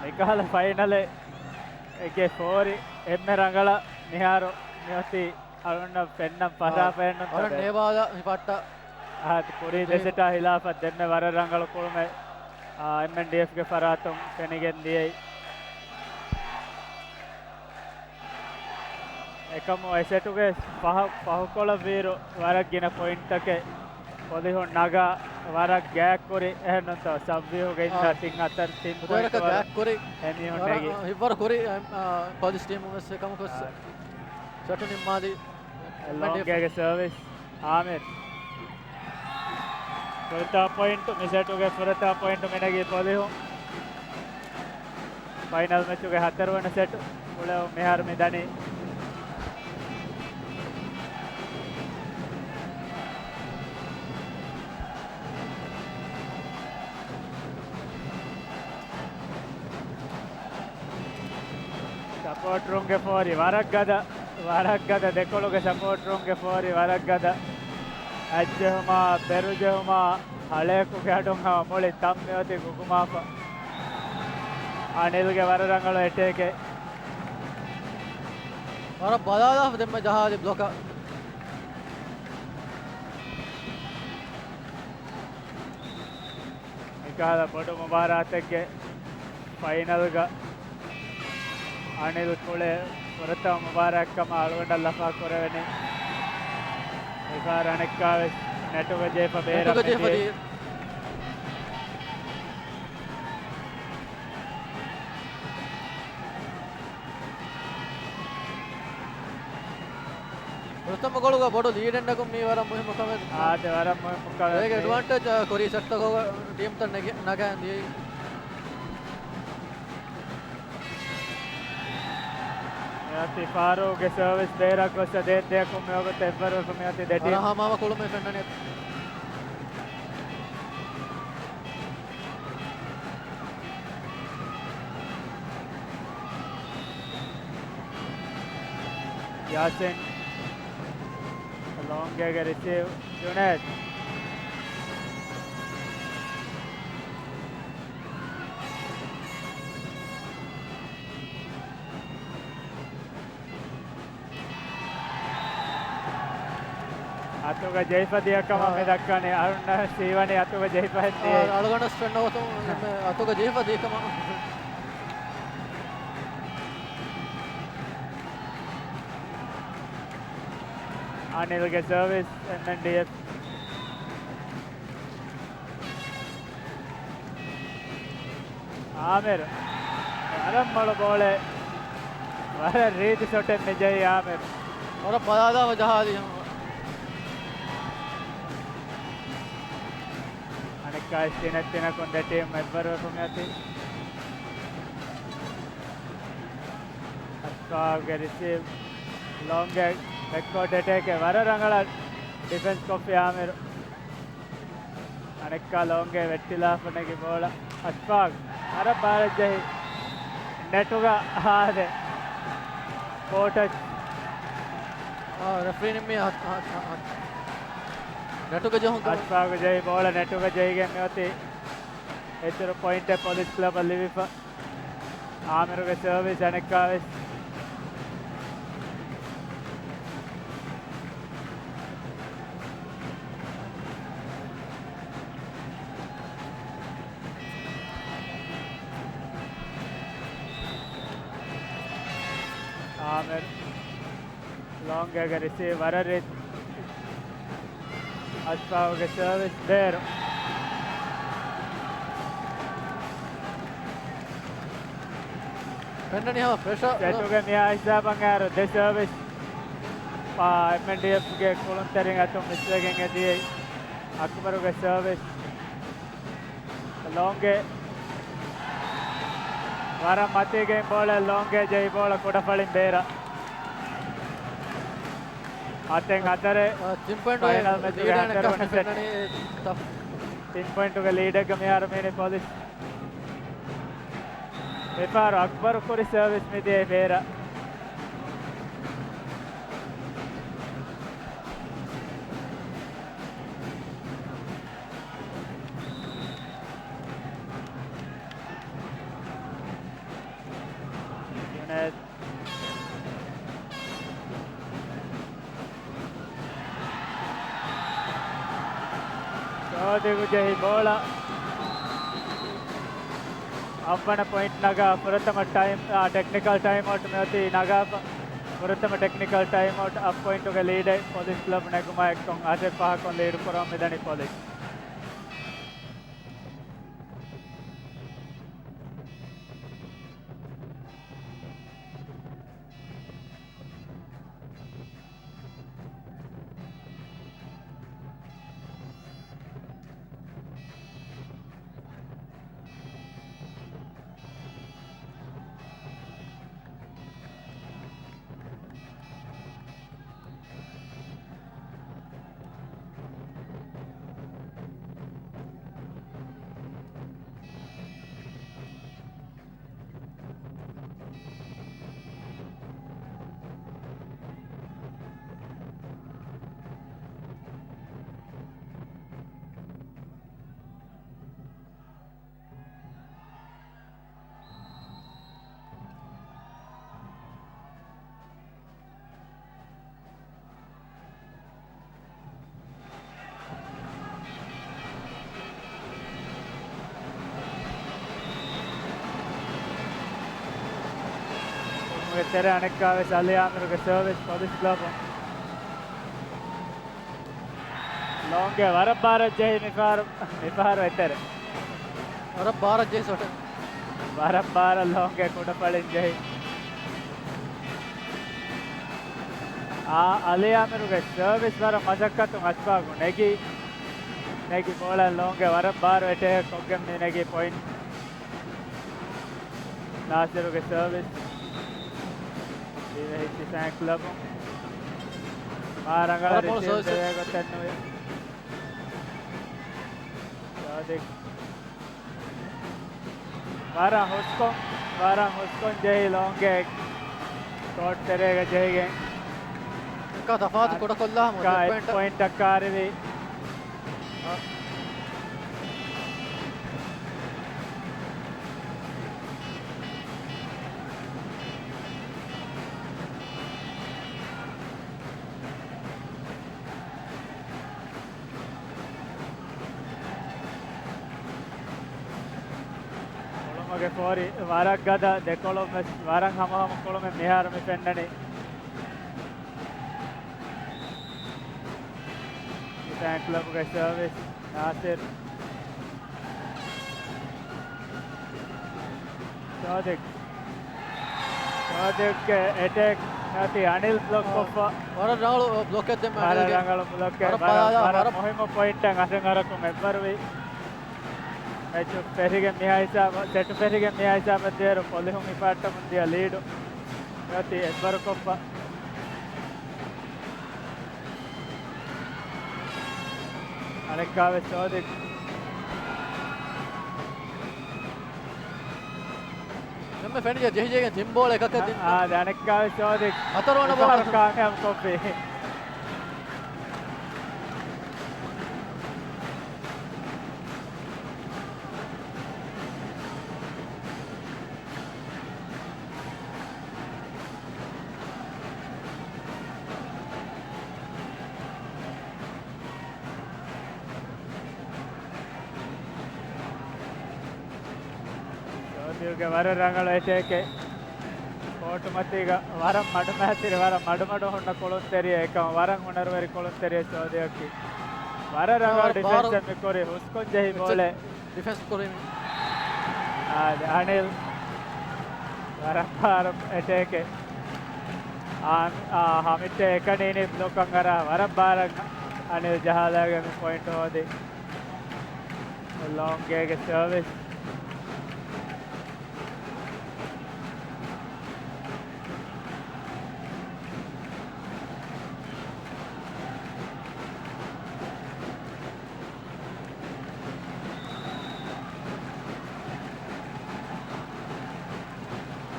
މިކަހަލަ ފައިނަލެއްގެ ފޯރި އެންމެ ރަނގަޅަށް މިހާރު މިއޮތީ. އަޅުގަނޑަށް ފެންނަން ފަށާފައެއްނު އަޅަން ތަބެ. ނޭވާލަ މި ފައްޓަ. އާދެ، ކުރީ ދެ ދެ ސެޓާ ހިލާފަށް ދެންމެ ވަރަށް ރަނގަޅު ކުޅުމެއް، އާ، އެމްއެންޑީއެފްގެ ފަރާތުން ފެނިގެން ދިޔައީ. އެކަމު އެ ސެޓުގެ ފަހަ-، ފަހުކޮޅަށްވީއިރު ވަރަށް ގިނަ ޕޮއިންޓްތަކެއް ޕޮލިހުން ނަގާ ވަރަށް ގާތްކުރި އެހެންނުންތޯ؟ ސައްވީހުގެ އިންނަ އާ. ތިން ހަތަރު ތިން ޕޮއިންޓް ގާތްކުރި ވަރަށް ހިއްވަރު ކުރި، އެ، އާ، ޕޮލިސް ޓީމުން ވެސް އެކަމަކު ވެސް އާ. ސެޓު ނިންމާލި. ލޯނގޭގެ ސަރވިސް އާމިރު. ފުރަތަމަ ޕޮއިންޓު، މި ސެޓުގެ ފުރަތަމަ ޕޮއިންޓު މިނެގީ ޕޮލިހުން. ފައިނަލް މެޗުގެ ހަތަރުވަނަ ސެޓު ކުޅެވުން މިހާރު މި ދަނީ. ސަޕޯޓްރުންގެ ފޯރި ވަރަށް ގަދަ، ވަރަށް ގަދަ، ދެކޮޅުގެ ސަޕޯޓްރުންގެ ފޯރި ވަރަށް ގަދަ. އަތްޖެހުމާ، ބެރުޖެހުމާ، ހަޅޭކުގެ އަޑުން ހަމަ މުޅި ތަން މިއޮތީ ގުގުމާފަ. އަނިލްގެ ވަރަށް ރަނގަޅު އެޓޭކެއް. ވަރަށް ބަލާލާފަ ދެންމެ ޖަހާލި ބްލޮކަށް. މިކަހަލަ ބޮޑު މުބާރާތެއްގެ ފައިނަލްގަ އަނިލް ކުޅޭ ފުރަތަމަ މުބާރާތްކަމަށް އަޅުގަނޑަށް ލަފާ ކުރެވެނީ. މިފަހަރު އަނެއްކާވެސް ނެޓުގަ ޖެހިފަ ބޭރަށް ނެޓުގަ ޖެހިފަ މިދިޔައީ. ދިޔަ. ފުރަތަމަ ގޯލުގަ ބޮޑު ލީޑެއް ނެގުން މީ ވަރަށް މުހިއްމު ކަމެއް. އާދެ، ވަރަށް މުހިއްމު ކަމެއް އޭގެ މީ. އެޑްވާންޓޭޖް ކުރީ ސެޓްތަކުގަ ޓީމްތައް ނެގި-، ނަގައި ދިޔައީ. މިއޮތީ ފާރޫގެ ސަރވިސް ބޭރަށް ގޮއްސަ ދޭއް ދެއަކުން މިވަގުތު އެއްވަރުވެފަ މިއޮތީ ދެ ޓީމް. ވަރަށް ހަމަހަމަ ކުޅުމެއް ފެންނަނީ. ޔާސިން. ލޯނގޭގެ ރިސީވް. ޖުނޭދް. އަތުގަ ޖެހިފަ ދިޔަ ކަމަށް މި ދައްކަނީ. އަޅުންނަށް ހީވަނީ އަތުގަ ޖެހިފަ ހެއްދިޔައީ. އަޅުގަނޑަށް ފެންނަ ގޮތުން އަތުގަ ޖެހިފަ ދިޔަ ކަމަށް. އަނިލްގެ ސަރވިސް، އެމްއެންޑީއެފް. އާމިރު. ވަރަށް މޮޅު ބޯޅައެއް. ވަރަށް ރީތި ޝޮޓެއް މި ޖެހީ އާމިރު. ވަރަށް ބަލާލާފަ ޖަހާލީ. އަނެއްކާވެސް ތިނެއް ތިނަކުން ދެ ޓީމް އެއްވަރުވެފަ މިއޮތީ. އަޝްފާގްގެ ރިސީވް. ލޯނގޭ ބެކްކޯޓް އެޓޭކެއް ވަރަށް ރަނގަޅަށް ޑިފެންސް ކޮށްފި އާމިރު. އަނެއްކާ ލޯނގޭ ވެއްޓިލާފަ ނެގި ބޯޅަ. އަޝްފާގް ވަރަށް ބާރަށް ޖެހި. ނެޓުގަ ހާދެ. ކޯޓަޗް. އާ، ރެފްރީ ނިންމީ އަ-، އަ-، އަ-، އަ-، ނެޓުގަ ޖެހުން ކަމަށް. އަޝްފާގް ޖެހި ބޯޅަ ނެޓުގަ ޖެހިގެން މިއޮތީ. އިތުރު ޕޮއިންޓެއް ޕޮލިސް ކްލަބަށް ލިބިފަ. އާމިރުގެ ސަރވިސް އަނެއްކާވެސް. ލޯނގޭގެ ރިސީވް ވަރަށް ރީތި. އަޝްފާގުގެ ސަރވިސް ބޭރު. ފެންނަނީ ހަމަ ޕްރެޝަރ. ސެޓުގެ މިހާ ހިސާބަށް އައިރު ދެ ސަރވިސް، އާ، އެމްއެންޑީއެފްގެ ކުޅުންތެރިން އަތުން މިސްވެގެން އެދިޔައީ. އަކްބަރުގެ ސަރވިސް. ލޯނގޭ ވަރަށް މަތީގެ ބޯޅަ، ލޯނގޭ ޖެހި ބޯޅަ ކުޑަފަޅިން ބޭރަށް. އަތެއް ހަތަރެއް. އާ، ތިން ޕޮއިންޓު ފައިނަލް މެޗުގެ ލީޑެއް ހަތަރުވަނަ ސެޓް. ފެންނަނީ ތަ- ތިން ޕޮއިންޓުގެ ލީޑެއްގަ މިހާރު މީނީ ޕޮލިސް. މިފަހަރު އަކްބަރު ކުރި ސަރވިސް މިދިޔައީ ބޭރަށް. ޖުނޭދް. ސޯދިގު ޖެހި ބޯޅަ. އަށްވަނަ ޕޮއިންޓް ނަގާ ފުރަތަމަ ޓައިމް، އާ، ޓެކްނިކަލް ޓައިމް އައުޓް މިއޮތީ ނަގާފަ. ފުރަތަމަ ޓެކްނިކަލް ޓައިމް އައުޓް އަށް ޕޮއިންޓުގެ ލީޑެއް ޕޮލިސް ކްލަބް ނެގުމާ އެއްކޮށް އަށެއް ފަހަކުން ލީޑު ކުރަމުން މިދަނީ ޕޮލިސް. ތެރެ އަނެއްކާވެސް އަލީ އާމިރުގެ ސަރވިސް ޕޮލިސް ކްލަބު. ލޯނގޭ ވަރަށް ބާރަށް ޖެހި މިފަހަރު، މިފަހަރު އެތެރެ. ވަރަށް ބާރަށް ޖެހި ސޮޓެއް. ވަރަށް ބާރަށް ލޯނގޭ ކުޑަފަޅިން ޖެހި. އާ، އަލީ އާމިރުގެ ސަރވިސް ވަރަށް މަސައްކަތުން އަޝްފާގު ނެގި، ނެގި ބޯޅަ ލޯނގޭ ވަރަށް ބާރު އެޓޭކް ކޮށްގެން މި ނެގި ޕޮއިންޓް. ނާސިރުގެ ސަރވިސް. ދިވެހި ސިފައިން ކްލަބުން މާ ރަނގަޅަށް ރިސީވް ދެވޭ ގޮތެއް ނުވި. ސޯދިކް. ވަރަށް ހުސްކޮށް، ވަރަށް ހުސްކޮށް ޖެހި ލޯނގޭ ކޯޓް ތެރޭގަ ޖެހިގެން. އެކާ ތަފާތު ކުޑަކޮށްލާ ހަމަ އެއް ޕޮއިންޓަށް ކާރިވި. ކުޅުމުގެ ފޯރި ވަރަށް ގަދަ، ދެކޮޅުން ވެސް ވަރަށް ހަމަހަމަ ކުޅުމެއް މިހާރު މި ފެންނަނީ. ސިފައިން ކްލަބުގެ ސަރވިސް. ނާސިރް. ސޯދިކް. ސޯދިކްގެ އެޓޭކް ނަތި އަނިލް ބްލޮކް ކޮށްފަ. ވަރަށް ރަނގަޅު ބްލޮކެއް ދެން ވަރަށް އަނިލް. ރަނގަޅު ބްލޮކެއް. ވަރަށް ވަރަށް، ބަލާލާ، ވަރަށް ވަރަށް. މުހިއްމު ޕޮއިންޓެއް އަށެއް އަރަކުން އެއްވަރުވި. މެޗު ފެށިގެން މިހާ ހިސާބަށް، ސެޓު ފެށިގެން މިހާ ހިސާބަށް ދޭރު ޕޮލިހުން ހިފާއްޓަމުން ދިޔަ ލީޑު އޮތީ އެއްވަރުކޮށްފަ. އަނެއްކާވެސް ސޯދިކް. އެންމެ ފެނިޖެ ޖެހިޖެހިގެން ތިން ބޯޅަ އެކަކަށް ދިން. އާ، އާދެ، އަނެއްކާވެސް ސޯދިކް. ހަތަރުވަނަ ބޯޅަ. ކާމިޔާބު ކޮށްފި. ސޯދިކްގެ ވަރަށް ރަނގަޅު އެޓޭކެއް. އޮޓޮމެޓިކް ވަރަށް މަޑުމައިތިރި، ވަރަށް މަޑުމަޑު ހުންނަ ކުޅުންތެރިއެއް އެކަމަށް ވަރަށް ހުނަރުވެރި ކުޅުންތެރިއެއް ސޯދިއަކީ. ވަރަށް ރަނގަޅު ވަރަށް ޑިފެންސް ބާރު މިކުރި ހުސްކޮށް ޖެހި އެއްޗެއް ބޯޅެއް. ޑިފެންސް ކުރިން. އާދެ، އަނިލް. ވަރަށް ބާރު އެޓޭކެއް. އާ، އާ، ހަމިއްޓެ އެކަނި އިނީ ބްލޮކަށް އަރާ ވަރަށް ބާރަށް އަނިލް ޖަހާލާގެން މި ޕޮއިންޓް ހޯދި. ލޯންގޭގެ ސަރވިސް.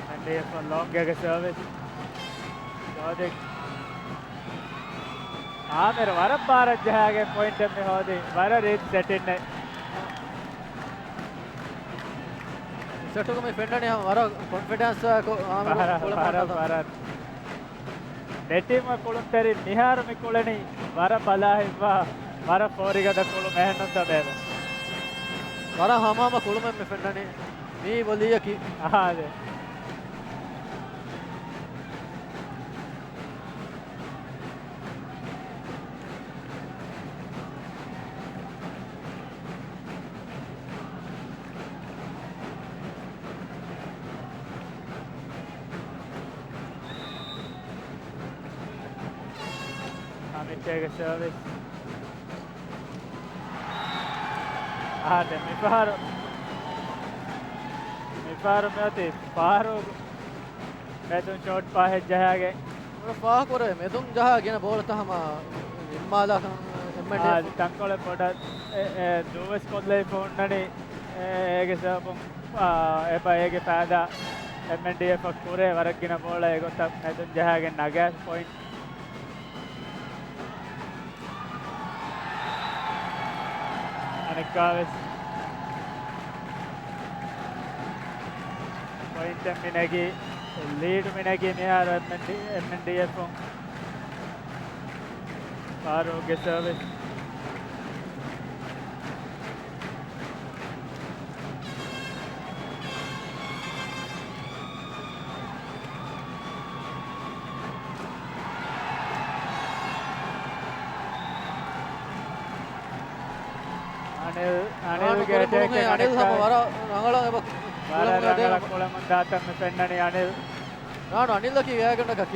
އެމްޑީއެފް ލޯންގޭގެ ސަރވިސް. ސޯދި. އާމިރު ވަރަށް ބާރަށް ޖަހާގެން ޕޮއިންޓެއް މި ހޯދީ. ވަރަށް ރީތި ސެޓިންއެއް. ސެޓުގަ މި ފެންނަނީ ހަމަ ވަރަށް ކޮންފިޑެންސް އާއެކު އާމިރު ވަރަށް، ކުޅެމުން ވަރަށް، ވަރަށް. ދެ ޓީމްގެ ކުޅުންތެރިން މިހާރު މި ކުޅެނީ ވަރަށް ބަލާހިތްވާ، ވަރަށް ފޯރިގަދަ ކުޅުމެއް ނޫންތަ ބޭބެ؟ ވަރަށް ހަމަހަމަ ކުޅުމެއް މި ފެންނަނީ މި ވޮލީއަކީ. އަހާ، އާދެ. ހަމިއްޓޭގެ ސަރވިސް. އާދެ، މިފަހަރު، މިފަހަރު މިއޮތީ ފާރޫގު މެދުން ޝޮޓް ފާހެއް ޖަހާގެން. ފާހަކުރޭ މެދުން ޖަހާ ގިނަ ބޯޅަތައް ހަމަ ނިންމާލާކަން އެމްއެންޑީއެފް. އާދެ، ތަންކޮޅެއް ބޮޑަށް އެ، އެ، ދޫވެސް ކޮށްލައިފަ ހުންނަނީ، އެ، އޭގެ ސަބަބުން، އާ، އެބަ އޭގެ ފައިދާ އެމްއެންޑީއެފަށް ކުރޭ ވަރަށް ގިނަ ބޯޅަ އެގޮތަށް މެދުން ޖަހާގެން ނަގާ ޕޮއިންޓް. އަނެއްކާވެސް ޕޮއިންޓެއް މި ނެގީ، ލީޑު މި ނެގީ މިހާރު އެމްއެންޑީ، އެމްއެންޑީއެފުން. ފާރޫގެ ސަރވިސް. އަނިލް، އަނިލްގެ އަނިލް އެޓޭކެއް ކުޅެމުން އަނިލް ހަމަ ވަރަށް ރަނގަޅަށް އެބަ ވަރަށް ރަނގަޅަށް ކުޅެމުން ދާތަން މި ފެންނަނީ އަނިލް. ރާނު އަނިލްއަކީ ގާތްގަނޑަކަށް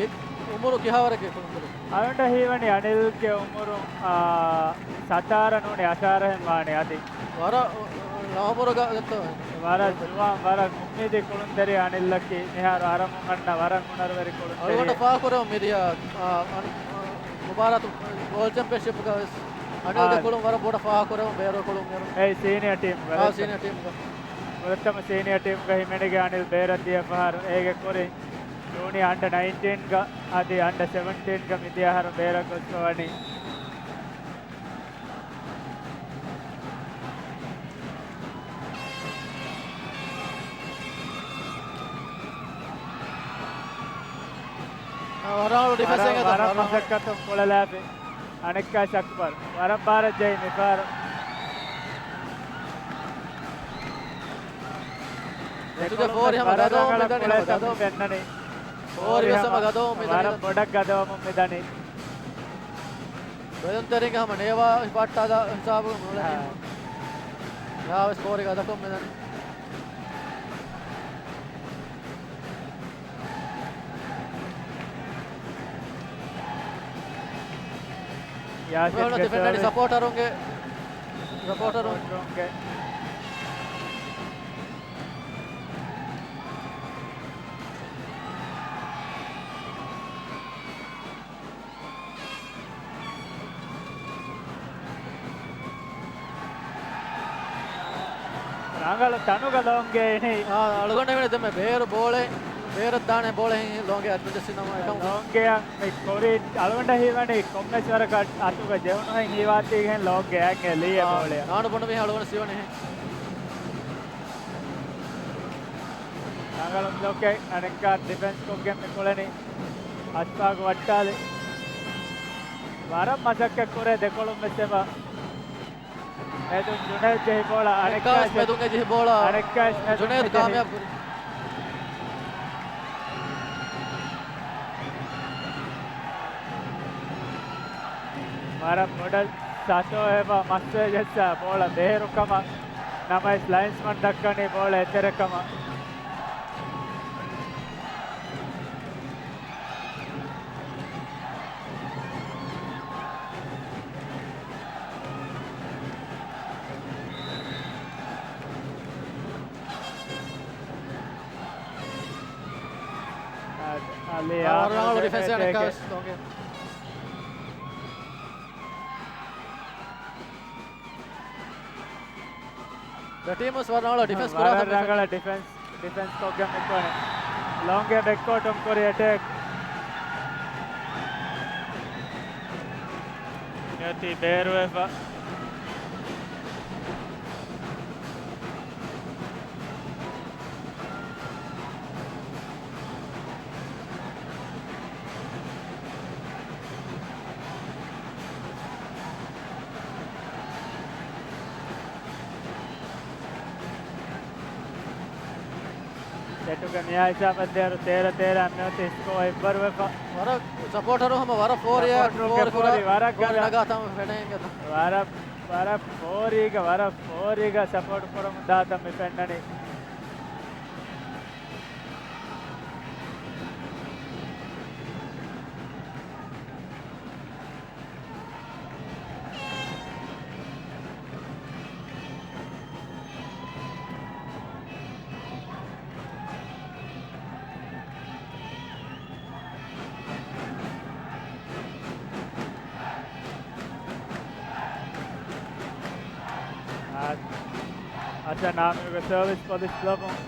އުމުރު ކިހާވަރެއްގެ ކުޅުންތެރި؟ އަޅުގަނޑަށް ހީވަނީ އަނިލްގެ އުމުރު، އާ، ސަތާރަ ނޫނީ އަށާރަހެން ވާނެ އަދި. ވަރަށް ލަމަ އުމުރުގަ ގަތު. ވަރަށް ޒުވާން، ވަރަށް އުއްމީދީ ކުޅުންތެރި އަނިލްއަކީ މިހާރު އަރަމުން އަންނަ ވަރަށް ހުނަރުވެރި ކުޅުންތެރި. އަޅުގަނޑަށް ފާހަކުރެވުން މިދިޔަ، އާ، އަން-، އާ، މުބާރާތު ގޯލް ޗެމްޕިއަންޝިޕްގަ ވެސް އަނިލްގެ އާ، ކުޅުން ވަރަށް ބޮޑަށް ފާހަކުރެވުން ބޭރު ކުޅުން އެރުން. އެއީ ސީނިއަ ޓީމްގަ. އާ، ސީނިއަ ޓީމްގަ. ފުރަތަމަ ސީނިއަ ޓީމްގަ ހިމެނިގެން އަނިލް ބޭރަށް ދިޔަ ފަހަރު އޭގެ ކުރިން ޖޫނިއަ އަންޑަ ނައިންޓީންގަ އަދި އަންޑަ ސެވެންޓީންގަ މިދިޔަ އަހަރު ބޭރަށް ގޮސްފަ ވަނީ. ވަރަށް ވަރަށް މަސައްކަތުން ކުޅެލާފި. އަނެއްކާ ޝަކުބަރު. ވަރަށް ބާރަށް ޖެހި މިފަހަރު. އެތުގެ ފޯރި ހަމަ ވަރަށް ގަދަވަމުން ރަނގަޅަށް މިދަނީ ހަމަ ކުޅޭތަން ގަދަވަމުން. ފެންނަނީ. ފޯރި ވެސް ހަމަ ގަދަވަމުން މިދަނީ. ވަރަށް ބޮޑަށް ގަދަވަމުން މިދަނީ. ބެލުންތެރިންގެ ހަމަ ނޭވާ ހިފަހައްޓާލާ ހިސާބުގަ މިއުޅެނީ. އާ. ޔާވެސް ފޯރި ގަދަކޮށް މިދަނީ. ޔާސިންގެ ދެފެންނަނީ ސަޕޯޓަރުންގެ، ސަޕޯޓަރުންގެ. ރަނގަޅު ތަނުގަ ލޯންގޭ އިނީ. އާ، އަޅުގަނޑަށް ހީވަނީ ދެންމެ ބޭރު ބޯޅަ، ބޭރަށް ދާނެ ބޯޅަ ހިނގި ލޯންގޭ އަތުން ޖެއްސި ނަމަ އެކަމު. ލޯންގޭއަށް މި ކުރި އަޅުގަނޑަށް ހީވަނީ ކޮންމެސް ވަރަކަށް އަތުގަ ޖެހުނުހެން ހީވާތީގެން ލޯންގޭއަށް ލީއޭ ބޯޅަ. ނާނު ބުނުމީ އަޅުގަނޑަށް ހީވަނީ. ރަނގަޅު ބްލޮކެއް އަނެއްކާ ޑިފެންސް ކޮށްގެން މި ކުޅެނީ. އަސްފާގު ވައްޓާލި. ވަރަށް މަސައްކަތް ކުރޭ ދެކޮޅުން ވެސް އެބަ. މެދުން ޖުނައިދް ޖެހި ބޯޅަ. އަނެއްކާވެސް މެދުން ޖެހި ބޯޅަ. އަނެއްކާވެސް މެދުން ޖުނައިދް ޖެހި. ކާމިޔާބު ކުރި. ވަރަށް ބޮޑަށް ސަތޯ އެބަ މައްސަވެ ޖައްސާ ބޯޅަ ބޭރުކަމަށް، ނަމަވެސް ލައިންސްމަން ދައްކަނީ ބޯޅަ އެތެރެކަމަށް. އަލި އާ، ވަރަށް ރަނގަޅު ޑިފެންސް އަނެއްކާވެސް ލޮނގެ. ދެ ޓީމުސް ވަރަށް ރަނގަޅަށް ޑިފެންސް ކުރާ ވަރަށް ރަނގަޅަށް ޑިފެންސް، ޑިފެންސް ކޮށްގެން މިތޯނެ. ލޮނގެ ބެކްކޯޓުން ކުރި އެޓޭކް. މިއޮތީ ބޭރުވެފަ. ސެޓުގެ މިއާ ހިސާބަށް ދޭއިރު ތޭރަ ތޭރަ މިއޮތީ ސްކޯ އެއްވަރުވެފަ. ވަރަށް ސަޕޯޓަރު ހަމަ ވަރަށް ފޯރިއަށް ސަޕޯޓަރުގެ ފޯރި ކުރާ ފޯރި ވަރަށް ފޯރި ގަދަ. ނަގާ ތަން ފެނޭ އިނގޭތަ؟ ވަރަށް، ވަރަށް ފޯރީގަ، ވަރަށް ފޯރީގަ ސަޕޯޓް ކުރަމުން ދާތަން މި ފެންނަނީ. އަސަން އާމިރުގެ ސަރވިސް ޕޮލިސް ލަބުން.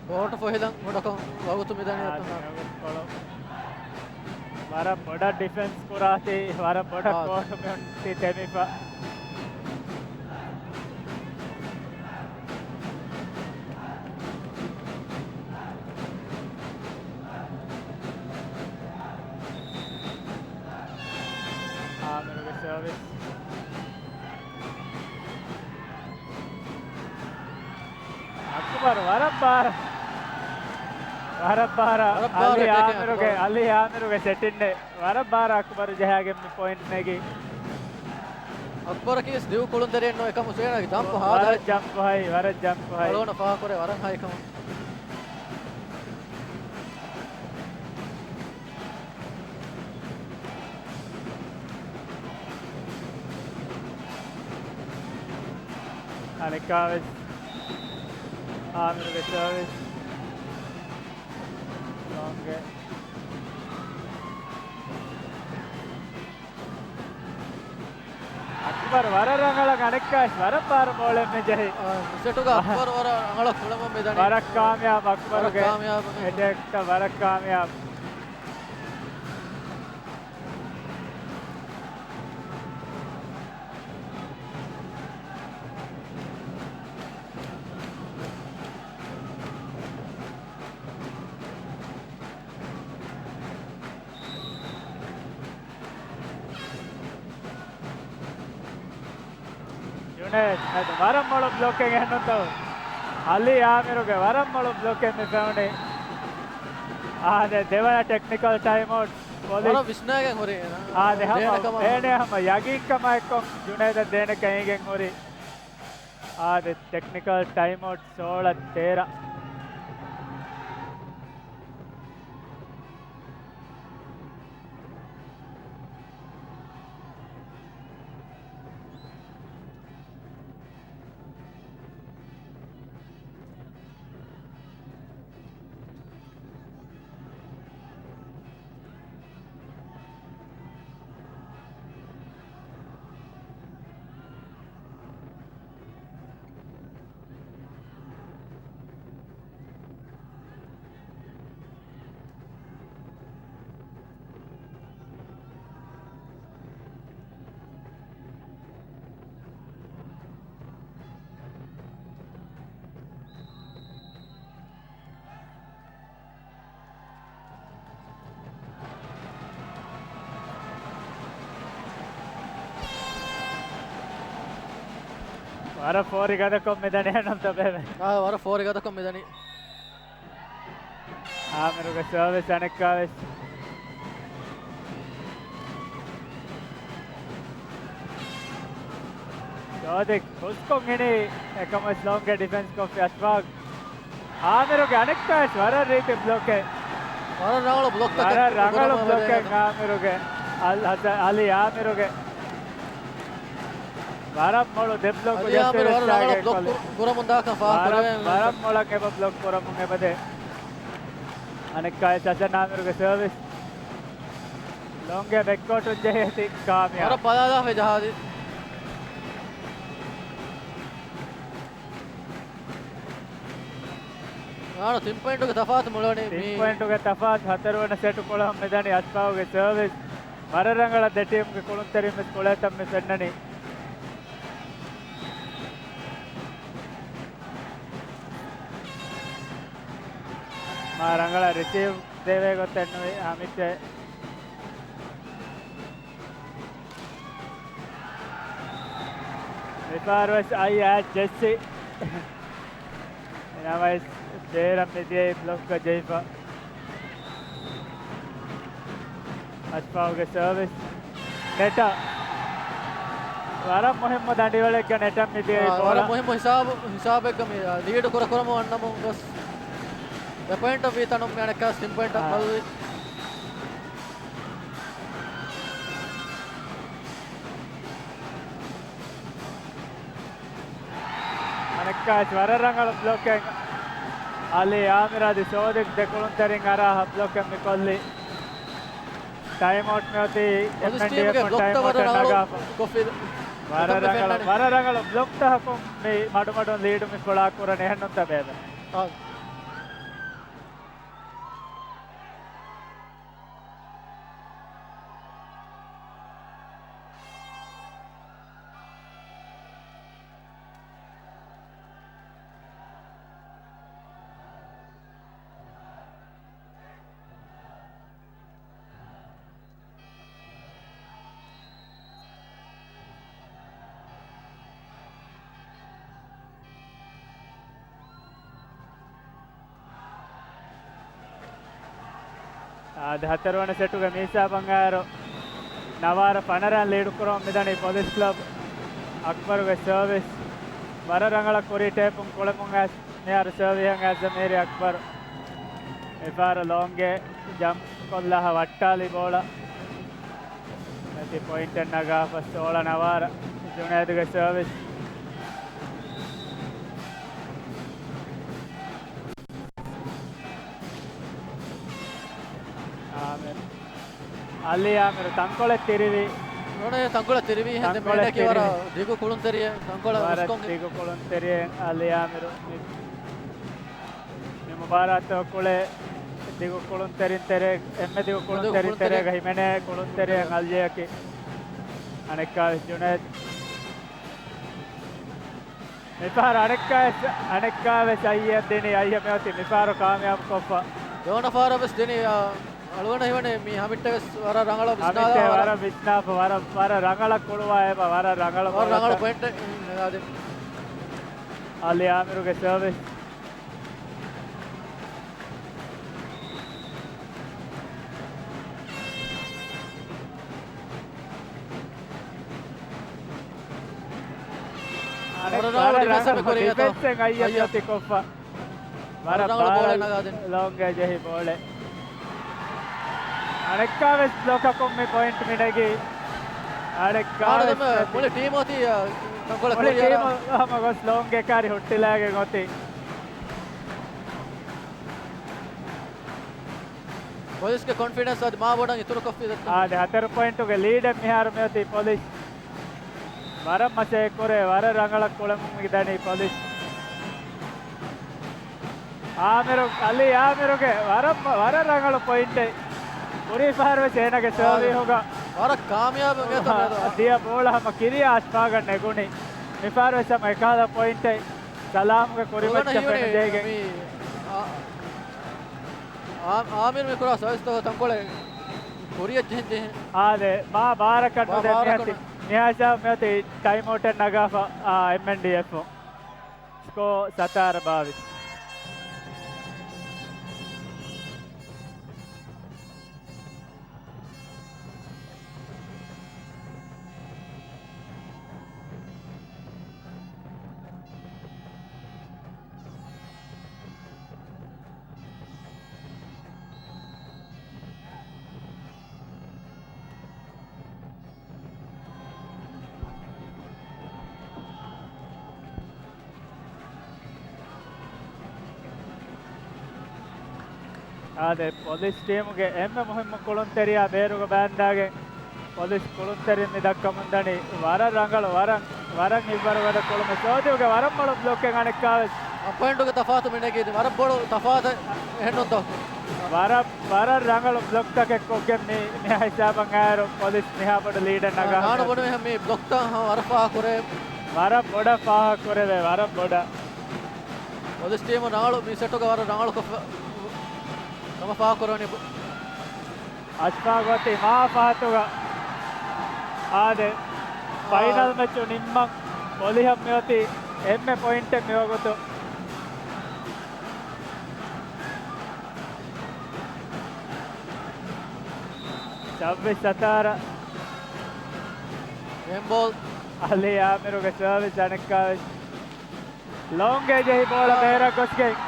ކޯޓު ފޮހިލަން ބޮޑަކަށް ވަގުތު މިދަނީ އާ، އަތުން. ވަރަށް ބޮޑަށް ޑިފެންސް ކުރާތީ، ވަރަށް ބޮޑަށް އާ. ކޯޓު މިއޮންތީ ތެމިފަ. އާމިރުގެ ސަރވިސް. އަކުބަރު ވަރަށް ބާރަށް، ވަރަށް ބާރަށް ވަރަށް ބާރަށް އަލީ އެޓޭކެއް އާމިރުގެ، އަކުބަރު. އަލީ އާމިރުގެ ސެޓިން ވަރަށް ބާރަށް އަކުބަރު ޖަހާގެން މި ޕޮއިންޓް ނެގީ. އަކުބަރަކީ ދިގު ކުޅުންތެރިއެއް ނޫން، އެކަމު ސުވޭނާގެ ޖަމްޕް ވަ-، ހާދަ ވަރަށް ޖަމްޕް ހައި، ވަރަށް ޖަމްޕް ހައި. އަޅުގަނޑަށް ފާހަގަކުރޭ ވަރަށް ހައި ކަމަށް. އަނެއްކާވެސް އާމިރުގެ ސަރވިސް. ލޯންގެ. އަކުބަރު ވަރަށް ރަނގަޅަށް އަނެއްކާވެސް ވަރަށް ބާރަށް ބޯޅައެއް މި ޖެހި. އާ، ސެޓުގަ އަކުބަރު ވަރަށް ރަނގަޅަށް ކުޅަމުން މި ދަނީ. ވަރަށް ކާމިޔާބު އަކުބަރުގެ ވަރަށް ކާމިޔާބު. އެޓޭކްތައް ވަރަށް ކާމިޔާބު. ޖުނޭދް ވަރަށް މޮޅު ބްލޮކެއް އެހެންނުތޯ؟ އަލީ އާމިރުގެ ވަރަށް މޮޅު ބްލޮކެއް މި ފެނުނީ. އާދެ، ދެވަނަ ޓެކްނިކަލް ޓައިމްއައުޓް ޕޮލިސް. ވަރަށް ވިސްނާގެން ހުރި އޭނާ. އާދެ، ހަމަ ދޭނެ ކަމަށް. އޭނަ ހަމަ ޔަގީންކަމާ އެއްކޮށް ޖުނޭދަށް ދޭނެ ކަމަށް އެނގެން ހުރި. އާދެ، ޓެކްނިކަލް ޓައިމްއައުޓް ސޯޅަ ތޭރަ. ވަރަށް ފޯރި ގަދަކޮށް މިދަނީ އެހެންނުންތަ ބޭބެ؟ އާ، ވަރަށް ފޯރި ގަދަކޮށް މިދަނީ. އާމިރުގެ ސަރވިސް އަނެއްކާވެސް. ސޯދިކް ހުސްކޮށް އިނީ އެކަމަށް ލޯންގެ ޑިފެންސް ކޮށްފި އަޝްފާގް. އާމިރުގެ އަނެއްކާވެސް ވަރަށް ރީތި ބްލޮކެއް. ވަރަށް ރަނގަޅު ބްލޮކްތަކެއް ވަރަށް ރަނގަޅު ކުރަމުން ބްލޮކެއް އެބަދޭ. އާމިރުގެ. އަލް ހަސަ-، އަލީ އާމިރުގެ. ވަރަށް މޮޅު ދެ ބްލޮކް އަލީ އާމިރު ވަރަށް ރަނގަޅު ބްލޮކް ކުރު-، ކުރަމުން ދާކަން ފާހަގަ ވަރަށް، ކުރެވޭ. ވަރަށް މޮޅަށް އެބަ ބްލޮކް ކުރަމުން އެބަދޭ. އަނެއްކާވެސް ހަސަން އާމިރުގެ ސަރވިސް. ލޯންގެ ބެކްކޯޓުން ޖެހޭތީ ކާމިޔާބު. ވަރަށް ބަލާލާފައި ޖަހާލި. އާނ ތިން ޕޮއިންޓުގެ ތަފާތު މޮޅަށް ތިން މި ޕޮއިންޓުގެ ތަފާތު ހަތަރުވަނަ ސެޓު ކޮޅަށް މިދަނީ އަޝްފާގުގެ ސަރވިސް. ވަރަށް ރަނގަޅަށް ދެ ޓީމުގެ ކުޅުންތެރިން ވެސް ކުޅޭތަން މި ފެންނަނީ. މާ ރަނގަޅަށް ރިސީވް ދެވޭ ގޮތެއް ނުވި ހަމިއްޓެ. މިފަހަރު ވެސް އައި އާ ޖެއްސި. ނަމަވެސް ބޭރަށް މިދިޔައީ ބްލޮކްގަ ޖެހިފަ. އަޝްފާގުގެ ސަރވިސް. ނެޓަށް. ވަރަށް މުހިއްމު ދަނޑިވަޅެއްގަ ނެޓަށް މިދިޔައީ އާ، ބޯޅަ. ވަރަށް މުހިއްމު ހިސާބު، ހިސާބެއްގަ މި، އާ، ލީޑު ކުރަ ކުރަމުން އަންނަމުން ގޮސް ދެ ޕޮއިންޓަށް ވީ ތަނުން މި އަނެއްކާ ތިން ޕޮއިންޓަށް އާ. ބަލުވި. އަނެއްކާވެސް ވަރަށް ރަނގަޅު ބްލޮކެއް. އަލީ އާމިރު އަދި ސޯދިކް ދެ ކުޅުންތެރިން އަރާ ހަ ބްލޮކެއް މި ކޮށްލީ. ޓައިމް އައުޓް މި އޮތީ އޮތީސް އެމްއެންޑީއެފް ޓީމުގެ ބްލޮކްތައް ޓައިމް ވަރަށް އައުޓެއް ރަނގަޅު ނަގާފަ. ކޮށްފި ވަރަށް އެކަން ރަނގަޅު، ފެންނަނީ. ވަރަށް ރަނގަޅު ބްލޮކްތަކަކުން މި މަޑުމަޑުން ލީޑު މި ފުޅާ ކުރަނީ އެހެންނުންތަ ބޭބެ؟ އާ. އާދެ، ހަތަރުވަނަ ސެޓުގެ މި ހިސާބަށް އައިރު، ނަވާރަ ފަނަރައިން ލީޑު ކުރަމުން މިދަނީ ޕޮލިސް ކްލަބް. އަކްބަރުގެ ސަރވިސް ވަރަށް ރަނގަޅަށް ކުރީ ޓޭޕުން ކުޅެމުން އައިސް، މިހާރު ސަރވިހަށް އައިސް ޒަމީރީ އަކްބަރު. މިފަހަރު ލޯންގެ ޖަމްޕް ކޮށްލާ ހަ ވައްޓާލި ބޯޅަ. އެތި ޕޮއިންޓެއް ނަގާފަ ސޯޅަ ނަވާރަ. ޖުނޭދުގެ ސަރވިސް. އާމިރު. އަލީ އާމިރު ތަންކޮޅެއް ތިރިވި. ނޫނޭ ތަންކޮޅެއް ތިރިވި ހެން ތަންކޮޅެއް މީނަކީ ވަރަށް ތިރިވި. ދިގު ކުޅުންތެރިއެއް. ތަންކޮޅަށް ވަރަށް ހުސްކޮށް ދިގު ކުޅުންތެރިއެއް އަލީ އާމިރު. މި، މި މުބާރާތަށް ކުޅޭ ދިގު ކުޅުންތެރިން ތެރޭ، އެންމެ ދިގު ކުޅުންތެރިން ތެރޭގަ ހިމެނޭ ކުޅުންތެރިއެއް އަލްޔަކީ. އަނެއްކާވެސް ޖުނޭދް. މިފަހަރު އަނެއްކާވެސް، އަނެއްކާވެސް އައްޔަށް ދިނީ، އައްޔަ މިއޮތީ މިފަހަރު ކާމިޔާބު ކޮށްފަ. ދެވަނަ ފަހަރަށް ވެސް ދިނީ، އަޅުގަނޑަށް ހީވަނީ މި ހަމިއްޓެ ވެސް ވަރަށް ރަނގަޅަށް ވިސްނާލާ ވަރަށް ވިސްނާފަ، ވަރަށް، ވަރަށް ރަނގަޅަށް ކުޅުވާ އެބަ، ވަރަށް ރަނގަޅަށް ވަރަށް ރަނގަޅު ބޯޅަތައް. ޕޮއިންޓެއް، އާދެ. އަލީ އާމިރުގެ ސަރވިސް. ވަރަށް ރަނގަޅު ޑިފެންސް ކުރި އަތޮ. ޑިފެންސެއް އައްޔަ އައްޔަ. މިއޮތީ ކޮށްފަ. ވަރަށް ވަރަށް ރަނގަޅު ބޯޅަ ބޯޅަ ނަގާދެން. ލޯންގޭ ޖެހި ބޯޅެ. އަނެއްކާވެސް ބްލޮކަކުން މި ޕޮއިންޓް މި ނެގީ. އަނެއްކާވެސް އާނަދަމ މުޅި ޓީމު އޮތީ، އަ، ތަންކޮޅަށް މުޅި ކުރިއަރާ. ޓީމު ހަމަ ގޮސް ލޯންގޭ ކާރި ހުއްޓިލާގެން އޮތީ. ޕޮލިސްގެ ކޮންފިޑެންސް އަދި މާ ބޮޑަށް އިތުރުކޮށްފި ދެއްތޯ. އާދެ، ހަތަރު ޕޮއިންޓުގެ ލީޑެއް މިހާރު މިއޮތީ ޕޮލިސް. ވަރަށް މަސައްކަތް ކުރޭ، ވަރަށް ރަނގަޅަށް ކުޅެމުން މިދަނީ ޕޮލިސް. އާމިރު، އަލީ އާމިރުގެ ވަރަށް، ވަރަށް ރަނގަޅު ޕޮއިންޓެއް. ކުރީ ފަހަރު ވެސް އޭނަގެ ސަރވީހުގަ ވަރަށް ކާމިޔާބު އިނގޭތޯ މިއަދު. ދިޔަ ބޯޅަ ހަމަ ކިރިޔާ އަޝްފާގަށް ނެގުނީ. މިފަހަރު ވެސް ހަމަ އެކަހަލަ ޕޮއިންޓެއް ސަލާމްގެ ކުރިމައްޗަށް ފެނިދޭގެން. މި، އާ، އާ، އާމިރު މި ކުރާ ސަރވިސްތަކަށް ތަންކޮޅެއް ކުރިއަށް ޖެހެން ޖެހެން. އާދެ، މާ ބާރަކަށް ނުދޭ މިއޮތީ. މިހާ ހިސާބު މިއޮތީ ޓައިމް އައުޓެއް ނަގާފަ، އާ، އެމްއެންޑީއެފް. ސްކޯ ސަތާރަ ބާވީސް. އާދެ، ޕޮލިސް ޓީމުގެ އެންމެ މުހިއްމު ކުޅުންތެރިޔާ ބޭރުގަ ބާންދާގެން ޕޮލިސް ކުޅުންތެރިން މި ދައްކަމުންދަނީ ވަރަށް ރަނގަޅު، ވަރަށް، ވަރަށް ހިތްވަރުގަދަ ކުޅުމެއް. ސޯދިއުގެ ވަރަށް މޮޅު ބްލޮކެއް އަނެއްކާވެސް. އަ، ޕޮއިންޓުގެ ތަފާތު މި ނެގީ ވަރަށް ބޮޑު ތަފާތެއް އެހެންނުންތޯ؟ ވަރަށް، ވަރަށް ރަނގަޅު ބްލޮކްތަކެއް ކޮށްގެން މި، މިހާ ހިސާބަށް އައިރު ޕޮލިސް މިހާ ބޮޑު ލީޑެއް ނަގާ. ނާނު ބޮޑު މިހެން މި ބްލޮކްތައް ހަމަ ވަރަށް ފާހަގަ ކުރޭ. ވަރަށް ބޮޑަށް ފާހަގަ ކުރެވޭ، ވަރަށް ބޮޑަށް. ޕޮލިސް ޓީމު ރަނގަޅު މި ސެޓުގަ ވަރަށް ރަނގަޅު ކޮށްފަ، ހަމަ ފާހަގަ ކުރެވެނީ. އަސްފާގޮތި މާ ފަހަތުގަ އާދެ، ފައިނަލް މެޗު ނިންމަން ޕޮލިހަށް މިއޮތީ އެންމެ ޕޮއިންޓެއް މިވަގުތު. ސައްވީސް ސަތާރަ. އެމްބޯލް. އަލީ އާމިރުގެ ސަރވިސް އަނެއްކާވެސް. ލޯންގް ރޭންޖް އެހި ބޯޅަ ބޭރަށް ގޮސްގެން.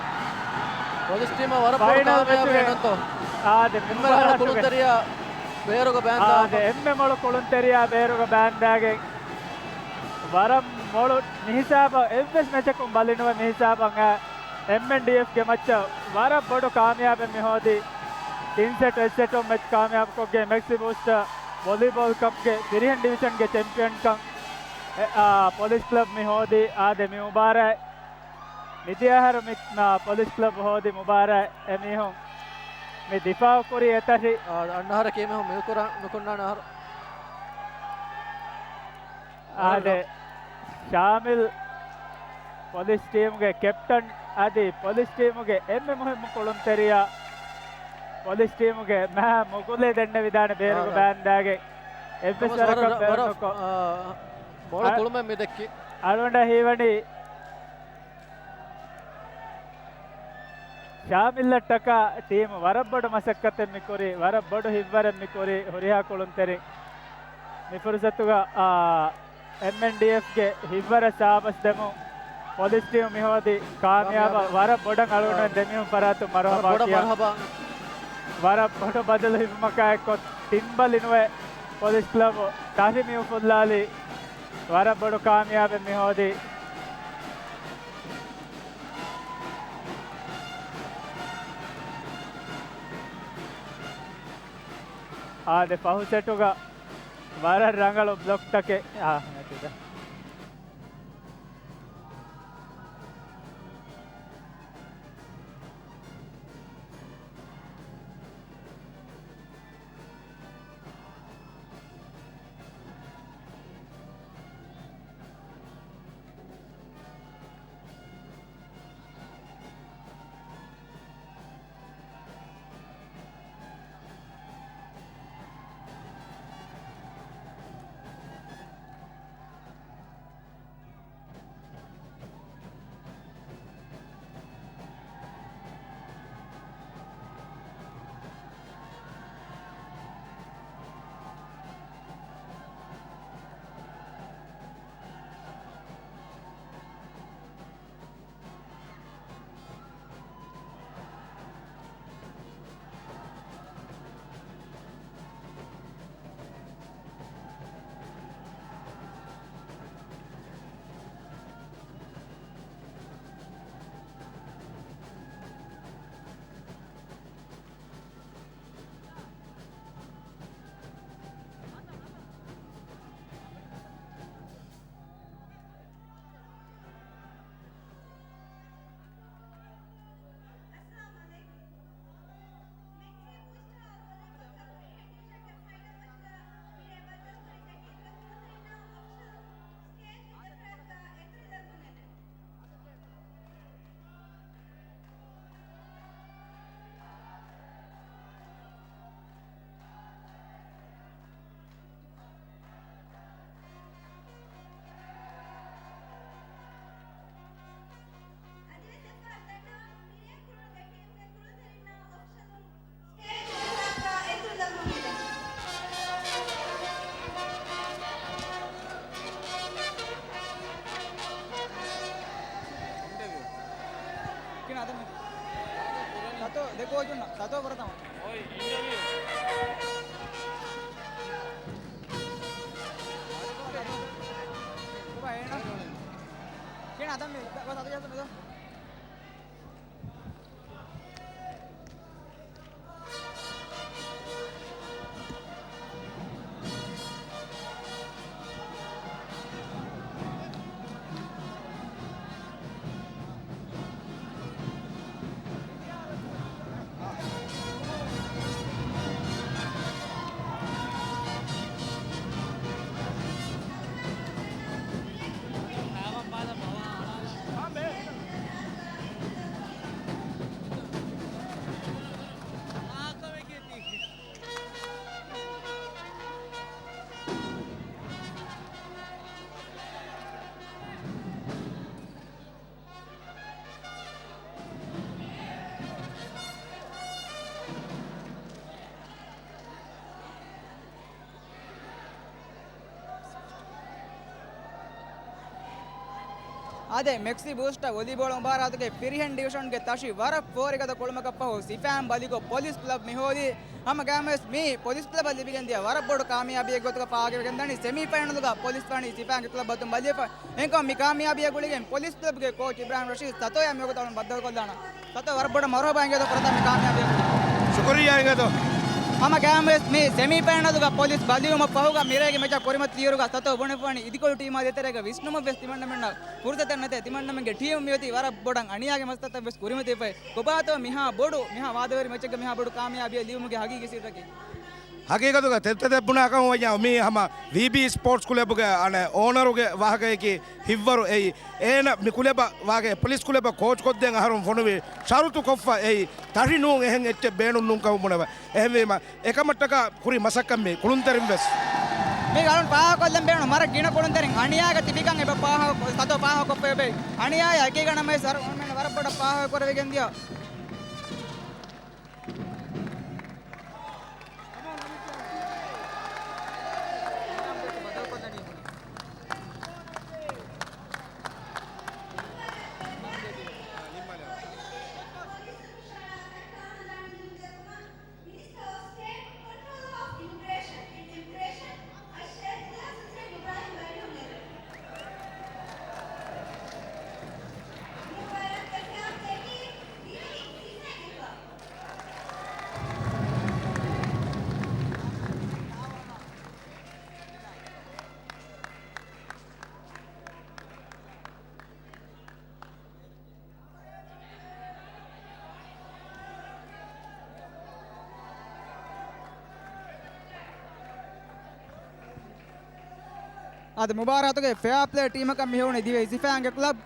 ޕޮލިސް ޓީމަށް ވަރަށް ބޮޑު ފައިނަލް ކާމިޔާބެއް މެޗުގެ ނޫންތޯ؟ އާދެ، އެންމެ ރަނގަޅު ކުޅުންތެރިޔާ ބޭރުގަ ބާންދާފަ. އާދެ، އެންމެ މޮޅު ކުޅުންތެރިޔާ ބޭރުގަ ބާންދާގެން. ވަރަށް މޮޅު މިހިސާބަށް އެއްވެސް މެޗަކުން ބަލިނުވެ މިހިސާބަށް އެމްއެންޑީއެފްގެ މައްޗަށް ވަރަށް ބޮޑު ކާމިޔާބެއް މިހޯދީ. ތިން ސެޓް އެއް ސެޓުން މެޗް ކާމިޔާބުކޮށްގެން މެކްސި ބޫސްޓަ ވޮލީބޯލް ކަޕްގެ ދިރިހެން ޑިވިޝަންގެ ޗެމްޕިއަންކަން އެ، އާ، ޕޮލިސް ކްލަބް މި ހޯދީ. އާދެ، މި މުބާރާތް މިދިޔަ އަހަރު މި، މާ، ޕޮލިސް ކްލަބް ހޯދި މުބާރާތް އެމީހުން މި ދިފާއު ކުރި އެތަށި. އާ، އަންނަ އަހަރަކީ މީހުން މި ކުރާ، މި ކުންނާނެ އަހަރު. އާދެ، ޝާމިލް ޕޮލިސް ޓީމުގެ ކެޕްޓަން އަދި ޕޮލިސް ޓީމުގެ އެންމެ މުހިއްމު ކުޅުންތެރިޔާ، ޕޮލިސް ޓީމުގެ މާ މުގުލޭ ދެންނެވިދާނެ ބޭރުގަ ބާންދާގެ އެއްވެސް ވަރަކަށް ވަރަށް، ބޭނުންކޮށް، އާ، މޮޅު އަ-، ކުޅުމެއް މި ދެއްކި. އަޅުގަނޑަށް ހީވަނީ ޝާމިލްއަށްޓަކާ ޓީމު ވަރަށް ބޮޑު މަސައްކަތެއް މި ކުރީ، ވަރަށް ބޮޑު ހިތްވަރެއް މި ކުރީ ހުރިހާ ކުޅުންތެރިން. މި ފުރުސަތުގަ، އާ، އެމްއެންޑީއެފްގެ ހިތްވަރަށް ސާބަސް ދެމުން ޕޮލިސް ޓީމު މި ހޯދި ކާމިޔާބަށް ވަރަށް ބޮޑަށް އަޅުގަނޑުމެން ދެމީހުން ފަރާތުން މަރުހަބާ ކިޔާ. ވަރަށް ބޮޑު ބަދަލު ހިފުމަކާއެއްކޮށް ތިން ބަލި ނުވެ ޕޮލިސް ކްލަބު ތަށި މި އުފުއްލާލީ. ވަރަށް ބޮޑު ކާމިޔާބެއް މި ހޯދީ. އާދެ، ފަހު ސެޓުގަ ވަރަށް ރަނގަޅު ބްލޮކްތަކެއް. އާ، ނެތިދަ. އާދެ، މެކްސި ބޫސްޓަ ވޮލީބޯޅަ މުބާރާތުގެ ފިރިހެން ޑިވިޝަންގެ ތަށި ވަރަށް ފޯރިގަދަ ކުޅުމަކަށް ފަހު ސިފައިން ބަލިކޮށް ޕޮލިސް ކްލަބް މިހޯދީ. ހަމަ ގައިމުވެސް މީ ޕޮލިސް ކްލަބަށް ލިބިގެންދިޔަ ވަރަށް ބޮޑު ކާމިޔާބީއެއް ގޮތުގަ ފާހަގަވެގެންދަނީ. ސެމީ ފައިނަލުގަ ޕޮލިސް ވަނީ ސިފައިންގެ ކްލަބް އަތުން ބަލިވެފަ. އެހެންކަމުން މި ކާމިޔާބީއާ ގުޅިގެން ޕޮލިސް ކްލަބްގެ ކޯޗް އިބްރާހިމް ރަޝީދު ސަތޯޔާ މިވަގުތު އަޅުން ބައްދަލުކޮށްލާނަން. ސަތޯ ވަރަށް ބޮޑަށް މަރުހަބާ އިނގޭތޯ ފުރަތަމަ މި ކާމިޔާބީއަށް. ޝުކުރިއްޔާ އިނގޭތޯ. ހަމަ ގައިމުވެސް މި ސެމީ ފައިނަލުގަ ޕޮލިސް ބަލިވުމަށް ފަހުގަ މިރޭގެ މެޗަށް ކުރިމަތިލިއިރުގަ ސަތޯ ބުނެފަވަނީ އިދިކޮޅު ޓީމާ ދޭތެރޭގަ ވިސްނުމަށްވެސް ތިމަންނަމެންނަށް ފުރުސަތެއް ނެތޭ. ތިމަންނަމެންގެ ޓީމު މިއޮތީ ވަރަށް ބޮޑަށް އަނިޔާގެ މަސައްކަތަށްވެސް ކުރިމަތިވެފައި. ކޮބާތޯ މިހާ ބޮޑު، މިހާ ވާދަވެރި މެޗެއްގަ މިހާ ބޮޑު ކާމިޔާބީއެއް ލިބުމުގެ ހަގީގީ ސިއްރަކީ؟ ހަގީގަތުގަ ތެދުތެދެއް ބުނާކަމަށް ވަންޏާ މީ ހަމަ ވީބީ ސްޕޯޓްސް ކުލަބުގެ އަނެއް އޯނަރުގެ ވާހަކަޔަކީ ހިއްވަރު އެއީ. އޭނަ މި ކުލަބަށް ވާގެ ޕޮލިސް ކުލަބަށް ކޯޗް ކޮށްދޭން އަހަރުން ފޮނުވި ޝަރުތު ކޮށްފަ އެއީ. ތަށި ނޫން އެހެން އެއްޗެއް ބޭނުން ނޫން ކަމަށް ބުނެވެ. އެހެންވީމަ އެކަމަށްޓަކާ ކުރި މަސައްކަތް މީ ކުޅުންތެރިން ވެސް. މީ އަޅުން ފާހަގަކޮށްލަން ބޭނުން މަރަށް ގިނަ ކުޅުންތެރިން އަނިޔާގަ ތިބިކަން އެބަ ފާހަގަ، ސަތޯ ފާހަގަކޮށްފައި އެބައި. އަނިޔާއާ އެކީގަ ނަމަވެސް އަޅުގަނޑުމެން ވަރަށް ބޮޑަށް ފާހަގަ ކުރެވިގެން ދިޔަ. އަދި މުބާރާތުގެ ފެއާޕްލޭ ޓީމަކަށް މިހުރުނީ ދިވެހި ސިފައިންގެ ކްލަބް.